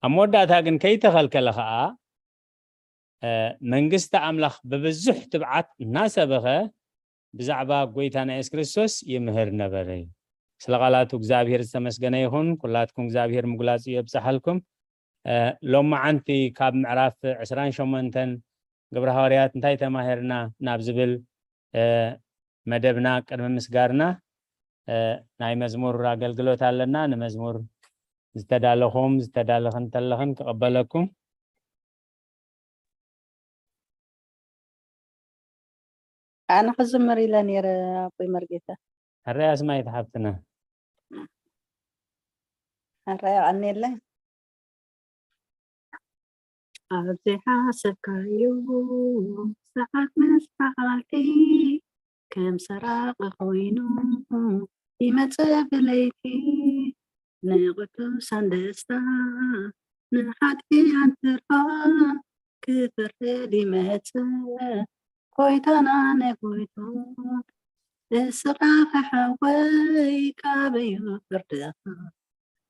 ኣብ መወዳእታ ግን ከይተኸልከለ ከዓ እ፣ መንግስቲ ኣምላኽ ብብዙሕ ትብዓት እናሰበኸ ብዛዕባ ጎይታና የሱስ ክርስቶስ ይምህር ነበረ። ስለ ቃላቱ እግዚኣብሔር ዝተመስገነ ይኹን። ኩላትኩም እግዚኣብሔር ምጉላጽ የብዝሓልኩም። እ፣ ሎመዓንቲ ካብ ምዕራፍ ዕስራን ሸሞንተን ግብረ ሃዋርያት እንታይ ተማሂርና ናብ ዝብል እ፣ መደብና ቅድሚ ምስጋርና እ፣ ናይ መዝሙር ኣገልግሎት ኣለና። ንመዝሙር ዝተዳለኹም ዝተዳለኽን እንተለኽን ክቕበለኩም። ኣነ ክዝምር ኢለ ነይረ ኣቦይ መርጌታ። ሕራይ ኣስማይት ሓፍትና። ሕራይ ኣቐንየለይ። ኣብ ዘይሓሰብካዮ ሰዓት ምስ መዓልቲ ከም ሰራቒ ኮይኑ ይመጽእ ብለይቲ ንቕዱሳን ደስታ ንሓጥኣን ፍርሃት ክፈርድ ይመጽእ ጎይታና ናይ ጎይቶት እስኻ ሓወይ ካበዩ ፍርድኻ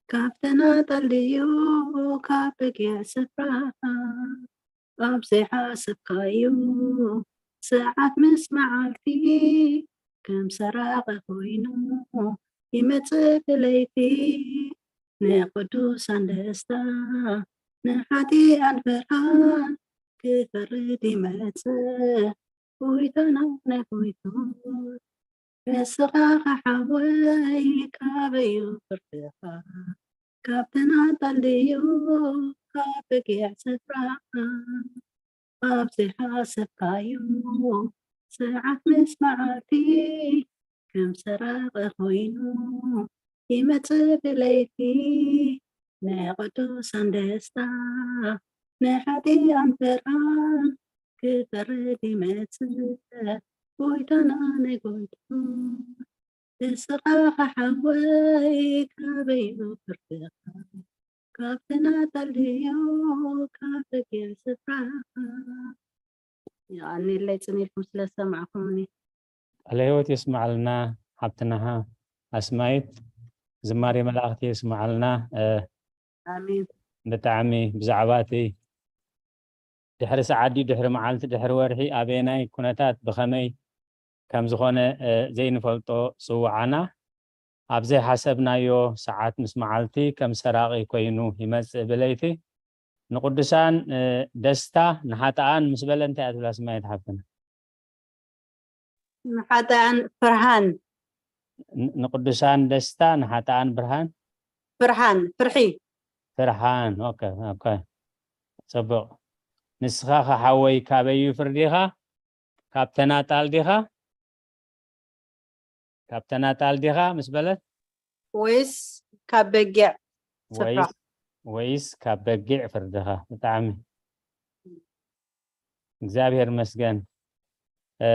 ካብ ተናጠል ድዩ ካብ በጊዕ ስፍራኻ ኣብ ዘይሓሰብካዮ ሰዓት ምስ መዓልቲ ከም ሰራቒ ኮይኑ ይመጽእ ብለይቲ ንቅዱሳን ደስታ ንሓጢኣን ፍርሃት ክፈርድ ይመጽእ ጎይታና ናይ ጎይቶት ንስኻ ሓወይ ካበዩ ፍርድኻ ካብ ተናጠል ድዩ ካብ በጊዕ ስፍራኻ ኣብ ዘይሓሰብካዮ ሰዓት ምስ መዓልቲ ከም ሰራቒ ኮይኑ ይመጽእ ብለይቲ ንቅዱሳን ደስታ ንሓጢኣን ፍርሃት ክፈርድ ይመጽእ ጎይታና ናይ ጎይቶት እስኻ ሓወይ ካበዩ ፍርድኻ ካብ ተናጠል ድዩ ካብ በጊዕ ስፍራኻ የቐንየለይ ጽን ኢልኩም ስለ ዝሰማዕኩምኒ። ቃለ ህይወት የስማዓልና ሓብትናሃ ኣስማይት፣ ዝማሬ መላእኽቲ የስማዓልና። እ፣ ኣሜን። ብጣዕሚ ብዛዕባ እቲ ድሕሪ ሰዓት ድዩ ድሕሪ መዓልቲ ድሕሪ ወርሒ ኣበየናይ ኩነታት ብኸመይ ከም ዝኾነ እ፣ ዘይንፈልጦ ጽውዓና ኣብ ዘይሓሰብናዮ ሰዓት ምስ መዓልቲ ከም ሰራቒ ኮይኑ ይመጽእ ብለይቲ። ንቅዱሳን እ፣ ደስታ ንሓጥኣን ምስ በለ እንታይ እያ ትብላ ስማየት ሓፍትና? ንሓጥኣን ፍርሃን ን- ንቅዱሳን ደስታ ንሓጥኣን ብርሃን ፍርሃን ፍርሒ ፍርሃን። ኦኬ ኦኬ፣ ጽቡቕ። ንስኻ ኸሓወይ ካበዩ ፍርዲኻ ካብ ተናጣል ዲኻ? ካብ ተናጣል ዲኻ ምስ በለት? ወይስ ካብ በጊዕ ስፍራ? ወይስ ወይስ ካብ በጊዕ ፍርድኻ? ብጣዕሚ እግዚኣብሔር ይመስገን። እ፣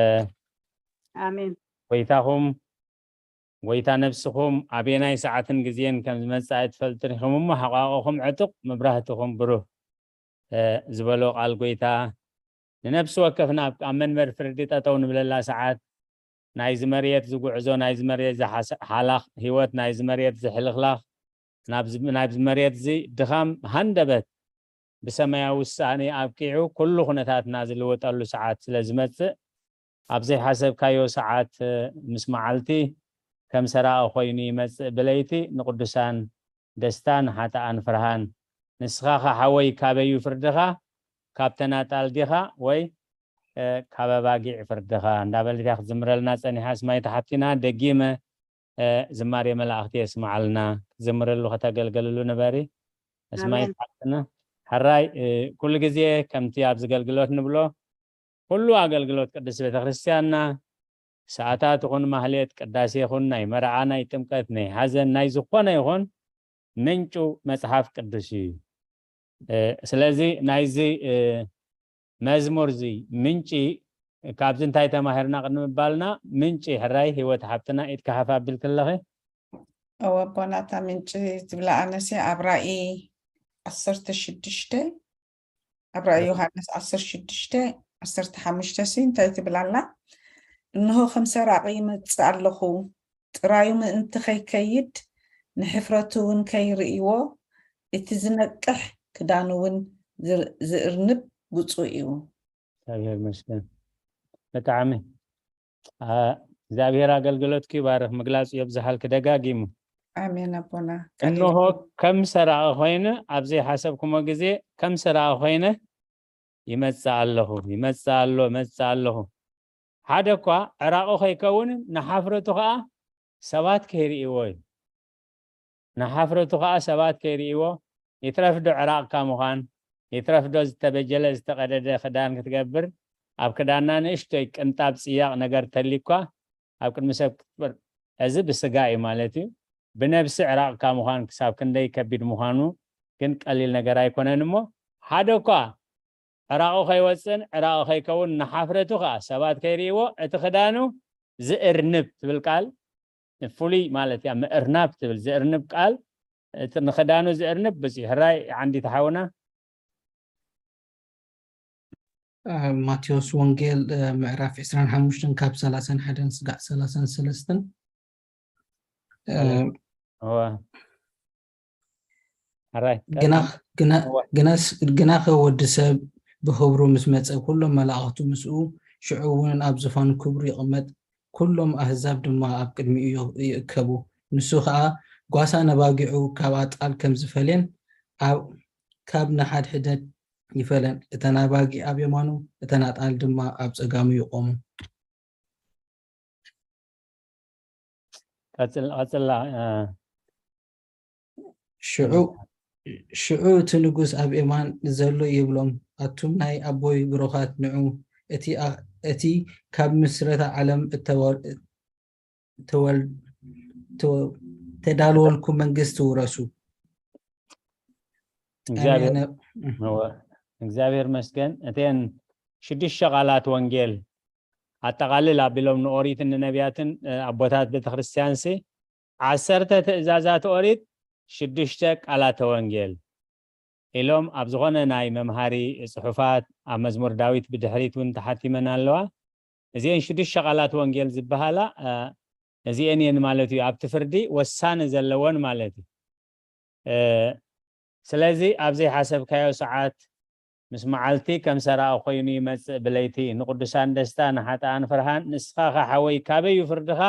ኣሜን። ጎይታኹም፣ ጎይታ ነብስኹም ኣበየናይ ሰዓትን ግዜን ከም ዝመጽእ ኣይትፈልጡን ኢኹም እሞ፣ ሕቋቑኹም ዕጡቕ፣ መብራህትኹም ብሩህ፣ እ፣ ዝበሎ ቃል ጎይታ፣ ንነፍሲ ወከፍና ኣብ፣ ኣብ መንበር ፍርዲ ጠጠው ንብለላ ሰዓት፣ ናይዚ መሬት ዝጉዕዞ፣ ናይዚ መሬት ዝሓሰ-፣ ሓላኽ ህይወት፣ ናይዚ መሬት ዝሕልኽላኽ፣ ናብዚ፣ ናብዚ መሬት እዚ ድኻም ሃንደበት ብሰማያዊ ውሳኔ ኣብቂዑ፣ ኩሉ ኩነታትና ዝልወጠሉ ሰዓት ስለ ዝመጽእ፣ ኣብ ዘይሓሰብካዮ ሰዓት፣ እ፣ ምስ መዓልቲ ከም ሰራቒ ኮይኑ ይመጽእ፣ ብለይቲ ንቅዱሳን ደስታ፣ ንሓጥኣን ፍርሃን። ንስኻ ኸ ሓወይ፣ ካበይ እዩ ፍርድኻ? ካብ ተናጣል ዲኻ ወይ፣ እ፣ ካብ ኣባጊዕ ፍርድኻ? እንዳበለት እያ ክትዝምረልና ጸኒሓ። ስማይት ሓፍትና፣ ደጊመ፣ እ፣ ዝማሬ መላእኽቲ የስምዓልና። ክትዝምርሉ ከተገልገልሉ ንበሪ። ስማይት ኣሜን። ሓፍትና፣ ሕራይ፣ እ፣ ኩሉ ግዜ ከምቲ ኣብዚ ኣገልግሎት ንብሎ፣ ኩሉ ኣገልግሎት ቅድስት ቤተክርስትያንና፣ ሰዓታት ይኹን ማህሌት፣ ቅዳሴ ይኹን ናይ መርዓ፣ ናይ ጥምቀት፣ ናይ ሓዘን፣ ናይ ዝኾነ ይኹን ምንጩ መጽሓፍ ቅዱስ እዩ። እ፣ ስለዚ ናይዚ፣ እ፣ መዝሙር እዚ ምንጪ ካብዚ እንታይ ተማሂርና ቅድሚ ምባልና፣ ምንጪ ሕራይ ህይወት ሓብትና ኢድካ ሓፍ ኣቢልክለኺ። እወ ኣቦና፣ እታ ምንጪ ዝብላ ኣነሲ ኣብ ራእይ ዓሰርተ ሽዱሽተ፣ ኣብ ራእይ ዮሃንስ ዓሰርተ ሽዱሽተ ዓሰርተ ሓሙሽተ ሲ እንታይ ትብል ኣላ? እንሆ ከም ሰራቒ ይመጽእ ኣለኹ፣ ጥራዩ ምእንቲ ከይከይድ ንሕፍረቱ እውን ከይርእይዎ፣ እቲ ዝነቅሕ ክዳኑ እውን ዝር-፣ ዝእርንብ ግጹእ እዩ። እግዚኣብሔር ይመስገን። ብጣዕሚ፣ አ፣ እግዚኣብሔር ኣገልግሎትኪ ይባርክ፣ ምግላጹ የብዝሓልኪ ደጋጊሙ። ኣሜን ኣቦና። እንሆ ከም ሰራቒ ኮይነ ኣብ ዘይሓሰብኩሞ ግዜ ከም ሰራቒ ኮይነ ይመጽእ ኣለኹ፣ ይመጽእ ኣሎ፣ ይመጽእ ኣለኹ። ሓደ እኳ ዕራቑ ከይከውንን ንሓፍረቱ ኸኣ ሰባት ከይርእይዎ እዩ። ንሓፍረቱ ኸኣ ሰባት ከይርእይዎ፣ ይትረፍ ዶ ዕራቕካ ምዃን፣ ይትረፍ ዶ ዝተበጀለ ዝተቐደደ ክዳን ክትገብር፣ ኣብ ክዳና ንእሽቶይ ቅንጣብ ጽያቕ ነገር ተልዩኳ ኣብ ቅድሚ ሰብ ክትበር፣ እዚ ብስጋ እዩ ማለት እዩ። ብነብሲ ዕራቕካ ምዃን ክሳብ ክንደይ ከቢድ ምዃኑ ግን ቀሊል ነገር ኣይኮነን እሞ፣ ሓደ እኳ ዕራቑ ከይወጽእን ዕራቑ ከይከውን ንሓፍረቱ ኸኣ ሰባት ከይርእይዎ፣ እቲ ክዳኑ ዝእርንብ ትብል ቃል ፍሉይ ማለት እያ። ምእርናብ ትብል ዝእርንብ ቃል፣ እቲ ንኽዳኑ ዝእርንብ ብጽሑ። ሕራይ ዓንዲት ሓውና። እ፣ ማቴዎስ ወንጌል፣ እ፣ ምዕራፍ ዕስራን ሓሙሽተን ካብ ሰላሳን ሓደን ስጋዕ ሰላሳን ሰለስተን። እ፣ እወ። ሕራይ፣ ግና፣ ቀጥል። ግና፣ እወ። ግናስ-፣ ግናኸ ወዲ ሰብ ብኽብሩ ምስ መጸ፣ ኩሎም መላእኽቱ ምስኡ፣ ሽዑ እውን ኣብ ዝፋኑ ክብሩ ይቕመጥ፣ ኩሎም ኣህዛብ ድማ ኣብ ቅድሚኡ ይ-፣ ይእከቡ። ንሱ ኸኣ ጓሳ ነባጊዑ ካብ ኣጣል ከም ዝፈልየን፣ ኣብ፣ ካብ ንሓድሕደን ይፈለን። እተን ኣባጊዕ ኣብ የማኑ፣ እተን ኣጣል ድማ ኣብ ጸጋሙ ይቖሙ። ቀጽል-፣ ቀጽላ፣ እ፣ ሽዑ፣ ሽዑ እቲ ንጉስ ኣብ የማን ዘሎ ይብሎም፣ ኣቱም ናይ ኣቦይ ብሩኻት፣ ንዑ፣ እቲ ኣ-፣ እቲ ካብ ምስረታ ዓለም እተወ-፣ እተወል-፣ እተወ-፣ እተዳለወልኩም መንግስቲ ውረሱ። እግዚኣብሔር፣ ኣሜን። እወ፣ እግዚኣብሔር መስገን። እተን ሽዱሽተ ቃላት ወንጌል ኣጠቓልል ኣቢሎም ንኦሪትን ንነቢያትን፣ እ፣ ኣቦታት ቤተክርስትያንሲ፣ ዓሰርተ ትእዛዛት ኦሪት፣ ሽዱሽተ ቃላተ ወንጌል ኢሎም ኣብ ዝኾነ ናይ መምሃሪ ጽሑፋት፣ ኣብ መዝሙር ዳዊት ብድሕሪት እውን ተሓቲመን ኣለዋ። እዚአን ሽዱሽተ ቃላት ወንጌል ዝበሃላ፣ እ፣ እዚአን እየን ማለት እዩ። ኣብቲ ፍርዲ ወሳኒ ዘለወን ማለት እዩ። እ፣ ስለዚ ኣብ ዘይሓሰብካዮ ሰዓት ምስ መዓልቲ ከም ሰራቒ ኮይኑ ይመጽእ ብለይቲ። ንቅዱሳን ደስታ፣ ንሓጥኣን ፍርሃን። ንስኻ ኸ ሓወይ ካበይ እዩ ፍርድኻ?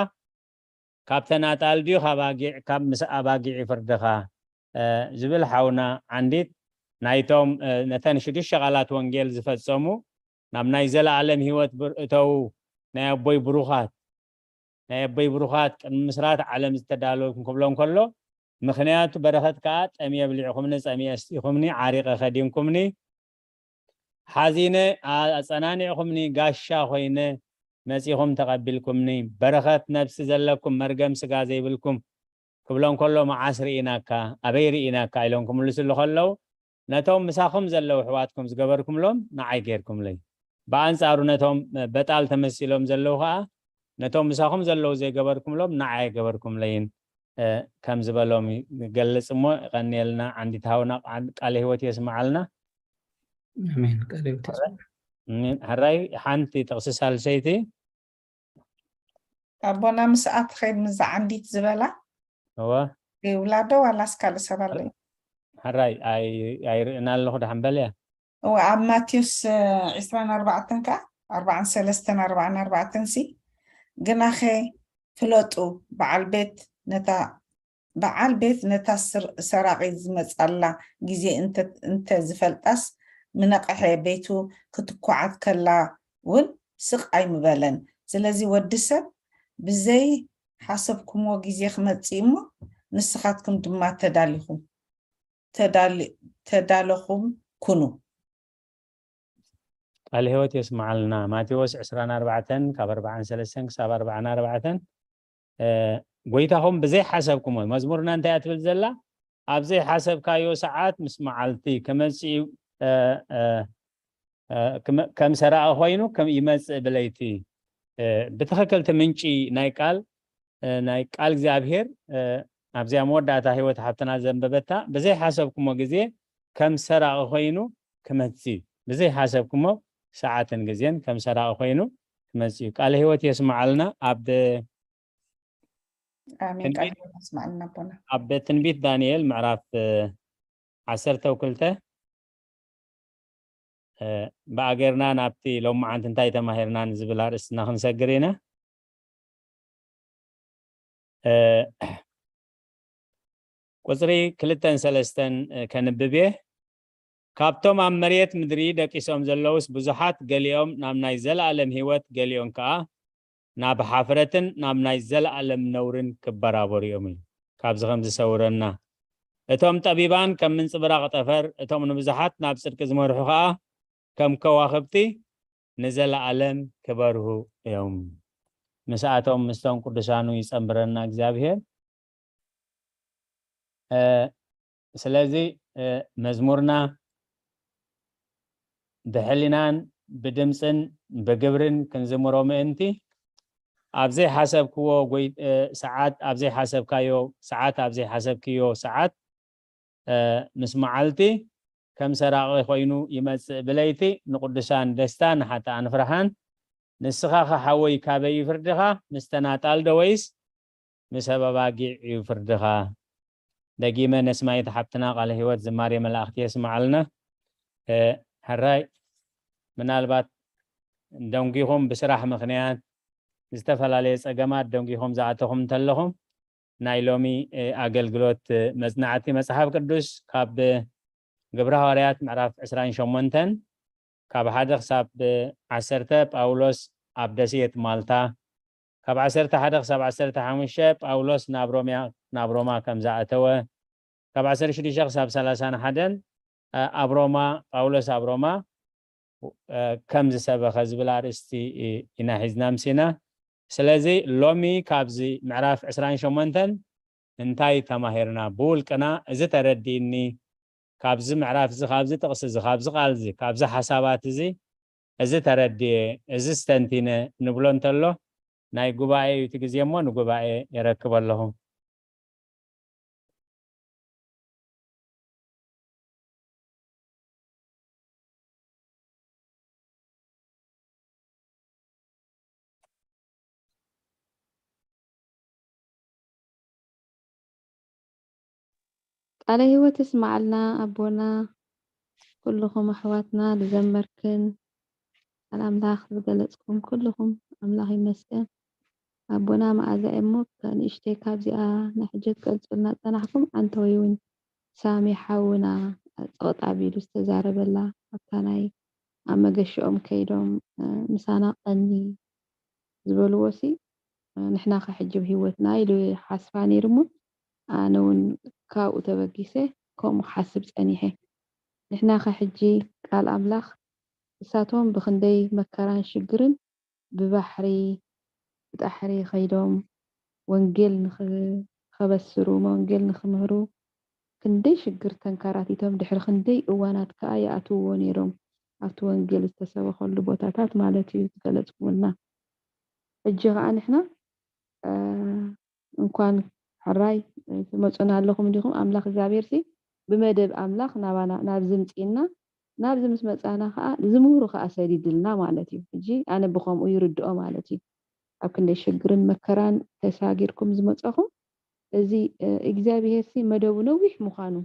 ካብ ተናጣል ድዩ ካብ ኣጊዕ፣ ካብ ምስ ኣባጊዕ እዩ ፍርድኻ? እ፣ ዝብል ሓውና ዓንዲት ናይቶም፣ እ፣ ነተን ሽዱሽተ ቃላት ወንጌል ዝፈጸሙ ናብ ናይ ዘለኣለም ህይወት ብር-፣ እተዉ ናይ ኣቦይ ብሩኻት፣ ናይ ኣቦይ ብሩኻት ቅድሚ ምስራት ዓለም ዝተዳለወልኩም ክብሎም ከሎ፣ ምኽንያቱ በረኸት ከኣ ጠምየ ኣብሊዕኹምኒ፣ ጸሚኤ ኣስቲኹምኒ፣ ዓሪቐ ከዲንኩምኒ፣ ሓዚነ፣ ኣ-፣ ኣጸናኒዕኹምኒ፣ ጋሻ ኮይነ፣ መጺኹም ተቐቢልኩምኒ፣ በረኸት ነፍሲ ዘለኩም፣ መርገም ስጋ ዘይብልኩም፣ ክብሎም ከሎ፣ "መዓስ ርኢናካ? ኣበይ ርኢናካ?" ኢሎም ክምልስሉ ከለዉ፣ ነቶም ምሳኹም ዘለዉ ኣሕዋትኩም ዝገበርኩምሎም ንዓይ ጌርኩምለይ። ብኣንጻሩ ነቶም በጣል ተመሲሎም ዘለዉ ኸኣ፣ ነቶም ምሳኹም ዘለዉ ዘይገበርኩምሎም ንዓይ ኣይገበርኩምለይን፣ እ፣ ከም ዝበሎም ይገልጽ እሞ፣ የቐንየልና ዓንዲት ሃውና፣ ቃል-፣ ቃለ ህይወት የስምዓልና። ኣሜን። ቃለ ህይወት የስምዓልና። እም፣ ሕራይ ሓንቲ ጥቕሲ ሳልሰይቲ። ኣቦና፣ ምስኣ ትኸይድ ምስዛ ዓንዲት ዝበላ እወ። ይውላዶ ዋላስ ካልእ ሰብ ኣሎ? ሕራይ ኣይ-፣ ኣይርእና ኣለኹ፣ ደሓን በልያ። እወ፣ ኣብ ማቴዎስ፣ እ፣ ዕስራን ኣርባዕተን ከኣ፣ ኣርባዓን ሰለስተን ኣርባዓን ኣርባዕተን ሲ፣ "ግናኸ ፍለጡ፣ በዓል ቤት ነታ፣ በዓል ቤት ነታ ስር-፣ ሰራቒ ዝመጻላ ግዜ እንተ፣ እንተ ዝፈልጣስ፣ ምነቕሐ፣ ቤቱ ክትኳዓት ከላ እውን ስቕ ኣይምበለን። ስለዚ ወዲ ሰብ ብዘይ ሓሰብኩምዎ ግዜ ክመጽእ እሞ፣ ንስኻትኩም ድማ ተዳሊኹም፣ ተዳሊ-፣ ተዳለኹም ኩኑ." ቃለ ህይወት የስምዓልና። ማቴዎስ ዕስራን ኣርባዕተን ካብ ኣርባዓን ሰለስተን ክሳብ ኣርባዓን ኣርባዕተን፣ እ፣ "ጎይታኹም ብዘይ ሓሰብኩሞ"፣ መዝሙርና እንታይ እያ ትብል ዘላ? "ኣብ ዘይሓሰብካዮ ሰዓት ምስ መዓልቲ ክመጽእ እዩ፣ እ፣ እ፣ እ፣ ክመ-፣ ከም ሰራቒ ኮይኑ ከም ይመጽእ ብለይቲ"። እ፣ ብትኽክል እቲ ምንጪ ናይ ቃል፣ እ፣ ናይ ቃል እግዚኣብሔር፣ እ፣ ኣብዚኣ መወዳእታ ህይወት ሓብትና ዘንበበታ፣ "ብዘይ ሓሰብኩሞ ግዜ ከም ሰራቒ ኮይኑ ክመጽእ እዩ። ብዘይ ሓሰብኩሞ ሰዓትን ግዜን ከም ሰራቒ ኮይኑ ክመጽእ እዩ።" ቃለ ህይወት የስምዓልና። ኣብ ኣሜን። ቃል ትንቢት፣ ህይወት ኣስማዕልና ኣቦና። ኣብ ትንቢት ዳንኤል ምዕራፍ፣ እ፣ ዓሰርተ ክልተ፣ እ፣ ብኣገርና ናብቲ ሎማዓንቲ እንታይ ተማሂርና ንዝብል ኣርእስትና ክንሰግር ኢና። እ፣ ቁጽሪ ክልተን ሰለስተን፣ እ፣ ከንብብ እየ። "ካብቶም ኣብ መሬት ምድሪ ደቂሶም ዘለዉስ ብዙሓት፣ ገሊኦም ናብ ናይ ዘለኣለም ህይወት፣ ገሊኦም ከኣ ናብ ሓፍረትን ናብ ናይ ዘለኣለም ነውርን ክበራበሩ እዮም" ኢሉ። ካብዚ ከም ዝሰውረና። "እቶም ጠቢባን ከም ምንጽብራቕ ጠፈር፣ እቶም ንብዙሓት ናብ ጽድቂ ዝመርሑ ከኣ ከም ከዋኽብቲ ንዘለኣለም ክበርሁ እዮም።" ምስኣቶም ምስቶም ቅዱሳኑ ይጸንብረና እግዚኣብሔር። እ፣ ስለዚ፣ እ፣ መዝሙርና ብሕሊናን ብድምጽን ብግብርን ክንዝምሮ ምእንቲ፣ ኣብ ዘይሓሰብክዎ ጎይ-፣ እ፣ ሰዓት፣ ኣብ ዘይሓሰብካዮ ሰዓት፣ ኣብ ዘይሓሰብክዮ ሰዓት፣ እ፣ ምስ መዓልቲ ከም ሰራቒ ኮይኑ ይመጽእ ብለይቲ፣ ንቅዱሳን ደስታ፣ ንሓጥኣን ፍርሃን። ንስኻኸ ሓወይ ካበይ እዩ ፍርድኻ? ምስ ተናጣል ዶ ወይስ ምስ ኣባጊዕ እዩ ፍርድኻ? ደጊመ ነስማይት ሓብትና ቃለ ህይወት ዝማሬ መላእኽቲ የስምዓልና። እ፣ ሕራይ ምናልባት ደንጊኹም ብስራሕ ምኽንያት ዝተፈላለየ ጸገማት ደንጊኹም ዝኣተኹም እንተለኹም ናይ ሎሚ፣ እ፣ ኣገልግሎት፣ እ፣ መጽናዕቲ መጽሓፍ ቅዱስ ካብ ግብረ ሃዋርያት ምዕራፍ ዕስራን ሸሞንተን ካብ ሓደ ክሳብ ዓሰርተ ጳውሎስ ኣብ ደሴት ማልታ፣ ካብ ዓሰርተ ሓደ ክሳብ ዓሰርተ ሓሙሽተ ጳውሎስ ናብ ሮምያ፣ ናብ ሮማ ከም ዝኣተወ፣ ካብ ዓሰርተ ሽዱሽተ ክሳብ ሰላሳን ሓደን፣ እ፣ ኣብ ሮማ፣ ጳውሎስ ኣብ ሮማ፣ እ፣ ከም ዝሰበኸ ዝብል ኣርእስቲ፣ እ፣ ኢና ሒዝና ምሲና። ስለዚ ሎሚ ካብዚ ምዕራፍ ዕስራን ሸሞንተን እንታይ ተማሂርና? ብውልቅና እዚ ተረዲእኒ፣ ካብዚ ምዕራፍ እዚ፣ ካብዚ ጥቕሲ እዚ፣ ካብዚ ቃል እዚ፣ ካብዚ ሓሳባት እዚ፣ እዚ ተረዲኤ፣ እዚ ስተንቲነ ንብሎ እንተሎ፣ ናይ ጉባኤ እዩ እቲ ግዜ እሞ ንጉባኤ የረክቦ ኣለኹ። ቃለ ህይወት ይስምዓልና ኣቦና፣ ኩልኹም ኣሕዋትና ዝዘመርክን ቃል ኣምላኽ ዝገለጽኩም ኩልኹም ኣምላኽ ይመስገን። ኣቦና መኣዛ እሞ ንእሽተይ ካብዚኣ ንሕጂ ትገልጹልና ጸናሕኩም ዓንተወይ እውን ሳሚ ሓውና ጸቕጥ ኣቢሉ ዝተዛረበላ ኣብታ ናይ ኣብ መገሽኦም ከይዶም፣ እ፣ ምሳና ቀኒ ዝበልዎ ሲ፣ እ፣ ንሕና ከ ሕጂ ብህይወትና ኢሉ ይሓስባ ነይሩ እሞ፣ ኣነ እውን ካብኡ ተበጊሰ ከምኡ ክሓስብ ጸኒሐ። ንሕና ከ ሕጂ ቃል ኣምላኽ እሳቶም ብኽንደይ መከራን ሽግርን ብባሕሪ ብጣሕሪ ኸይዶም ወንጌል ንኸበስሩ፣ ወንጌል ንኽምህሩ ክንደይ ሽግር ተንከራቲቶም ድሕሪ ክንደይ እዋናት ከኣ ይኣትውዎ ነይሮም ኣብቲ ወንጌል ዝተሰበኸሉ ቦታታት ማለት እዩ ዝገለጽኩምልና። ሕጂ ኸኣ ንሕና እንኳን ሕራይ ትመፁና ኣለኹም እንዲኹም ኣምላኽ እግዚኣብሔር ሲ ብመደብ ኣምላኽ ናባና ናብዚ ምፅእና ናብዚ ምስ መፃና ከዓ ዝምህሩ ከዓ ሰዲድልና ማለት እዩ። ሕጂ ኣነ ብከምኡ ይርድኦ ማለት እዩ። ኣብ ክንደይ ሽግርን መከራን ተሳጊርኩም ዝመፀኹም እዚ እግዚኣብሔር ሲ መደቡ ነዊሕ ምዃኑ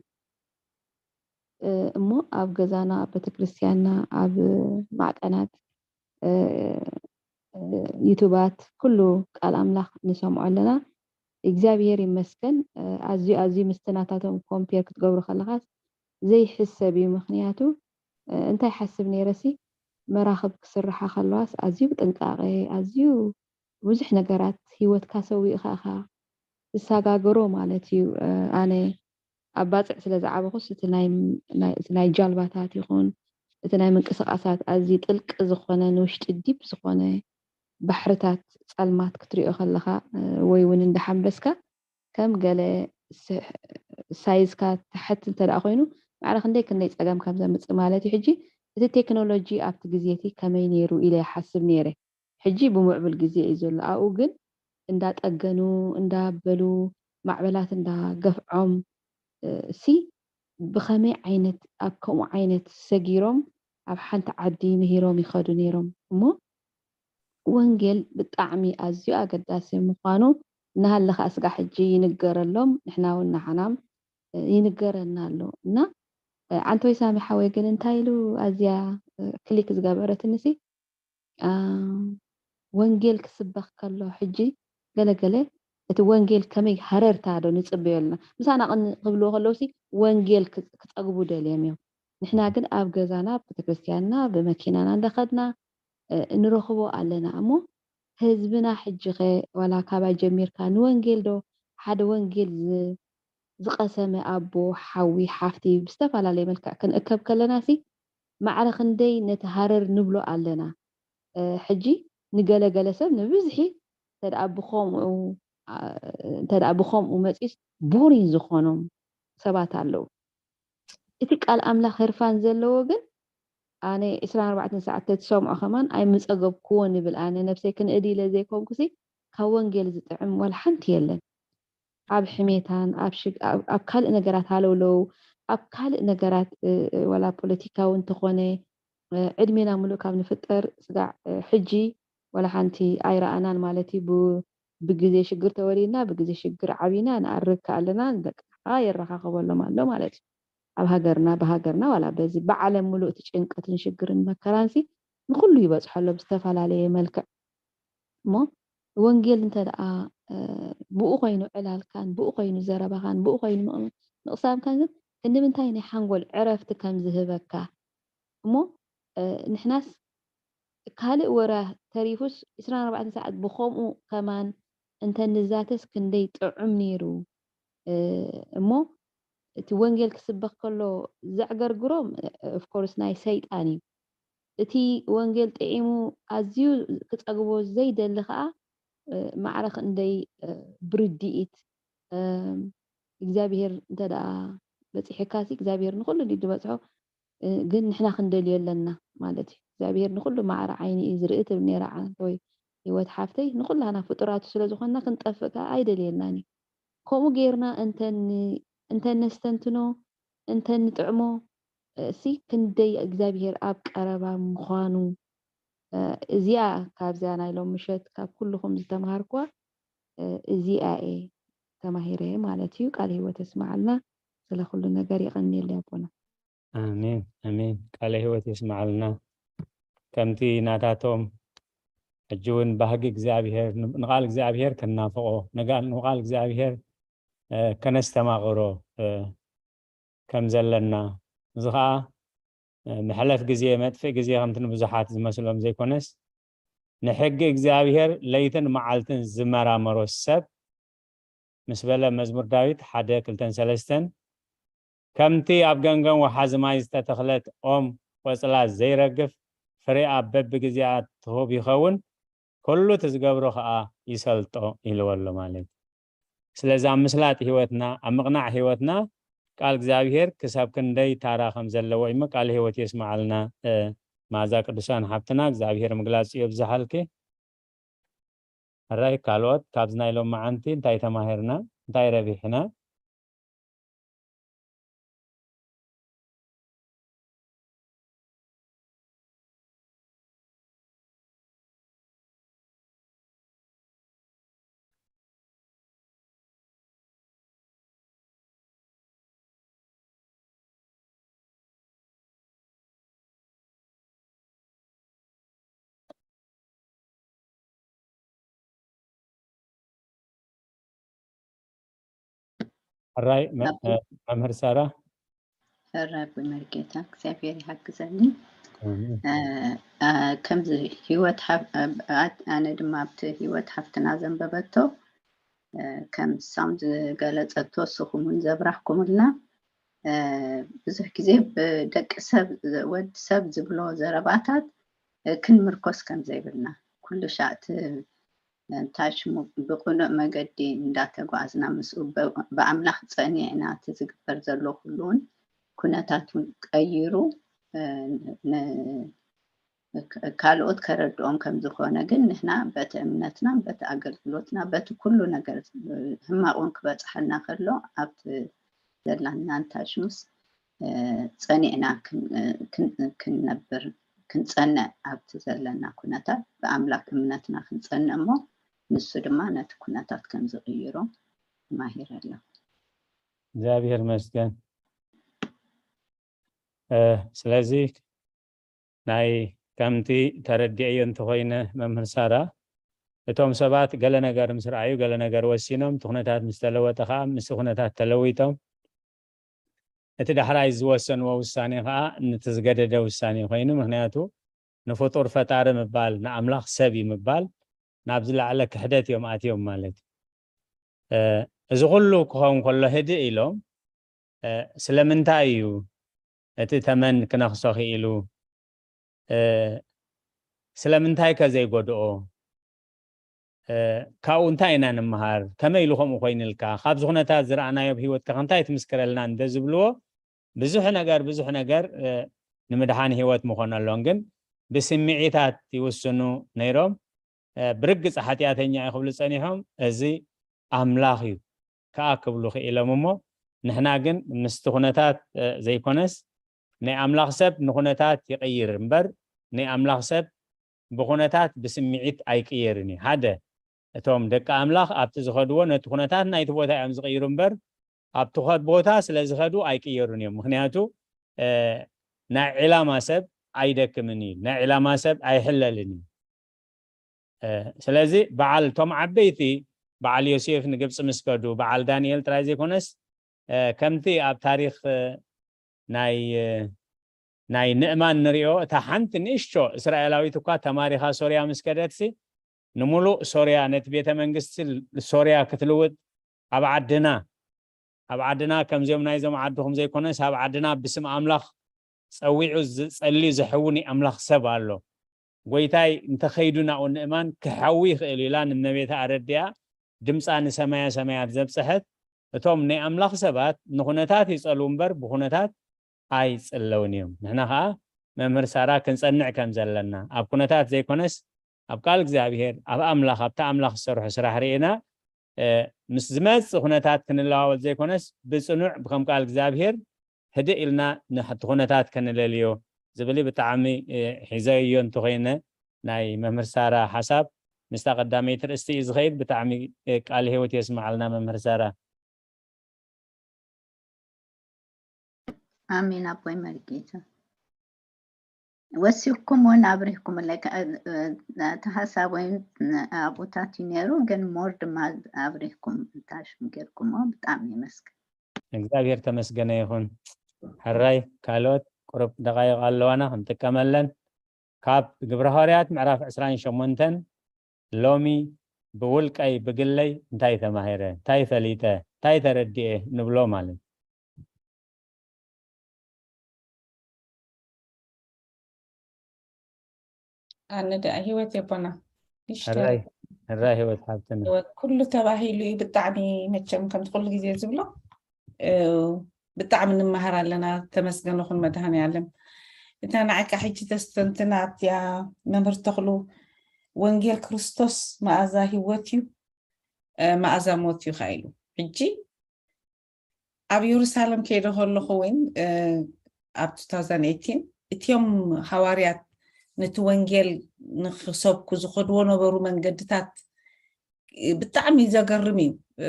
እሞ ኣብ ገዛና ኣብ ቤተክርስትያንና ኣብ ማዕቀናት ዩቱባት ኩሉ ቃል ኣምላኽ ንሰምዖ ኣለና። እግዚኣብሔር ይመስገን። ኣዝዩ ኣዝዩ ምስቲ ናታቶም ኮምፔር ክትገብሩ ከለኻስ ዘይሕሰብ እዩ። ምክንያቱ እንታይ ሓስብ ነይረሲ መራኽብ ክስርሓ ከለዋስ ኣዝዩ ብጥንቃቐ ኣዝዩ ብዙሕ ነገራት ህይወትካ ሰዊእኻ ኢኻ ትሰጋገሮ ማለት እዩ። ኣነ ኣብ ባፅዕ ስለ ዝዓበኹስ እቲ ናይ ጃልባታት ይኹን እቲ ናይ ምንቅስቃሳት ኣዝዩ ጥልቂ ዝኾነ ንውሽጢ ዲፕ ዝኾነ ባሕርታት ፀልማት ክትሪኦ ከለኻ ወይ እውን እንዳሓንበስካ ከም ገለ ሳይዝካ ትሕት እንተ ደኣ ኮይኑ ማዕረ ክንደይ ክንደይ ፀገም ከም ዘምፅእ ማለት እዩ። ሕጂ እቲ ቴክኖሎጂ ኣብቲ ግዜ እቲ ከመይ ነይሩ ኢለ ይሓስብ ነይረ። ሕጂ ብምዕቡል ግዜ እዩ ዘሎ ኣብኡ ግን እንዳጠገኑ እንዳበሉ ማዕበላት እንዳገፍዖም ሲ ብኸመይ ዓይነት ኣብ ከምኡ ዓይነት ሰጊሮም ኣብ ሓንቲ ዓዲ ምሂሮም ይኸዱ ነይሮም እሞ ወንጌል ብጣዕሚ ኣዝዩ ኣገዳሲ ምዃኑ እናሃለኻ ስጋ ሕጂ ይንገረሎም ንሕና እውን ንሓናም ይንገረና ኣሎ እና ዓንተወይ ሳሚ ሓወይ ግን እንታይ ኢሉ ኣዝያ ክሊክ ዝገበረትኒ ሲ ወንጌል ክስበኽ ከሎ ሕጂ ገለገለ እቲ ወንጌል ከመይ ሃረርታ ዶ ንፅበዮ ኣለና ምሳና ቅኒ ክብልዎ ከለውሲ ወንጌል ክፀግቡ ደልዮም እዮም። ንሕና ግን ኣብ ገዛና ቤተክርስትያንና ብመኪናና እንዳኸድና ንረኽቦ ኣለና እሞ ህዝብና ሕጂ ኸ ዋላ ካባይ ጀሚርካ ንወንጌል ዶ ሓደ ወንጌል ዝቐሰመ ኣቦ ሓዊ ሓፍቲ ብዝተፈላለየ መልክዕ ክንእከብ ከለና ሲ ማዕረ ክንደይ ነቲ ሃረር ንብሎ ኣለና። ሕጂ ንገለገለ ሰብ ንብዝሒ እንተደኣ ብኸምኡ መፂስ ቦሪን ዝኾኖም ሰባት ኣለዉ። እቲ ቃል ኣምላኽ ህርፋን ዘለዎ ግን ኣነ ዕስራን ኣርባዕተን ሰዓት ተትሰምዖ ከማን ኣይምፀገብክዎን ይብል። ኣነ ነብሰይ ክንእዲ ኢለ ዘይኮንኩሲ ካብ ወንጌል ዝጥዕም ዋላ ሓንቲ የለን። ኣብ ሕሜታን ኣብ ካልእ ነገራት ሃለውለው ኣብ ካልእ ነገራት ዋላ ፖለቲካዊ እንተኾነ ዕድሜና ሙሉእ ካብ ንፍጠር ስጋዕ ሕጂ ዋላ ሓንቲ ኣይረኣናን ማለት እዩ። ብግዜ ሽግር ተወሊድና ብግዜ ሽግር ዓቢና ንኣርግ ከኣለና ንደቅኻ የረኻኽበሎም ኣሎ ማለት እዩ። ኣብ ሃገርና ብሃገርና ዋላ በዚ ብዓለም ሙሉእ እቲ ጭንቀትን ሽግርን መከራንሲ ንኩሉ ይበፅሖ ኣሎ ብዝተፈላለየ መልክዕ እሞ ወንጌል እንተ ደኣ ብኡ ኮይኑ ዕላልካን ብኡ ኮይኑ ዘረባኻን ብኡ ኮይኑ ምቕሳምካን ግን ክንዲ ምንታይ ናይ ሓንጎል ዕረፍቲ ከም ዝህበካ እሞ ንሕናስ ካልእ ወረ ተሪፉስ ዕስራን ኣርባዕተን ሰዓት ብኸምኡ ከማን እንተ ንዛተስ ክንደይ ጥዑም ነይሩ እሞ እቲ ወንጌል ክስበኽ ከሎ ዘዕገርግሮም ኦፍኮርስ ናይ ሰይጣን እዩ። እቲ ወንጌል ጥዒሙ ኣዝዩ ክጸግቦ ዘይደሊ ከኣ ማዕረ ክንደይ ብርድኢት እግዚኣብሄር እንተ ደኣ በጺሕካሲ እግዚኣብሄር ንኹሉ ድዩ ዝበጽሖ ግን ንሕና ክንደልዮ ኣለና ማለት እዩ እግዚኣብሄር ንኹሉ ማዕረ ዓይኒ እዩ ዝርኢ ትብል ነይራ ዓንተወይ ህይወት ሓፍተይ ንኹላና ፍጡራቱ ስለ ዝኾንና ክንጠፍእ ከኣ ኣይደልየልናን እዩ ከምኡ ጌርና እንተነስተንትኖ እንተንጥዕሞ እሲ ክንደይ እግዚኣብሄር ኣብ ቀረባ ምዃኑ እዚኣ ካብዚኣ ናይ ሎም ምሸት ካብ ኩልኹም ዝተምሃርኩዋ እዚኣ እየ ተማሂረ ማለት እዩ። ቃል ህይወት የስማዓልና። ስለ ኩሉ ነገር የቐንየለይ ኣቦና። ኣሜን ኣሜን። ቃለ ህይወት የስማዓልና። ከምቲ ናታቶም ሕጂ እውን ባህጊ እግዚኣብሄር ንቃል እግዚኣብሄር ከናፍቆ ንቃል እግዚኣብሄር ከነስተማቕሮ ከም ዘለና እዚ ከዓ መሕለፍ ግዜ መጥፍእ ግዜ ከምቲ ንብዙሓት ዝመስሎም ዘይኮነስ ንሕጊ እግዚኣብሄር ለይትን መዓልትን ዝመራመሮ ሰብ ምስ በለ መዝሙር ዳዊት ሓደ ክልተን ሰለስተን ከምቲ ኣብ ገምገም ወሓዚ ማይ ዝተተኽለት ኦም ቆጽላ ዘይረግፍ ፍሬኣ በብግዜኣ ትህብ ይኸውን፣ ኩሉ እቲ ዝገብሮ ኸኣ ይሰልጦ ኢልዎ ኣሎ ማለት እዩ። ስለዚ ኣብ ምስላጥ ህይወትና፣ ኣብ ምቕናዕ ህይወትና ቃል እግዚኣብሔር ክሳብ ክንደይ ታራ ከም ዘለዎ እዩ። ቃል ህይወት የስምዓልና። እ፣ መዓዛ ቅዱሳን ሓብትና እግዚኣብሔር ምግላጽ የብዝሓልኪ። ሕራይ ካልኦት ካብዚ ናይ ሎማዓንቲ እንታይ ተማሂርና? እንታይ ረቢሕና? ሕራይ መ- መምህር ሳራ። ሕራይ ኣቦይ መርጌታ እግዚኣብሔር ይሓግዘኒ። ከምዚ ህይወት ኣነ ድማ ኣብቲ ህይወት ሓፍትና ዘንበበቶ ከም ሳም ዝገለጸቶ ስኹም እውን ዘብራህኩምልና ብዙሕ ግዜ ብደቂ ሰብ ወዲ ሰብ ዝብሎ ዘረባታት ክንምርኮስ ከም ዘይብልና ኩሉ ሻዕ እቲ እንታይ ሽሙ ብቕኑዕ መገዲ እንዳተጓዝና ምስኡ ብኣምላኽ ጸኒዕና እቲ ዝግበር ዘሎ ኩሉ እውን ኩነታት እውን ቀይሩ ካልኦት ከረድኦም ከም ዝኾነ ግን ንሕና በቲ እምነትና በቲ ኣገልግሎትና በቲ ኩሉ ነገር ሕማቕ እውን ክበፅሓልና ከሎ ኣብቲ ዘላና እንታይ ሽሙስ ጸኒዕና ክንነብር ክንጸንዕ ኣብቲ ዘለና ኩነታት ብኣምላክ እምነትና ክንጸንዕ እሞ ንሱ ድማ ነቲ ኩነታት ከም ዝቕይሮ ተማሂረ ኣለኹ። እግዚኣብሔር መስገን። ስለዚ ናይ ከምቲ ተረዲዐዮ እንተኮይነ መምህር ሳራ እቶም ሰባት ገለ ነገር ምስ ረኣዩ ገለ ነገር ወሲኖም እቲ ኩነታት ምስ ተለወጠ ከዓ ምስ ኩነታት ተለዊጦም እቲ ዳሕራይ ዝወሰንዎ ውሳኔ ከዓ ነቲ ዝገደደ ውሳኔ ኮይኑ ምክንያቱ ንፍጡር ፈጣሪ ምባል ንኣምላኽ ሰብ እዩ ምባል ናብ ዝለዓለ ክሕደት እዮም ኣትዮም ማለት እዩ። እዚ ኩሉ ክኸውን ከሎ ህድእ ኢሎም ስለምንታይ እዩ እቲ ተመን ክነኽሶ ክኢሉ ስለምንታይ ከ ዘይጎድኦ ካብኡ እንታይ ኢና ንምሃር ከመይ ኢሉ ከምኡ ኮይንልካ ካብዚ ኩነታት ዝረኣናዮ ኣብ ሂወትካ እንታይ ትምስክረልና እንተ ዝብልዎ ብዙሕ ነገር ብዙሕ ነገር ንምድሓን ሂወት ምኾነሎን ግን ብስምዒታት ይውስኑ ነይሮም ብርግፅ ሓጢኣተኛ እዩ ክብሉ ፀኒሖም እዚ ኣምላኽ እዩ ከዓ ክብሉ ክኢሎም እሞ ንሕና ግን ምስቲ ኩነታት ዘይኮነስ ናይ ኣምላኽ ሰብ ንኩነታት ይቕይር እምበር ናይ ኣምላኽ ሰብ ብኩነታት ብስምዒት ኣይቅየርን እዩ ሓደ እቶም ደቂ ኣምላኽ ኣብቲ ዝኸድዎ ነቲ ኩነታት ናይቲ ቦታ እዮም ዝቕይሩ እምበር ኣብቲ ቦታ ስለ ዝኸዱ ኣይቅየሩን እዮም ምክንያቱ ናይ ዕላማ ሰብ ኣይደክምን እዩ ናይ ዕላማ ሰብ ኣይሕለልን እዩ ስለዚ በዓል እቶም ዓበይቲ በዓል ዮሴፍ ንግብፂ ምስ ከዱ በዓል ዳንኤል ጥራይ ዘይኮነስ ከምቲ ኣብ ታሪክ ናይ ናይ ንእማን ንሪኦ እታ ሓንቲ ንእሽቶ እስራኤላዊት እኳ ተማሪኻ ሶርያ ምስ ከደትሲ ንምሉእ ሶርያ ነቲ ቤተ መንግስቲ ሶርያ ክትልውጥ ኣብ ዓድና ኣብ ዓድና ከምዚኦም ናይዞም ዓድኹም ዘይኮነስ ኣብ ዓድና ብስም ኣምላኽ ጸዊዑ ዝጸሊ ዝሕዊ ናይ ኣምላኽ ሰብ ኣሎ። ጎይታይ እንተኸይዱ ናብኡ ንእማን ክሓዊ ይኽእል ኢላ ንእመቤታ ኣረዲኣ ድምፃ ንሰማያ ሰማያት ዘብፅሐት እቶም ናይ ኣምላኽ ሰባት ንኹነታት ይጸልዉ እምበር ብኹነታት ኣይጽለውን እዮም። ንሕና ኸዓ መምህር ሳራ ክንጸንዕ ከም ዘለና ኣብ ኩነታት ዘይኮነስ ኣብ ቃል እግዚኣብሔር ኣብ ኣምላኽ ኣብታ ኣምላኽ ዝሰርሖ ስራሕ ርኢና ምስ ዝመጽእ ኩነታት ክንለዋወጥ ዘይኮነስ ብጽኑዕ ብከም ቃል እግዚኣብሔር ህድእ ኢልና ንሕቲ ኩነታት ከንለልዮ ዝብል ብጣዕሚ ሒዘዮ እንተኮይነ ናይ መምህር ሳራ ሓሳብ ምስታ ቀዳመይቲ ርእስቲ እዩ ዝኸይድ ብጣዕሚ ቃል ህይወት የስምዓልና መምህር ሳራ ኣሜን ኣቦይ መርጌታ ወሲኹም እውን ኣብሪህኩምለይ እቲ ሓሳብ ወይም ኣብኡታት እዩ ነይሩ ግን ሞር ድማ ኣብሪህኩም ታሽም ጌርኩሞ ብጣዕሚ ይመስገን እግዚኣብሔር ተመስገነ ይኹን ሕራይ ካልኦት ቁሩብ ደቃይቕ ኣለዋና ክንጥቀመለን ካብ ግብረ ሃዋርያት ምዕራፍ ዕስራን ሸሞንተን ሎሚ ብውልቀይ ብግለይ እንታይ ተማሂረ እንታይ ፈሊጠ እንታይ ተረዲኤ ንብሎ ማለት ኣነ ደኣ ህይወት የቦና። ንእሽተይ ሕራይ ሕራይ ህይወት ሓብትና። ህይወት ኩሉ ተባሂሉ እዩ። ብጣዕሚ መቸም ከምቲ ኩሉ ግዜ ዝብሎ፣ እ፣ ብጣዕሚ ንመሃር ኣለና። ተመስገን ይኹን መድሃኔ ዓለም። እታ ንዓካ ሕጂ ተስተንትና እቲያ መምህር ተኽሉ፣ ወንጌል ክርስቶስ መኣዛ ህይወት እዩ፣ እ፣ መኣዛ ሞት እዩ ከ ኢሉ። ሕጂ ኣብ የሩሳሌም ከይደ ከለኹ እውን፣ እ፣ ኣብ two thousand eighteen እቲዮም ሃዋርያት ነቲ ወንጌል ንክሰብኩ ዝኸድዎ ነበሩ መንገድታት፣ እ፣ ብጣዕሚ ዘገርም እዩ፣ እ፣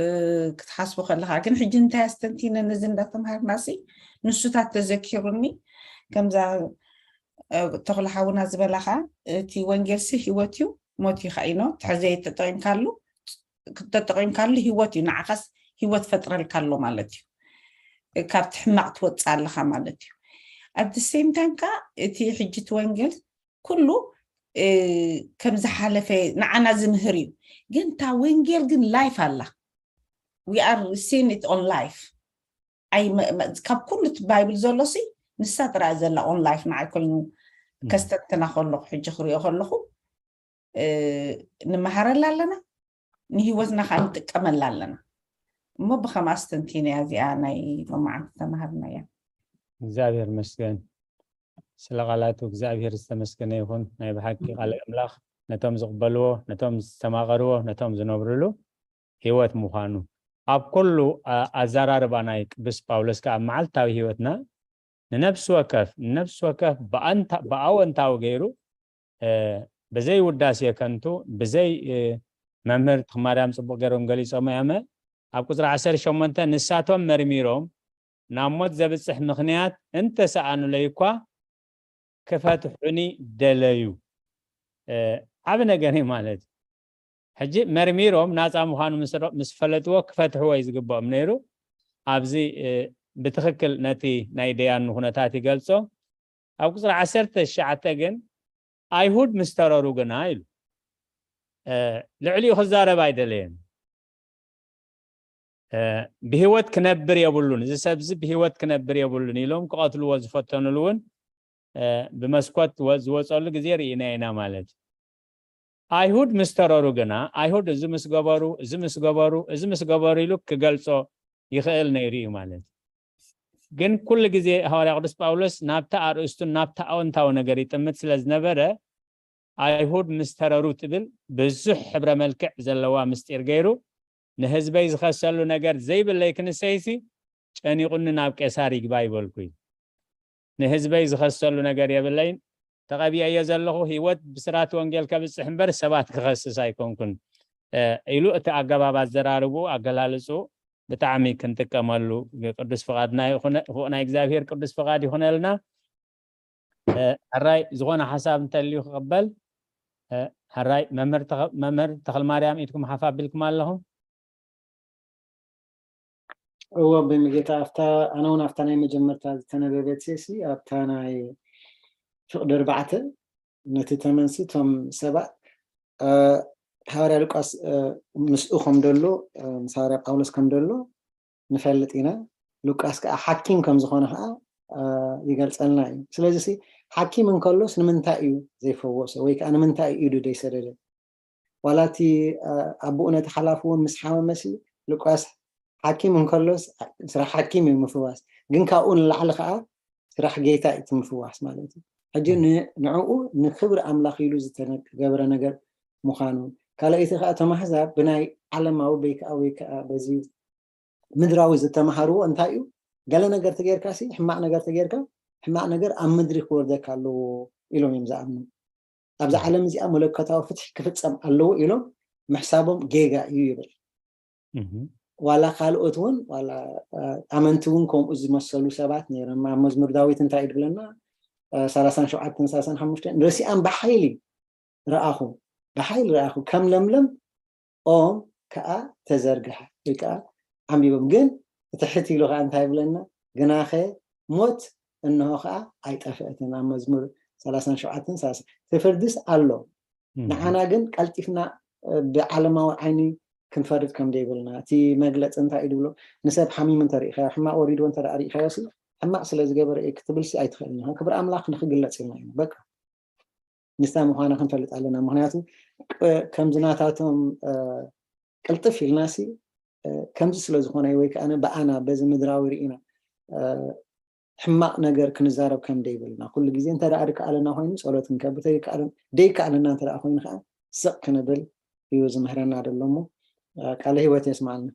ክትሓስቦ ከለኻ። ግን ሕጂ እንታይ ኣስተንቲነ ነዚ እንዳተምሃርና ሲ ንሱታት ተዘኪሩኒ። ከምዛ፣ እ፣ ተኽለ ሓውና ዝበላኻ፣ እቲ ወንጌል ሲ ህይወት እዩ፣ ሞት እዩ ኸዓ ኢኖ። ትሕዘየ ተጠቒምካሉ፣ ተጠቒምካሉ ህይወት እዩ። ንዓኻስ ህይወት ፈጥረልካ ኣሎ ማለት እዩ። ካብቲ ሕማቕ ትወፅእ ኣለኻ ማለት እዩ። At the same time ከ እቲ ሕጂ እቲ ወንጌል ኩሉ፣ እ፣ ከም ዝሓለፈ ንዓና ዝምህር እዩ። ግን እታ ወንጌል ግን ላይፍ ኣላ። We are seeing it on life። ኣይ መ- መ- ካብ ኩሉ እቲ ባይብል ዘሎ ሲ ንሳ ጥራይ ዘላ on life ንዓይ ኮይኑ ከስተንትና ከለኹ፣ ሕጂ ክሪኦ ከለኹ፣ እ፣ ንመሃረላ ኣለና፣ ንህይወትና ከዓ ንጥቀመላ ኣለና። እሞ ብኸም ኣስተንቲነ እያ እዚኣ ናይ ሎማዓንቲ ተማሃርናያ። እግዚኣብሔር መስገን ስለ ቃላቱ እግዚኣብሔር ዝተመስገነ ይኹን። ናይ ብሓቂ ቃል ኣምላኽ ነቶም ዝቕበልዎ፣ ነቶም ዝተማቐርዎ፣ ነቶም ዝነብርሉ ህይወት ምዃኑ ኣብ ኩሉ፣ ኣ- ኣዘራርባ ናይ ቅዱስ ጳውሎስ ከዓ ኣብ መዓልታዊ ህይወትና ንነፍሲ ወከፍ ንነፍሲ ወከፍ ብኣንታ- ብኣወንታዊ ገይሩ፣ እ፣ ብዘይ ውዳሴ ከንቱ፣ ብዘይ፣ እ፣ መምህር ተኽማርያም ጽቡቕ ገይሮም ገሊጾም ያመ ኣብ ቁጽሪ ዓሰርተ ሸሞንተ ንሳቶም መርሚሮም ናብ ሞት ዘብጽሕ ምኽንያት እንተሰኣኑለይ እኳ ክፈትሑኒ ደለዩ። እ፣ ዓቢ ነገር እዩ ማለት እዩ። ሕጂ መርሚሮም ናፃ ምዃኑ ምስ ረ- ምስ ፈለጥዎ ክፈትሕዎ እዩ ዝግብኦም ነይሩ። ኣብዚ፣ እ፣ ብትኽክል ነቲ ናይ ደያኑ ኩነታት ይገልጾ። ኣብ ቁፅሪ ዓሰርተ ትሽዓተ ግን ኣይሁድ ምስ ተረሩ ግና ኢሉ፣ እ፣ ልዕሊኡ ክዛረብ ኣይደለየን። እ፣ ብህይወት ክነብር የብሉን፣ እዚ ሰብዚ ብህይወት ክነብር የብሉን ኢሎም ክቐትልዎ ዝፈተኑሉ እውን፣ እ፣ ብመስኮት ወ- ዝወፀሉ ግዜ ርኢና ኢና ማለት እዩ። ኣይሁድ ምስ ተረሩ ግና ኣይሁድ እዚ ምስ ገበሩ፣ እዚ ምስ ገበሩ፣ እዚ ምስ ገበሩ ኢሉ ክገልጾ ይኽእል ነይሩ እዩ ማለት እዩ። ግን ኩሉ ግዜ ሃዋርያ ቅዱስ ጳውሎስ ናብቲ ኣርእስቱን ናብቲ ኣወንታዊ ነገር ይጥምት ስለ ዝነበረ፣ ኣይሁድ ምስ ተረሩ ትብል ብዙሕ ሕብረ መልክዕ ዘለዋ ምስጢር ገይሩ ንህዝበይ ዝኸሰሉ ነገር ዘይብለይ ክንሰይሲ ጨኒቑኒ ናብ ቄሳር ይግባይ በልኩ እዩ። ንህዝበይ ዝኸሰሉ ነገር የብለይን፣ ተቐቢአዮ ዘለኹ ህይወት ብስራት ወንጌል ከብፅሕ እምበር ሰባት ክኸስስ ኣይኮንኩን፣ እ፣ ኢሉ እቲ ኣገባብ ኣዘራርቡ ኣገላልፁ ብጣዕሚ ክንጥቀመሉ ቅዱስ ፍቓድና ይኹነ። ፍቑ ናይ እግዚኣብሔር ቅዱስ ፍቓድ ይኹነልና። እ፣ ሕራይ ዝኾነ ሓሳብ እንተልዩ ክቕበል። እ፣ ሕራይ መምህር ተኸ- መምህር ተኽልማርያም ኢድኩም ሓፍ ኣቢልኩም ኣለኹም። እዎ ብምጌታ ኣብታ ኣነ እውን ኣብታ ናይ መጀመርታ ዝተነበበት ሴሲ ኣብታ ናይ ፍቕዲ ኣርባዕተ ነቲ ተመንሲ እቶም ሰባት፣ እ፣ ሃዋርያ ሉቃስ፣ እ፣ ምስኡ ከም ደሎ፣ እ፣ ምስ ሃዋርያ ጳውሎስ ከም ደሎ ንፈልጥ ኢና። ሉቃስ ከዓ ሓኪም ከም ዝኾነ ከዓ፣ እ፣ ይገልጸልና እዩ። ስለዚ ሲ ሓኪም እንከሎስ ንምንታይ እዩ ዘይፈወሶ ወይ ከዓ ንምንታይ እዩ ኢዱ ዘይሰደደ? ዋላ እቲ፣ እ፣ ኣቦኡ ነቲ ሓላፊ እውን ምስ ሓመመ ሲ ሉቃስ ሓኪም እንከሎስ ስራሕ ሓኪም እዩ ምፍዋስ፣ ግን ካብኡ ንላዕሊ ከዓ ስራሕ ጌታ እዩ እቲ ምፍዋስ ማለት እዩ። ሕጂ ን- ንዕኡ ንክብሪ ኣምላኽ ኢሉ ዝተገበረ ነገር ምዃኑ፣ ካልኣይቲ ከዓ እቶም ኣሕዛብ ብናይ ዓለማዊ ወይ ከዓ ወይ ከዓ በዚ ምድራዊ ዝተምሃርዎ እንታይ እዩ? ገለ ነገር ተጌርካ ሲ ሕማቕ ነገር ተጌርካ ሕማቕ ነገር ኣብ ምድሪ ክወርደካ ኣለዎ ኢሎም እዮም ዝኣምኑ። ኣብዛ ዓለም እዚኣ መለኮታዊ ፍትሒ ክፍጸም ኣለዎ ኢሎም ምሕሳቦም ጌጋ እዩ ይብል። እህ። ዋላ ካልኦት እውን ዋላ፣ እ፣ ኣመንቲ እውን ከምኡ ዝመሰሉ ሰባት ነይሮም። ኣብ መዝሙር ዳዊት እንታይ እዩ ዝብለና? እ፣ ሰላሳን ሸውዓተን ሰላሳን ሓሙሽተን ረሲኣም ብሓይሊ ረኣኹ፣ ብሓይሊ ረኣኹ፣ ከም ለምለም ኦም ከዓ ተዘርግሐ ወይ ከዓ ዓምቢቦም። ግን እቲ ሕት ኢሉ ከዓ እንታይ ይብለና? ግናኸ ሞት እንሆ ከዓ ኣይጠፍአትን። ኣብ መዝሙር ሰላሳን ሸውዓተን ሰላሳ እቲ ፍርድስ ኣሎ። እህ። ንዓና ግን ቀልጢፍና፣ እ፣ ብዓለማዊ ዓይኒ ክንፈርድ ከም ዘይብልና እቲ መግለፂ እንታይ እዩ ዝብሎ? ንሰብ ሓሚሙ እንተሪኢኻዮ፣ ሕማቕ ወሪድዎ እንተ ደኣ ሪኢኻዮ ሲ ሕማቕ ስለ ዝገበረ እዩ ክትብል ሲ ኣይትኽእልን ኢኻ። ክብሪ ኣምላኽ ንክግለፅ ኢልና ኢና። በቃ። ንሳ ምዃና ክንፈልጥ ኣለና። ምክንያቱ ከምዚ ናታቶም ቅልጥፍ ኢልናሲ ከምዚ ስለ ዝኾነ ወይ ከዓ ብኣና በዚ ምድራዊ ርኢና ሕማቕ ነገር ክንዛረብ ከም ደይብልና ኩሉ ግዜ እንተ ደኣ ዝከኣለና ኮይኑ ጸሎት ክንከብ ዘይከኣለና እንተ ደኣ ኮይኑ ከዓ ስቕ ክንብል እዩ ዝምህረና ዘሎ እሞ ቃለ ህይወት የስማዓልና።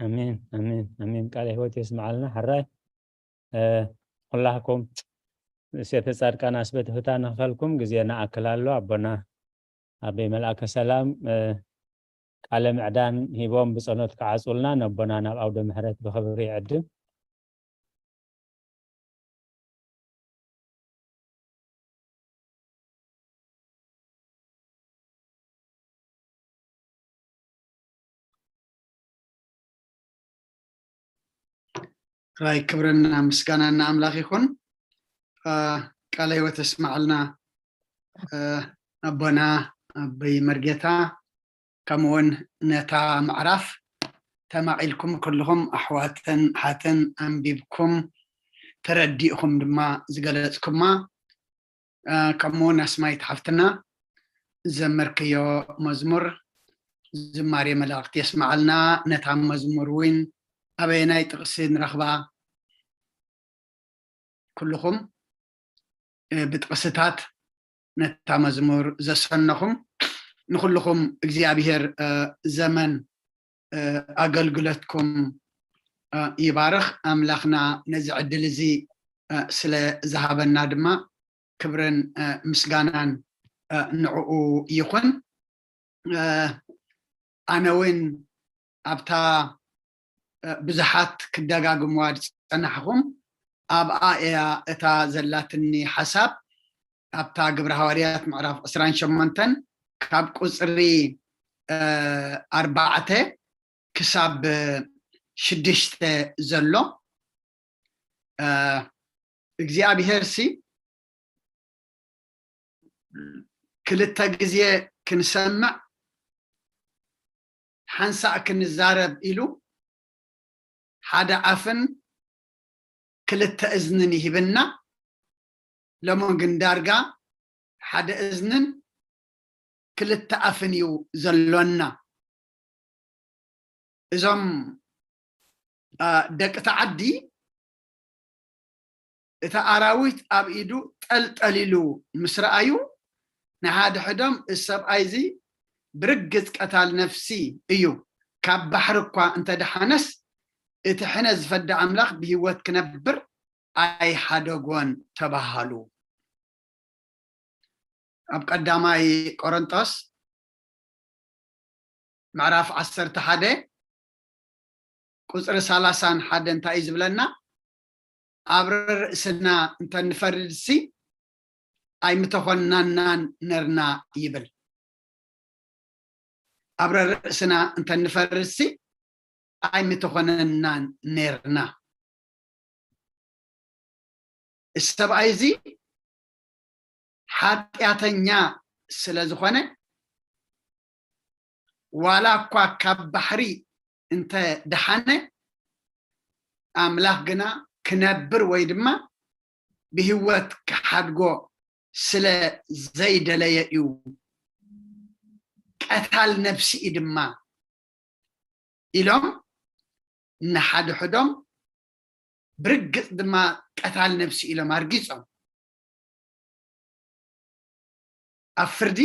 ኣሜን ኣሜን ኣሜን። ቃለ ህይወት የስማዓልና። ሕራይ ኩላህኩም ሴተ ጻድቃን ኣስበትህታ ንኽፈልኩም ግዜ ንኣክል ኣሎ። ኣቦና ኣበይ መልኣከ ሰላም ቃለ ምዕዳን ሂቦም ብጸሎት ክዓጹልና ነቦና ናብ ኣውደ ምሕረት ብኽብሪ ይዕድም። ራይ ክብርና ምስጋናና ኣምላኽ ይኹን። ቃለ ህይወት ኣስማዓልና ኣቦና ኣበይ መርጌታ፣ ከምኡውን ነታ ምዕራፍ ተማቒልኩም ኩልኹም ኣሕዋትን ኣሓትን ኣንቢብኩም ተረዲእኹም ድማ ዝገለጽኩማ፣ ከምኡውን ኣስማይት ሓፍትና ዘመርክዮ መዝሙር ዝማሬ መላእክት የስማዓልና። ነታ መዝሙር እውን ኣበየናይ ጥቕሲ ንረኽባ? ኩልኹም ብጥቕስታት ነታ መዝሙር ዘሰነኹም ንኹልኹም እግዚኣብሔር ዘመን ኣገልግሎትኩም ይባርኽ። ኣምላኽና ነዚ ዕድል እዚ ስለ ዝሃበና ድማ ክብርን ምስጋናን ንዕኡ ይኹን። ኣነ እውን ኣብታ ብዙሓት ክደጋግምዋ ዝጸናሕኹም ኣብኣ እያ እታ ዘላትኒ ሓሳብ። ኣብታ ግብረ ሃዋርያት ምዕራፍ ዕስራን ሸሞንተን ካብ ቁጽሪ ኣርባዕተ ክሳብ ሽዱሽተ ዘሎ እግዚኣብሔር ሲ ክልተ ግዜ ክንሰምዕ ሓንሳእ ክንዛረብ ኢሉ ሓደ ኣፍን ክልተ እዝንን ይህብና። ሎሚ ግን ዳርጋ ሓደ እዝንን ክልተ ኣፍን እዩ ዘሎና። እዞም ደቂ ተዓዲ እቲ ኣራዊት ኣብ ኢዱ ጠልጠል ኢሉ ምስ ረኣዩ ንሓድሕዶም እዚ ሰብኣይ እዚ ብርግጽ ቀታል ነፍሲ እዩ፣ ካብ ባሕሪ እኳ እንተደሓነስ እቲ ሕነ ዝፈዲ ኣምላኽ ብህይወት ክነብር ኣይሓደጎን ተባሃሉ። ኣብ ቀዳማይ ቆሮንጦስ ምዕራፍ ዓሰርተ ሓደ ቁፅሪ ሰላሳን ሓደ እንታይ እዩ ዝብለና? ኣብ ርእስና እንተንፈርድሲ ኣይምተኾንናናን ነርና ይብል። ኣብ ርእስና እንተንፈርድሲ ኣይምተኾነናን ነርና። እዚ ሰብኣይ እዚ ሓጢኣተኛ ስለ ዝኾነ ዋላ እኳ ካብ ባሕሪ እንተ ደሓነ ኣምላኽ ግና ክነብር ወይ ድማ ብህይወት ክሓድጎ ስለ ዘይደለየ እዩ። ቀታል ነፍሲ እዩ ድማ ኢሎም ንሓድሕዶም ብርግጽ ድማ ቀታል ነፍሲ ኢሎም ኣርጊጾም ኣብ ፍርዲ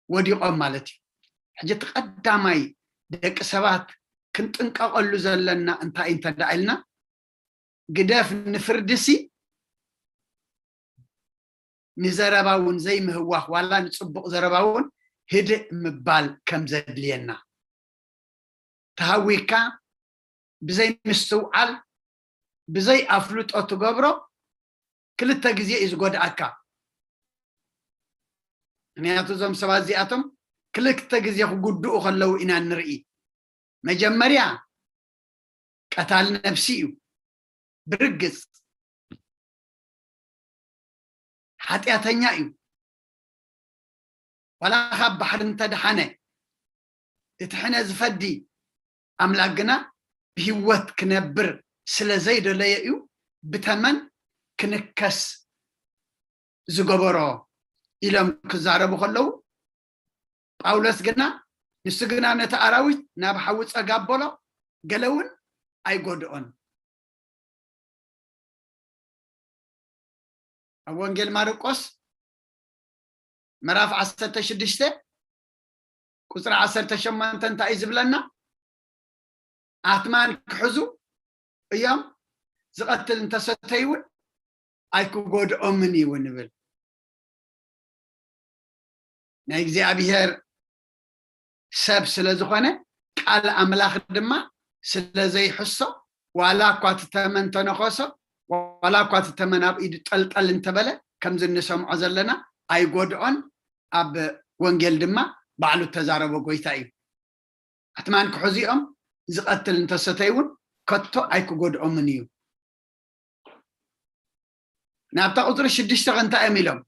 ወዲቖም ማለት እዩ። ሕጂ እቲ ቀዳማይ ደቂ ሰባት ክንጥንቀቐሉ ዘለና እንታይ እንተ ደኣ ኢልና ግደፍ ንፍርድሲ ንዘረባ እውን ዘይምህዋኽ ዋላ ንፅቡቕ ዘረባ እውን ህድእ ምባል ከም ዘድልየና ተሃዊካ ብዘይ ምስትውዓል ብዘይ ኣፍልጦ ትገብሮ ክልተ ግዜ እዩ ዝጎድኣካ። ምክንያቱ እዞም ሰባት እዚኣቶም ክልተ ግዜ ክጉድኡ ከለዉ ኢና ንርኢ። መጀመርያ ቀታል ነፍሲ እዩ፣ ብርግጽ ሓጢኣተኛ እዩ። ዋላ ካብ ባሕሪ እንተደሓነ እቲ ሕነ ዝፈዲ ኣምላክ ግና ብህይወት ክነብር ስለ ዘይደለየ እዩ ብተመን ክንከስ ዝገበሮ ኢሎም ክዛረቡ ከለዉ፣ ጳውሎስ ግና፣ ንሱ ግና ነቲ ኣራዊት ናብ ሓዊ ጸግ ኣበሎ፣ ገለ እውን ኣይጎድኦን። ኣብ ወንጌል ማርቆስ ምዕራፍ ዓሰርተ ሽዱሽተ ቁፅሪ ዓሰርተ ሸሞንተ እንታይ እዩ ዝብለና? ኣትማን ክሕዙ እዮም፣ ዝቐትል እንተሰተዩ እውን ኣይክጎድኦምን እዩ ንብል። ናይ እግዚኣብሔር ሰብ ስለ ዝኾነ፣ ቃል ኣምላኽ ድማ ስለ ዘይሕሶ፣ ዋላ እኳ እቲ ተመን ተነኸሶ፣ ዋላ እኳ እቲ ተመን ኣብ ኢዱ ጠልጠል እንተበለ፣ ከምዚ እንሰምዖ ዘለና ኣይጎድኦን። ኣብ ወንጌል ድማ ባዕሉ እተዛረቦ ጎይታ እዩ። ኣትማን ክሕዙ እዮም፣ ዝቐትል እንተሰተዩ እውን ከቶ ኣይክጎድኦምን እዩ። ናብታ ቁፅሪ ሽዱሽተ እንታይ እዮም ኢሎም?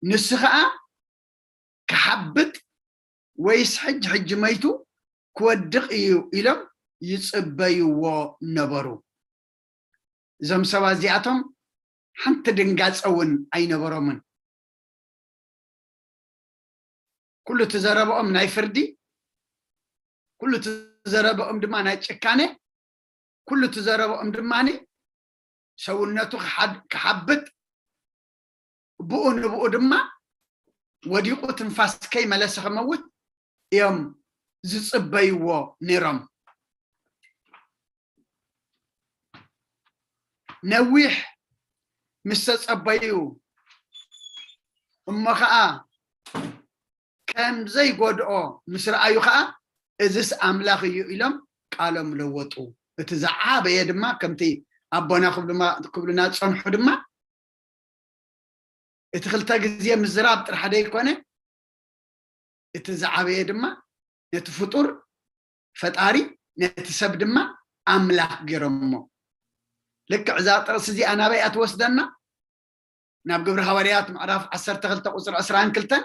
ንሱ ኸዓ ክሓብጥ ወይስ ሕጂ ሕጂ መይቱ ክወድቕ እዩ ኢሎም ይጽበይዎ ነበሩ። እዞም ሰባት እዚኣቶም ሓንቲ ድንጋጸ እውን ኣይነበሮምን። ኩሉ እቲ ዘረብኦም ናይ ፍርዲ፣ ኩሉ እቲ ዘረብኦም ድማ ናይ ጭካኔ፣ ኩሉ እቲ ዘረብኦም ድማ ሰውነቱ ክሓድ-፣ ክሓብጥ፣ ብኡ ንብኡ ድማ ወዲቑ ትንፋስ ከይመለሰ ክመውት እዮም ዝጽበይዎ ነይሮም። ነዊሕ ምስ ተጸበዩ እሞ ኸኣ ከም ዘይጎድኦ ምስ ረኣዩ ኸኣ፣ "እዝስ ኣምላኽ እዩ" ኢሎም ቃሎም ለወጡ። እቲ ዝዓበየ ድማ፣ ከምቲ ኣቦና ክብሉማ-፣ ክብሉና ዝጸንሑ ድማ፣ እቲ ክልተ ግዜ ምዝራብ ጥራሕ ደይኮነ፣ እቲ ዝዓበየ ድማ ነቲ ፍጡር ፈጣሪ፣ ነቲ ሰብ ድማ ኣምላኽ ገይሮሞ። ልክዕ እዛ ጥቕሲ እዚኣ ናበይ እያ ትወስደና? ናብ ግብሪ ሃዋርያት ምዕራፍ ዓሰርተ ክልተ ቁጽሪ ዕስራን ክልተን፣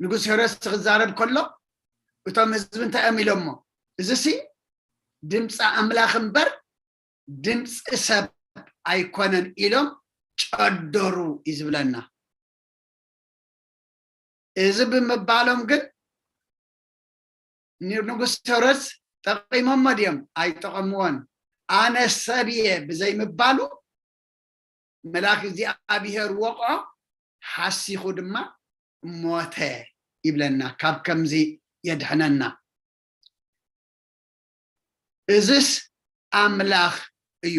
ንጉስ ሄሮድስ ክዛረብ ከሎ፣ እቶም ህዝቢ እንታይ እዮም ኢሎሞ? "እዚሲ ድምፂ ኣምላኽ እምበር ድምፂ ሰብ ኣይኮነን" ኢሎም ጨደሩ እዩ ዝብለና። እዚ ብምባሎም ግን ንንጉስ ሄሮድስ ጠቒሞሞ ድዮም? ኣይጠቐምዎን። "ኣነ ሰብ እየ" ብዘይምባሉ፣ መልኣክ እግዚኣብሔር ወቕዖ፣ ሓሲኹ ድማ ሞተ ይብለና። ካብ ከምዚ የድሕነና። እዝስ ኣምላኽ እዩ።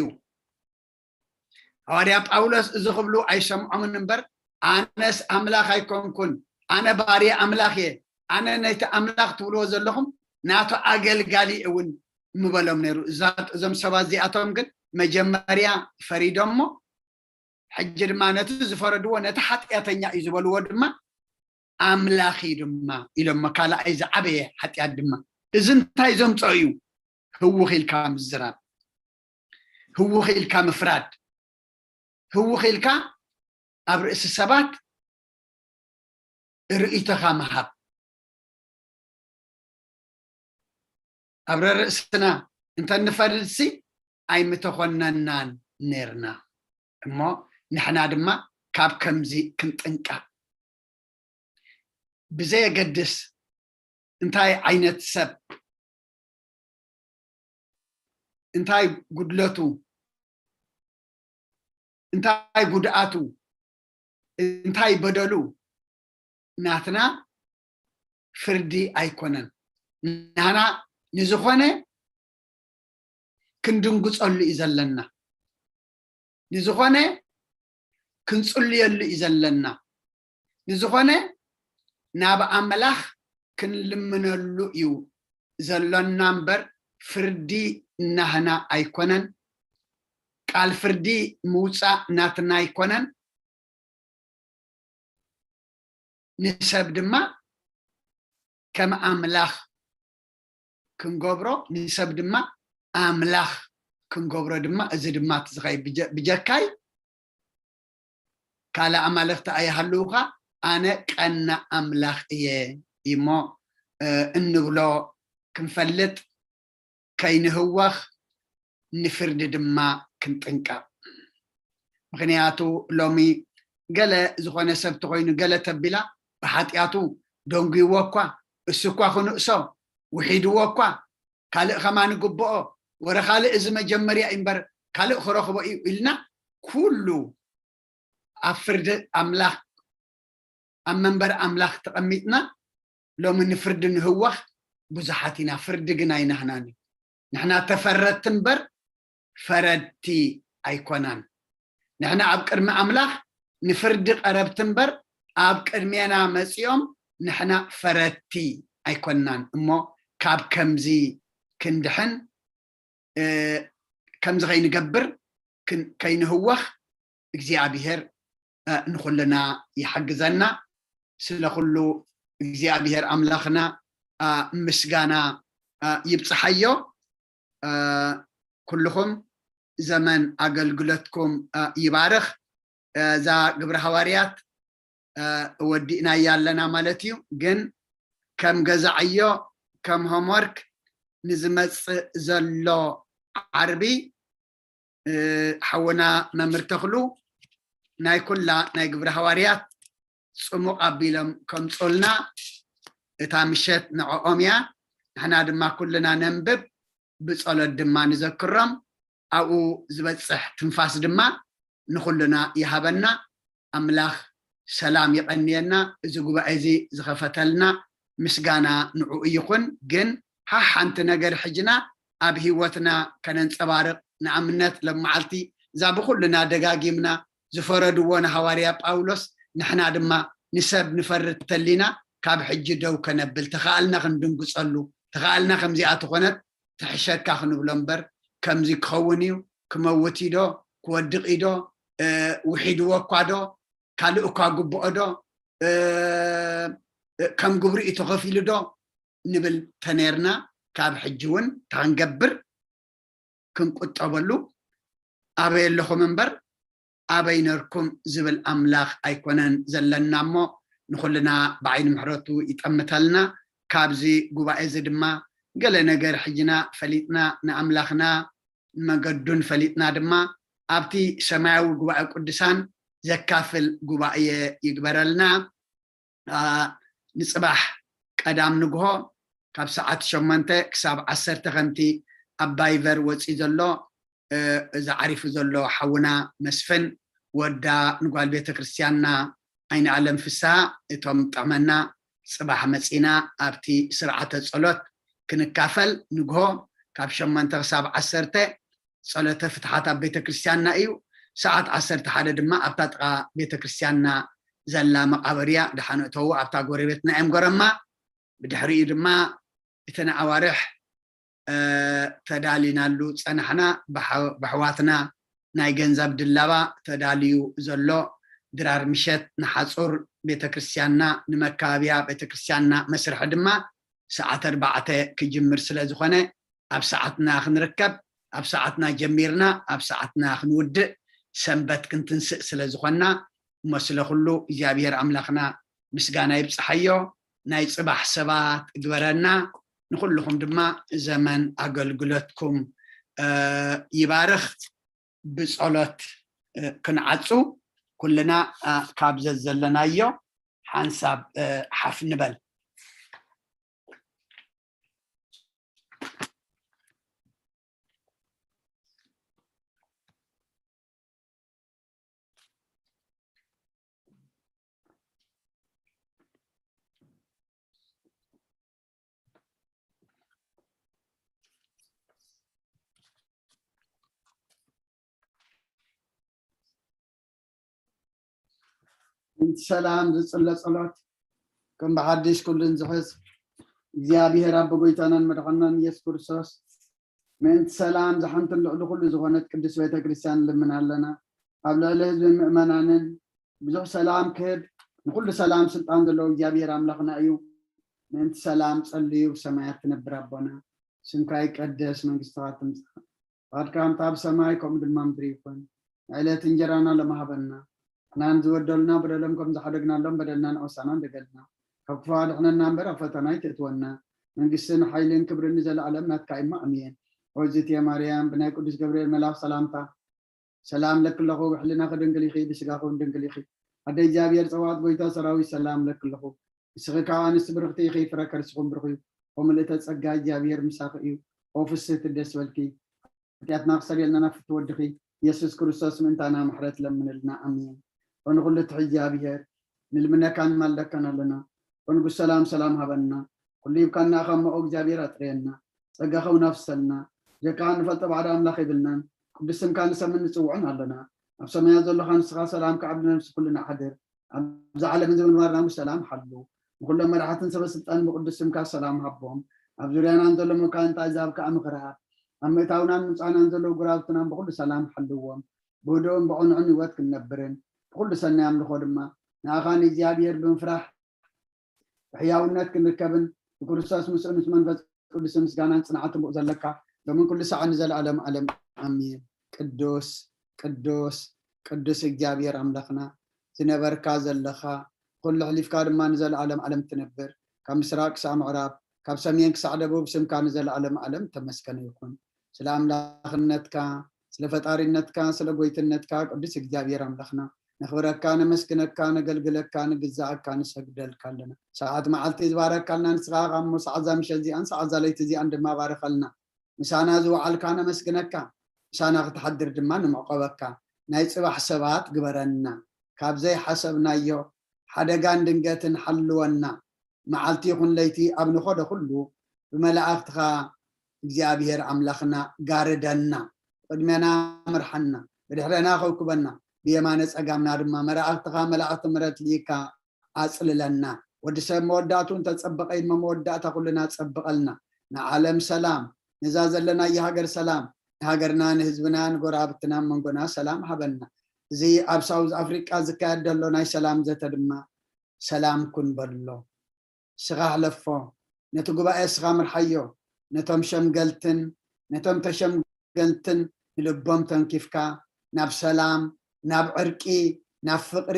ሃዋርያ ጳውሎስ እዚ ክብሉ ኣይሰምዖምን እምበር፣ "ኣነስ ኣምላኽ ኣይኮንኩን፣ ኣነ ባርያ ኣምላኽ እየ፣ ኣነ ነቲ ኣምላኽ ትብልዎ ዘለኹም ናቱ ኣገልጋሊ እውን" ምበሎም ነይሩ። እዛ-፣ እዞም ሰባት እዚኣቶም ግን መጀመርያ ፈሪዶሞ፣ ሕጂ ድማ ነቲ ዝፈረድዎ፣ ነቲ ሓጢኣተኛ እዩ ዝበልዎ ድማ ኣምላኽ እዩ ድማ ኢሎሞ። ካልኣይ ዝዓበየ ሓጢኣት ድማ። እዚ እንታይ ዘምፅኦ እዩ? ህውኽ ኢልካ ምዝራብ፣ ህውኽ ኢልካ ምፍራድ፣ ህውኽ ኢልካ ኣብ ርእሲ ሰባት ርእይቶኻ ምሃብ። ኣብ ርእስና እንተንፈርድሲ ኣይምተኾነናን ነርና። እሞ ንሕና ድማ ካብ ከምዚ ክንጥንቀቕ፣ ብዘየገድስ እንታይ ዓይነት ሰብ፣ እንታይ ጉድለቱ፣ እንታይ ጉድኣቱ፣ እንታይ በደሉ፣ ናትና ፍርዲ ኣይኮነን። ንሕና ንዝኾነ ክንድንግጸሉ እዩ ዘለና። ንዝኾነ ክንጽልየሉ እዩ ዘለና። ንዝኾነ ናብ ኣምላኽ ክንልምነሉ እዩ ዘሎና እምበር፣ ፍርዲ ናህና ኣይኮነን። ቃል ፍርዲ ምውጻእ ናትና ኣይኮነን። ንሰብ ድማ ከም ኣምላኽ ክንገብሮ፣ ንሰብ ድማ ኣምላኽ ክንገብሮ ድማ፣ እዚ ድማ እቲ ዝኸይ-፣ ብጀ-፣ ብጀካይ ካልእ ኣማልኽቲ ኣይሃልዉኻ፣ ኣነ ቀና ኣምላኽ እየ እሞ፣ እ፣ እንብሎ ክንፈልጥ፣ ከይንህወኽ፣ ንፍርዲ ድማ ክንጥንቀቕ። ምኽንያቱ ሎሚ ገለ ዝኾነ ሰብ ተኾይኑ ገለ ተቢላ ብሓጢኣቱ ደንጉይዎ እኳ፣ እሱ እኳ ክንእሶ ውሒድዎ እኳ፣ ካልእ ከማን ግብኦ፣ ወረ ካልእ እዚ መጀመርያ እዩ እምበር ካልእ ክረኽቦ እዩ ኢልና ኩሉ ኣብ ፍርዲ ኣምላኽ፣ ኣብ መንበር ኣምላኽ ተቐሚጥና ሎሚ ንፍርዲ ንህወኽ ብዙሓት ኢና። ፍርዲ ግን ኣይናህናን እዩ። ንሕና ተፈረድቲ እምበር ፈረድቲ ኣይኮናን። ንሕና ኣብ ቅድሚ ኣምላኽ ንፍርዲ ቀረብቲ እምበር ኣብ ቅድሜና መጺኦም ንሕና ፈረድቲ ኣይኮናን። እሞ ካብ ከምዚ ክንድሕን፣ እ፣ ከምዚ ከይንገብር፣ ክን-፣ ከይንህወኽ እግዚኣብሔር፣ እ፣ ንኹልና ይሓግዘና። ስለ ኩሉ እግዚኣብሔር ኣምላኽና፣ እ፣ ምስጋና፣ እ፣ ይብጽሓዮ። እ፣ ኩልኹም ዘመን ኣገልግሎትኩም፣ እ፣ ይባርኽ። እ፣ እዛ ግብረ ሃዋርያት፣ እ፣ ወዲእናያ ኣለና ማለት እዩ። ግን ከም ገዛዕዮ፣ ከም ሆምወርክ ንዝመጽእ ዘሎ ዓርቢ፣ እ፣ ሓውና መምህር ተኽሉ ናይ ኩላ ናይ ግብረ ሃዋርያት ጽሙቕ ኣቢሎም ከምጽኡልና እታ ምሸት ንዕኦም እያ። ንሕና ድማ ኩልና ነንብብ፣ ብጸሎት ድማ ንዘክሮም። ኣብኡ ዝበጽሕ ትንፋስ ድማ ንኹልና ይሃበና። ኣምላኽ ሰላም ይቐንየና። እዚ ጉባኤ እዚ ዝኸፈተልና ምስጋና ንዕኡ ይኹን። ግን ሓሓንቲ ነገር ሕጅና ኣብ ህይወትና ከነንጸባርቕ፣ ንኣብነት ሎም መዓልቲ እዛ ብኹልና ደጋጊምና ዝፈረድዎ ንሃዋርያ ጳውሎስ፣ ንሕና ድማ ንሰብ ንፈርድ ተሊና ካብ ሕጂ ደው ከነብል፣ ተኻኣልና ክንድንግጸሉ፣ ተኻኣልና ከምዚኣ ተኾነት ትሕሸካ ክንብሎ እምበር፣ ከምዚ ክኸውን እዩ፣ ክመውት እዩ ዶ፣ ክወድቕ እዩ ዶ፣ እ፣ ውሒድዎ እኳ ዶ፣ ካልእ እኳ ግብኦ ዶ፣ እ፣ እ፣ ከም ግብሩ እዩ ተኸፊሉ ዶ ንብል ተነርና፣ ካብ ሕጂ እውን እንታይ ክንገብር ክንቁጠበሉ፣ ኣበይ ኣለኹም እምበር ኣበይ ነርኩም ዝብል ኣምላኽ ኣይኮነን ዘለና እሞ፣ ንኹልና ብዓይኒ ምሕረቱ ይጠምተልና። ካብዚ ጉባኤ እዚ ድማ ገለ ነገር ሕጅና ፈሊጥና፣ ንኣምላኽና መገዱን ፈሊጥና ድማ ኣብቲ ሰማያዊ ጉባኤ ቅዱሳን ዘካፍል ጉባኤ ይግበረልና። አ፣ ንጽባሕ ቀዳም ንግሆ ካብ ሰዓት ሸሞንተ ክሳብ ዓሰርተ ከምቲ ኣብ ቫይበር ወጺኡ ዘሎ፣ እ፣ እዚ ዓሪፉ ዘሎ ሓውና መስፍን ወዳ ንጓል ቤተ ክርስቲያንና ኣይነ ኣለም ፍስሃ እቶም ጥዕመና ጽባሕ መጺና ኣብቲ ስርዓተ ጸሎት ክንካፈል ንግሆ ካብ ሸሞንተ ክሳብ ዓሰርተ ጸሎተ ፍትሓት ኣብ ቤተ ክርስቲያንና እዩ። ሰዓት ዓሰርተ ሓደ ድማ ኣብታ ጥቓ ቤተ ክርስቲያንና ዘላ መቓብር እያ። ደሓን እተዉ ኣብታ ጎረቤትና እዮም ጎረማ። ብድሕሪኡ ድማ እተን ኣዋርሕ፣ እ፣ ተዳሊናሉ ጸናሕና። ብሓ-፣ ብኣሕዋትና ናይ ገንዘብ ድላባ ተዳልዩ ዘሎ ድራር ምሸት ንሓጹር ቤተ ክርስቲያንና፣ ንመካበብያ ቤተ ክርስቲያንና መስርሒ ድማ ሰዓት ኣርባዕተ ክጅምር ስለ ዝኾነ፣ ኣብ ሰዓትና ክንርከብ፣ ኣብ ሰዓትና ጀሚርና ኣብ ሰዓትና ክንውድእ፣ ሰንበት ክንትንስእ ስለ ዝኾንና፣ እሞ ስለ ኩሉ እግዚኣብሔር ኣምላኽና ምስጋና ይብጽሓዮ። ናይ ጽባሕ ሰባት እግበረና። ንኹልኹም ድማ ዘመን ኣገልግሎትኩም፣ እ፣ ይባርኽ። ብጸሎት፣ እ፣ ክንዓጹ ኩልና፣ እ፣ ካብ ዘዘለናዮ ሓንሳብ፣ እ፣ ሓፍ ንበል። ምእንቲ ሰላም ዝጽለ ጸሎት፣ ከም ብሓድሽ ኩሉ ንዝሕዝ እግዚኣብሔር ኣቦ ጎይታናን መድሓናን ኢየሱስ ክርስቶስ፣ ምእንቲ ሰላም ዝሓንትን ልዕሊ ኩሉ ዝኾነት ቅድስት ቤተ ክርስቲያን ንልምን ኣለና። ኣብ ልዕሊ ህዝብን ምእመናንን ብዙሕ ሰላም ክህብ፣ ንኹሉ ሰላም ስልጣን ዘለዎ እግዚኣብሔር ኣምላኽና እዩ። ምእንቲ ሰላም ጸልዩ፣ ብሰማያት ትነብር ኣቦና፣ ስምካ ይቀደስ፣ መንግስትኻ ትምጻእ፣ ፍቓድካ ከምታ ኣብ ሰማይ ከምኡ ድማ ምድሪ ይኹን። ንዕለት እንጀራና ሎሚ ሃበና። ንሕናን ዝበደሉና በደሎም ከም ዝሓደግናሎም በደልና ንዖሳና እንደገልና። ካብ ክፉእ ኣድሕነና እምበር ኣብ ፈተና ኣይትእትወና። መንግስትን ሓይልን ክብርን ንዘለኣለም ናትካ እሞ ኣሜን። ኦዝቴ ማርያም ብናይ ቅዱስ ገብርኤል መልኣኽ ሰላምታ ሰላም ለክለኹ፣ ብሕልናኺ ድንግል ኢኺ፣ ብስጋኺ እውን ድንግል ኢኺ። ኣደ እግዚኣብሔር ጸባኦት ጎይታ ሰራዊት ሰላም ለክለኹ። ንስኺ ካብ ኣንስቲ ብርኽቲ ኢኺ፣ ፍረ ከርስኹም ብሩኽ እዩ። ወምልእተ ጸጋ እግዚኣብሔር ምሳኺ እዩ። ኦ ፍስህቲ ደስ በልኪ። ሓጢኣትና ክሰርየልና ናብ ፍትወድኺ ኢየሱስ ክርስቶስ ምእንታና ምሕረት ለምንልና። ኣሜን። ኦ ንኹሉ ትሕዚ እግዚኣብሔር፣ ንልምነካን ንማልደካን ኣለና። ኦ ንጉስ ሰላም ሰላም ሃበና። ኩሉ ሂብካና ካብ መኦ እግዚኣብሔር ኣጥርየና። ጸጋኻ እውን ኣፍሰልና። ጀካ ንፈልጦ ባዕዳ ኣምላኽ የብልናን። ቅዱስ ስምካ ንሰምን ንጽውዕን ኣለና። ኣብ ሰማያት ዘለኻ ንስኻ ሰላም ከዓብድ ነብሲ ኩልና ሓድር። ኣብዚ ዓለም እዚ ምንባርና ምስ ሰላም ሓሉ። ንኹሎም መራሕትን ሰበ ስልጣን ብቅዱስ ስምካ ሰላም ሃቦም። ኣብ ዙርያናን ዘሎ መኳንንት ኣዛብ ከዓ ምኽርሃብ። ኣብ ምእታውናን ምጻናን ዘለዉ ጉራብትናን ብኹሉ ሰላም ሓልዎም። ብህድኡን ብቕኑዕን ህይወት ክንነብርን ብኹሉ ሰናይ ኣምልኾ ድማ ንኣኻ ንእግዚኣብሔር ብምፍራሕ ብሕያውነት ክንርከብን ብክርስቶስ ምስኡ ምስ መንፈስ ቅዱስ ምስጋናን ጽንዓትን ብኡ ዘለካ ሎምን ኩሉ ሳዕ ንዘለኣለም ዓለም ኣሜን። ቅዱስ ቅዱስ ቅዱስ እግዚኣብሔር ኣምላኽና ዝነበርካ ዘለኻ ኩሉ ሕሊፍካ ድማ ንዘለኣለም ዓለም ትነብር ካብ ምስራቅ ክሳዕ ምዕራብ ካብ ሰሜን ክሳዕ ደቡብ ስምካ ንዘለኣለም ዓለም ተመስገነ ይኹን። ስለ ኣምላኽነትካ ስለ ፈጣሪነትካ ስለ ጎይትነትካ ቅዱስ እግዚኣብሔር ኣምላኽና ነኽብረካ ነመስግነካ ነገልግለካ ንግዛኣካ ንሰግደልካ ኣለና። ሰዓት መዓልቲ ዝባረካልና ንስኻ ካብ ሰዓት እዛ ምሸት እዚኣን ሰዓት እዛ ለይቲ እዚኣን ድማ ባርኸልና። ምሳና ዝወዓልካ ነመስግነካ። ምሳና ክትሓድር ድማ ንምዕቆበካ። ናይ ጽባሕ ሰባት ግበረና። ካብ ዘይሓሰብናዮ ሓደጋን ድንገትን ሓልወና። መዓልቲ ይኹን ለይቲ ኣብ ንኸዶ ኩሉ ብመላእኽትኻ እግዚኣብሔር ኣምላኽና ጋርደና። ቅድሜና ምርሓና። ብድሕረና ከውክበና። ብየማነ ጸጋምና ድማ መላእኽትኻ መላእኽቲ ምረት ልኢካ ኣጽልለና። ወዲ ሰብ መወዳእቱ እንተጸበቐ ኢልሞ መወዳእታ ኩልና ጸብቐልና። ንዓለም ሰላም፣ ነዛ ዘለናያ ሃገር ሰላም፣ ንሃገርና ንህዝብና ንጎራብትና መንጎና ሰላም ሃበና። እዚ ኣብ ሳውዝ ኣፍሪቃ ዝካየድ ዘሎ ናይ ሰላም ዘተ ድማ ሰላም ኩን በሎ። ስኻ ሕለፎ። ነቲ ጉባኤ ስኻ ምርሓዮ። ነቶም ሸምገልትን ነቶም ተሸምገልትን ንልቦም ተንኪፍካ ናብ ሰላም ናብ ዕርቂ ናብ ፍቕሪ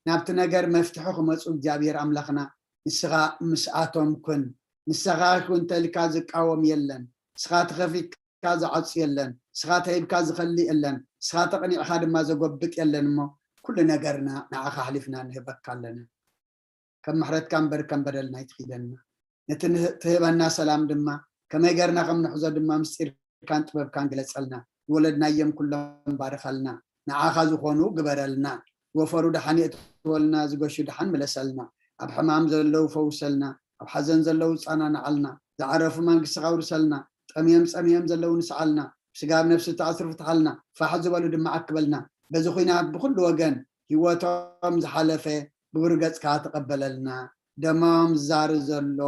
ናብቲ ነገር መፍትሒ ክመፁ እግዚኣብሔር ኣምላኽና ንስኻ ምስኣቶም ኩን። ንስኻ ይኹን ተልካ ዝቃወም የለን። ንስኻ ተኸፊትካ ዝዓፁ የለን። ንስኻ ተሂብካ ዝኸሊ የለን። ንስኻ ተቕኒዕካ ድማ ዘጎብጥ የለን እሞ ኩሉ ነገርና ንዓኻ ኣሕሊፍና ንህበካ ኣለና። ከም ምሕረትካ እምበር ከም በደልና ኣይትኺደና። ነቲ ትህበና ሰላም ድማ ከመይ ገርና ከም ንሕዞ ድማ ምስጢርካን ጥበብካን ግለጸልና። ዝወለድናዮም ኩሎም ባርኸልና። ንዓኻ ዝኾኑ ግበረልና። ዝወፈሩ ደሓን የእትወልና፣ ዝገሹ ደሓን ምለሰልና። ኣብ ሕማም ዘለዉ ፈውሰልና። ኣብ ሓዘን ዘለዉ ጻናንዓልና። ዝዓረፉ መንግስትኻ ኣውርሰልና። ጠምዮም ጸሚኦም ዘለዉ ንስዓልና። ብስጋ ኣብ ነፍሲ ተኣስሩ ፍትሓልና። ፋሕ ዝበሉ ድማ ኣክበልና። በዚ ኹናት ብኹሉ ወገን ህይወቶም ዝሓለፈ ብብሩ ገጽካ ተቐበለልና። ደሞም ዝዛሪ ዘሎ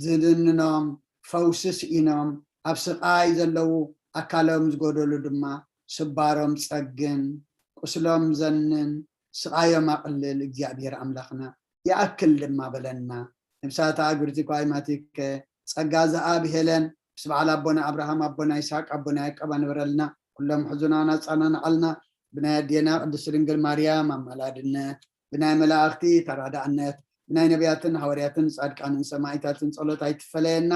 ዝድንኖም ፈውሲ ስኢኖም ኣብ ስቓይ ዘለዉ ኣካሎም ዝጎደሉ ድማ ስባሮም ጸግን ቁስሎም ዘንን ስቓዮም ኣቕልል እግዚኣብሔር ኣምላኽና ይኣክል ድማ በለና። ነብሳታ ኣግብርቲ ኳይማቲከ ጸጋ ዝኣብ ሄለን ምስ በዓል ኣቦና ኣብርሃም ኣቦና ይስሓቅ ኣቦና ያዕቆብ ኣንበረልና። ኩሎም ሕዙናና ጻናንዓልና። ብናይ ኣዴና ቅድስቲ ድንግል ማርያም ኣማላድነት ብናይ መላእኽቲ ተራዳእነት ብናይ ነቢያትን ሃዋርያትን ጻድቃንን ሰማዒታትን ጸሎት ኣይትፈለየና።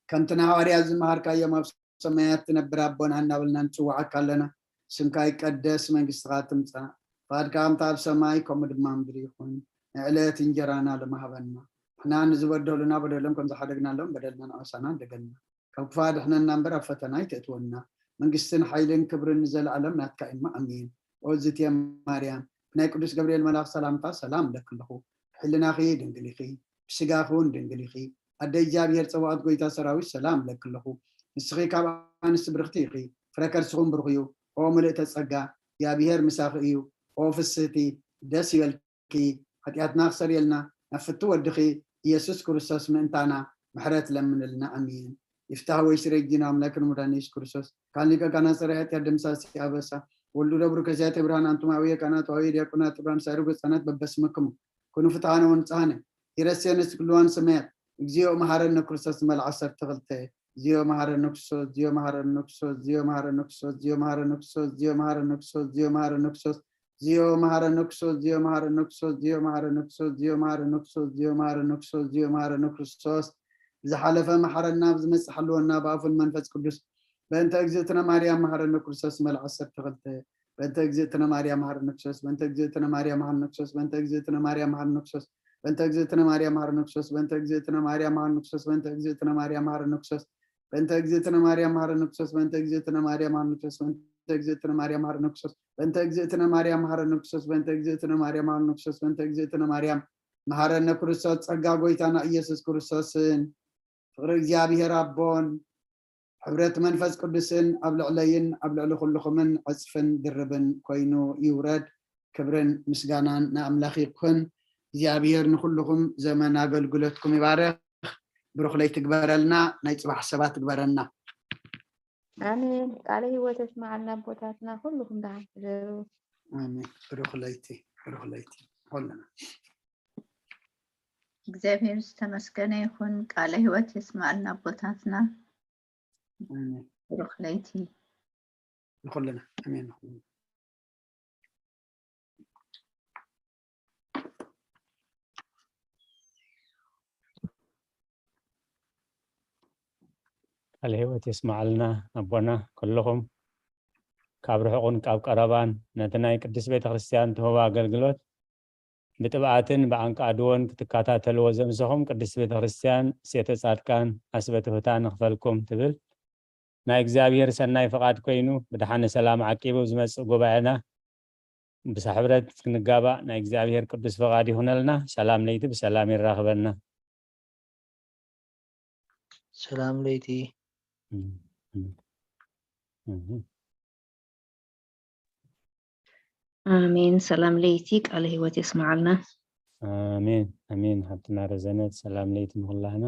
ከምቲ ንሃዋርያት ዝመሃርካዮም ኣብ ሰማያት ትነብር ኣቦና እናበልና ንጽውዓካ ኣለና። ስምካ ይቀደስ መንግስትኻ ትምጻእ። ፍቓድካ ከምታ ኣብ ሰማይ ከምኡ ድማ ምድሪ ይኹን። ንዕለት እንጀራና ሎሚ ሃበና። ንሕና ንዝበደሉና በደሎም ከም ዝሓደግናሎም በደልና ንዓሳና እንደገልና ካብ ክፋ ድሕነና እምበር ኣብ ፈተና ኣይተእትወና። መንግስትን ሓይልን ክብርን ንዘለኣለም ናትካ እሞ ኣሜን። ኦዝትየ ማርያም ብናይ ቅዱስ ገብርኤል መልኣኽ ሰላምታ ሰላም እለኪ ኣለኹ። ብሕልናኺ ድንግል ኢኺ፣ ብስጋኺ እውን ድንግል ኢኺ። ኣደ እግዚኣብሔር ጸባኦት ጎይታ ሰራዊት ሰላም እለኪ ኣለኹ። ንስኺ ካብ ኣንስቲ ብርኽቲ ኢኺ፣ ፍረ ከርስኹም ብሩኽ እዩ። ኦ ምልእተ ጸጋ፣ እግዚኣብሔር ምሳኺ እዩ። ኦ ፍስህቲ፣ ደስ ይበልኪ። ሓጢኣትና ክሰርየልና ናብ ፍቱ ወድኺ ኢየሱስ ክርስቶስ ምእንታና ምሕረት ለምንልና። ኣሜን። ይፍታህ ወይ ስረጅና ኣምላክን ሙዳን ኢየሱስ ክርስቶስ ካን ሊቀ ካህናት ጸረ ኃጢአት ደምሳሲ ኣበሳ ወልዱ ደብሩ ከሲያተ ብርሃን ኣንቱም ኣውየ ካህናት ኣውየ ዲያቆናት ጥብራን ሳይሩ ገጻናት በበስምክሙ ኩኑ ፍትሃነ ወንጽሃነ ይረስየነ ስክልዋን ሰማያት እግዚኦ መሐረነ ክርስቶስ መልዓ ዓሰርተ ክልተ። ዚዮ መሐረነ ክርስቶስ ዚዮ መሐረነ ክርስቶስ ዚዮ መሐረነ ክርስቶስ ዚዮ መሐረነ ክርስቶስ ዚዮ መሐረነ ክርስቶስ ዚዮ መሐረነ ክርስቶስ ዚዮ መሐረነ ክርስቶስ ዚዮ መሐረነ ክርስቶስ ዚዮ መሐረነ ክርስቶስ ዚዮ መሐረነ ክርስቶስ ዚዮ መሐረነ ክርስቶስ ብዝሓለፈ መሐረና ብዝመጽእ ሓልወና ብኣፉን መንፈስ ቅዱስ በእንተ እግዝእትነ ማርያም መሐረነ ክርስቶስ። መልኣስ ዓሰርተ ክልተ። በእንተ እግዝእትነ ማርያም መሐረነ ክርስቶስ። በእንተ እግዝእትነ ማርያም መሐረነ ክርስቶስ። በእንተ እግዝእትነ ማርያም መሐረነ ክርስቶስ። በእንተ እግዝእትነ ማርያም መሐረነ ክርስቶስ። በእንተ እግዝእትነ ማርያም መሐረነ ክርስቶስ። በእንተ እግዝእትነ ማርያም መሐረነ ክርስቶስ። በእንተ እግዝእትነ ማርያም መሐረነ ክርስቶስ። በእንተ እግዝእትነ ማርያም መሐረነ ክርስቶስ። በእንተ እግዝእትነ ማርያም መሐረነ ክርስቶስ። በእንተ እግዝእትነ ማርያም መሐረነ ክርስቶስ። በእንተ እግዝእትነ ማርያም መሐረነ ክርስቶስ። በእንተ እግዝእትነ ማርያም መሐረነ ክርስቶስ። ጸጋ ጎይታና ኢየሱስ ክርስቶስን ፍቕሪ እግዚኣብሔር ኣቦን ሕብረት መንፈስ ቅዱስን ኣብ ልዕለይን ኣብ ልዕሊ ኩልኹምን ዕጽፍን ድርብን ኮይኑ ይውረድ። ክብርን ምስጋናን ንኣምላኽ ይኹን። እግዚኣብሔር ንኹልኹም ዘመን ኣገልግሎትኩም ይባርኽ። ብሩኽ ለይቲ ግበረልና፣ ናይ ጽባሕ ሰባት ግበረና። ኣሜን። ቃለ ህይወት የስማዓልና ኣቦታትና፣ ኩልኹም ደሓን ሕደሩ። ኣሜን። ብሩኽ ለይቲ፣ ብሩኽ ለይቲ ኩልና። እግዚኣብሔር ዝተመስገነ ይኹን። ቃለ ህይወት የስማዓልና ኣቦታትና። ኣሜን። ብሩኽ ለይቲ። ንኹልና። ኣሜን። ቃለ ህይወት የስማዓልና ኣቦና። ኩልኹም ካብ ርሑቕን ካብ ቀረባን ነቲ ናይ ቅድስት ቤተክርስትያን ትህቦ ኣገልግሎት ብጥብዓትን ብዓንቃድዎን ክትከታተልዎ ዘምሰኹም ቅድስት ቤተክርስትያን ሴተ ጻድቃን ኣስበ ትሑታን ንኽፈልኩም ትብል። ናይ እግዚኣብሔር ሰናይ ፍቓድ ኮይኑ ብድሓነ ሰላም ዓቂቡ ዝመጽእ ጉባኤና ብሳሕብረት ክንጋባእ ናይ እግዚኣብሔር ቅዱስ ፍቓድ ይኹነልና። ሰላም ለይቲ ብሰላም ይራኽበና። ሰላም ለይቲ። ኣሜን። ሰላም ለይቲ ቃለ ህይወት የስማዓልና። ኣሜን ኣሜን። ሓብትና ረዘነት ሰላም ለይቲ ንኹላህና።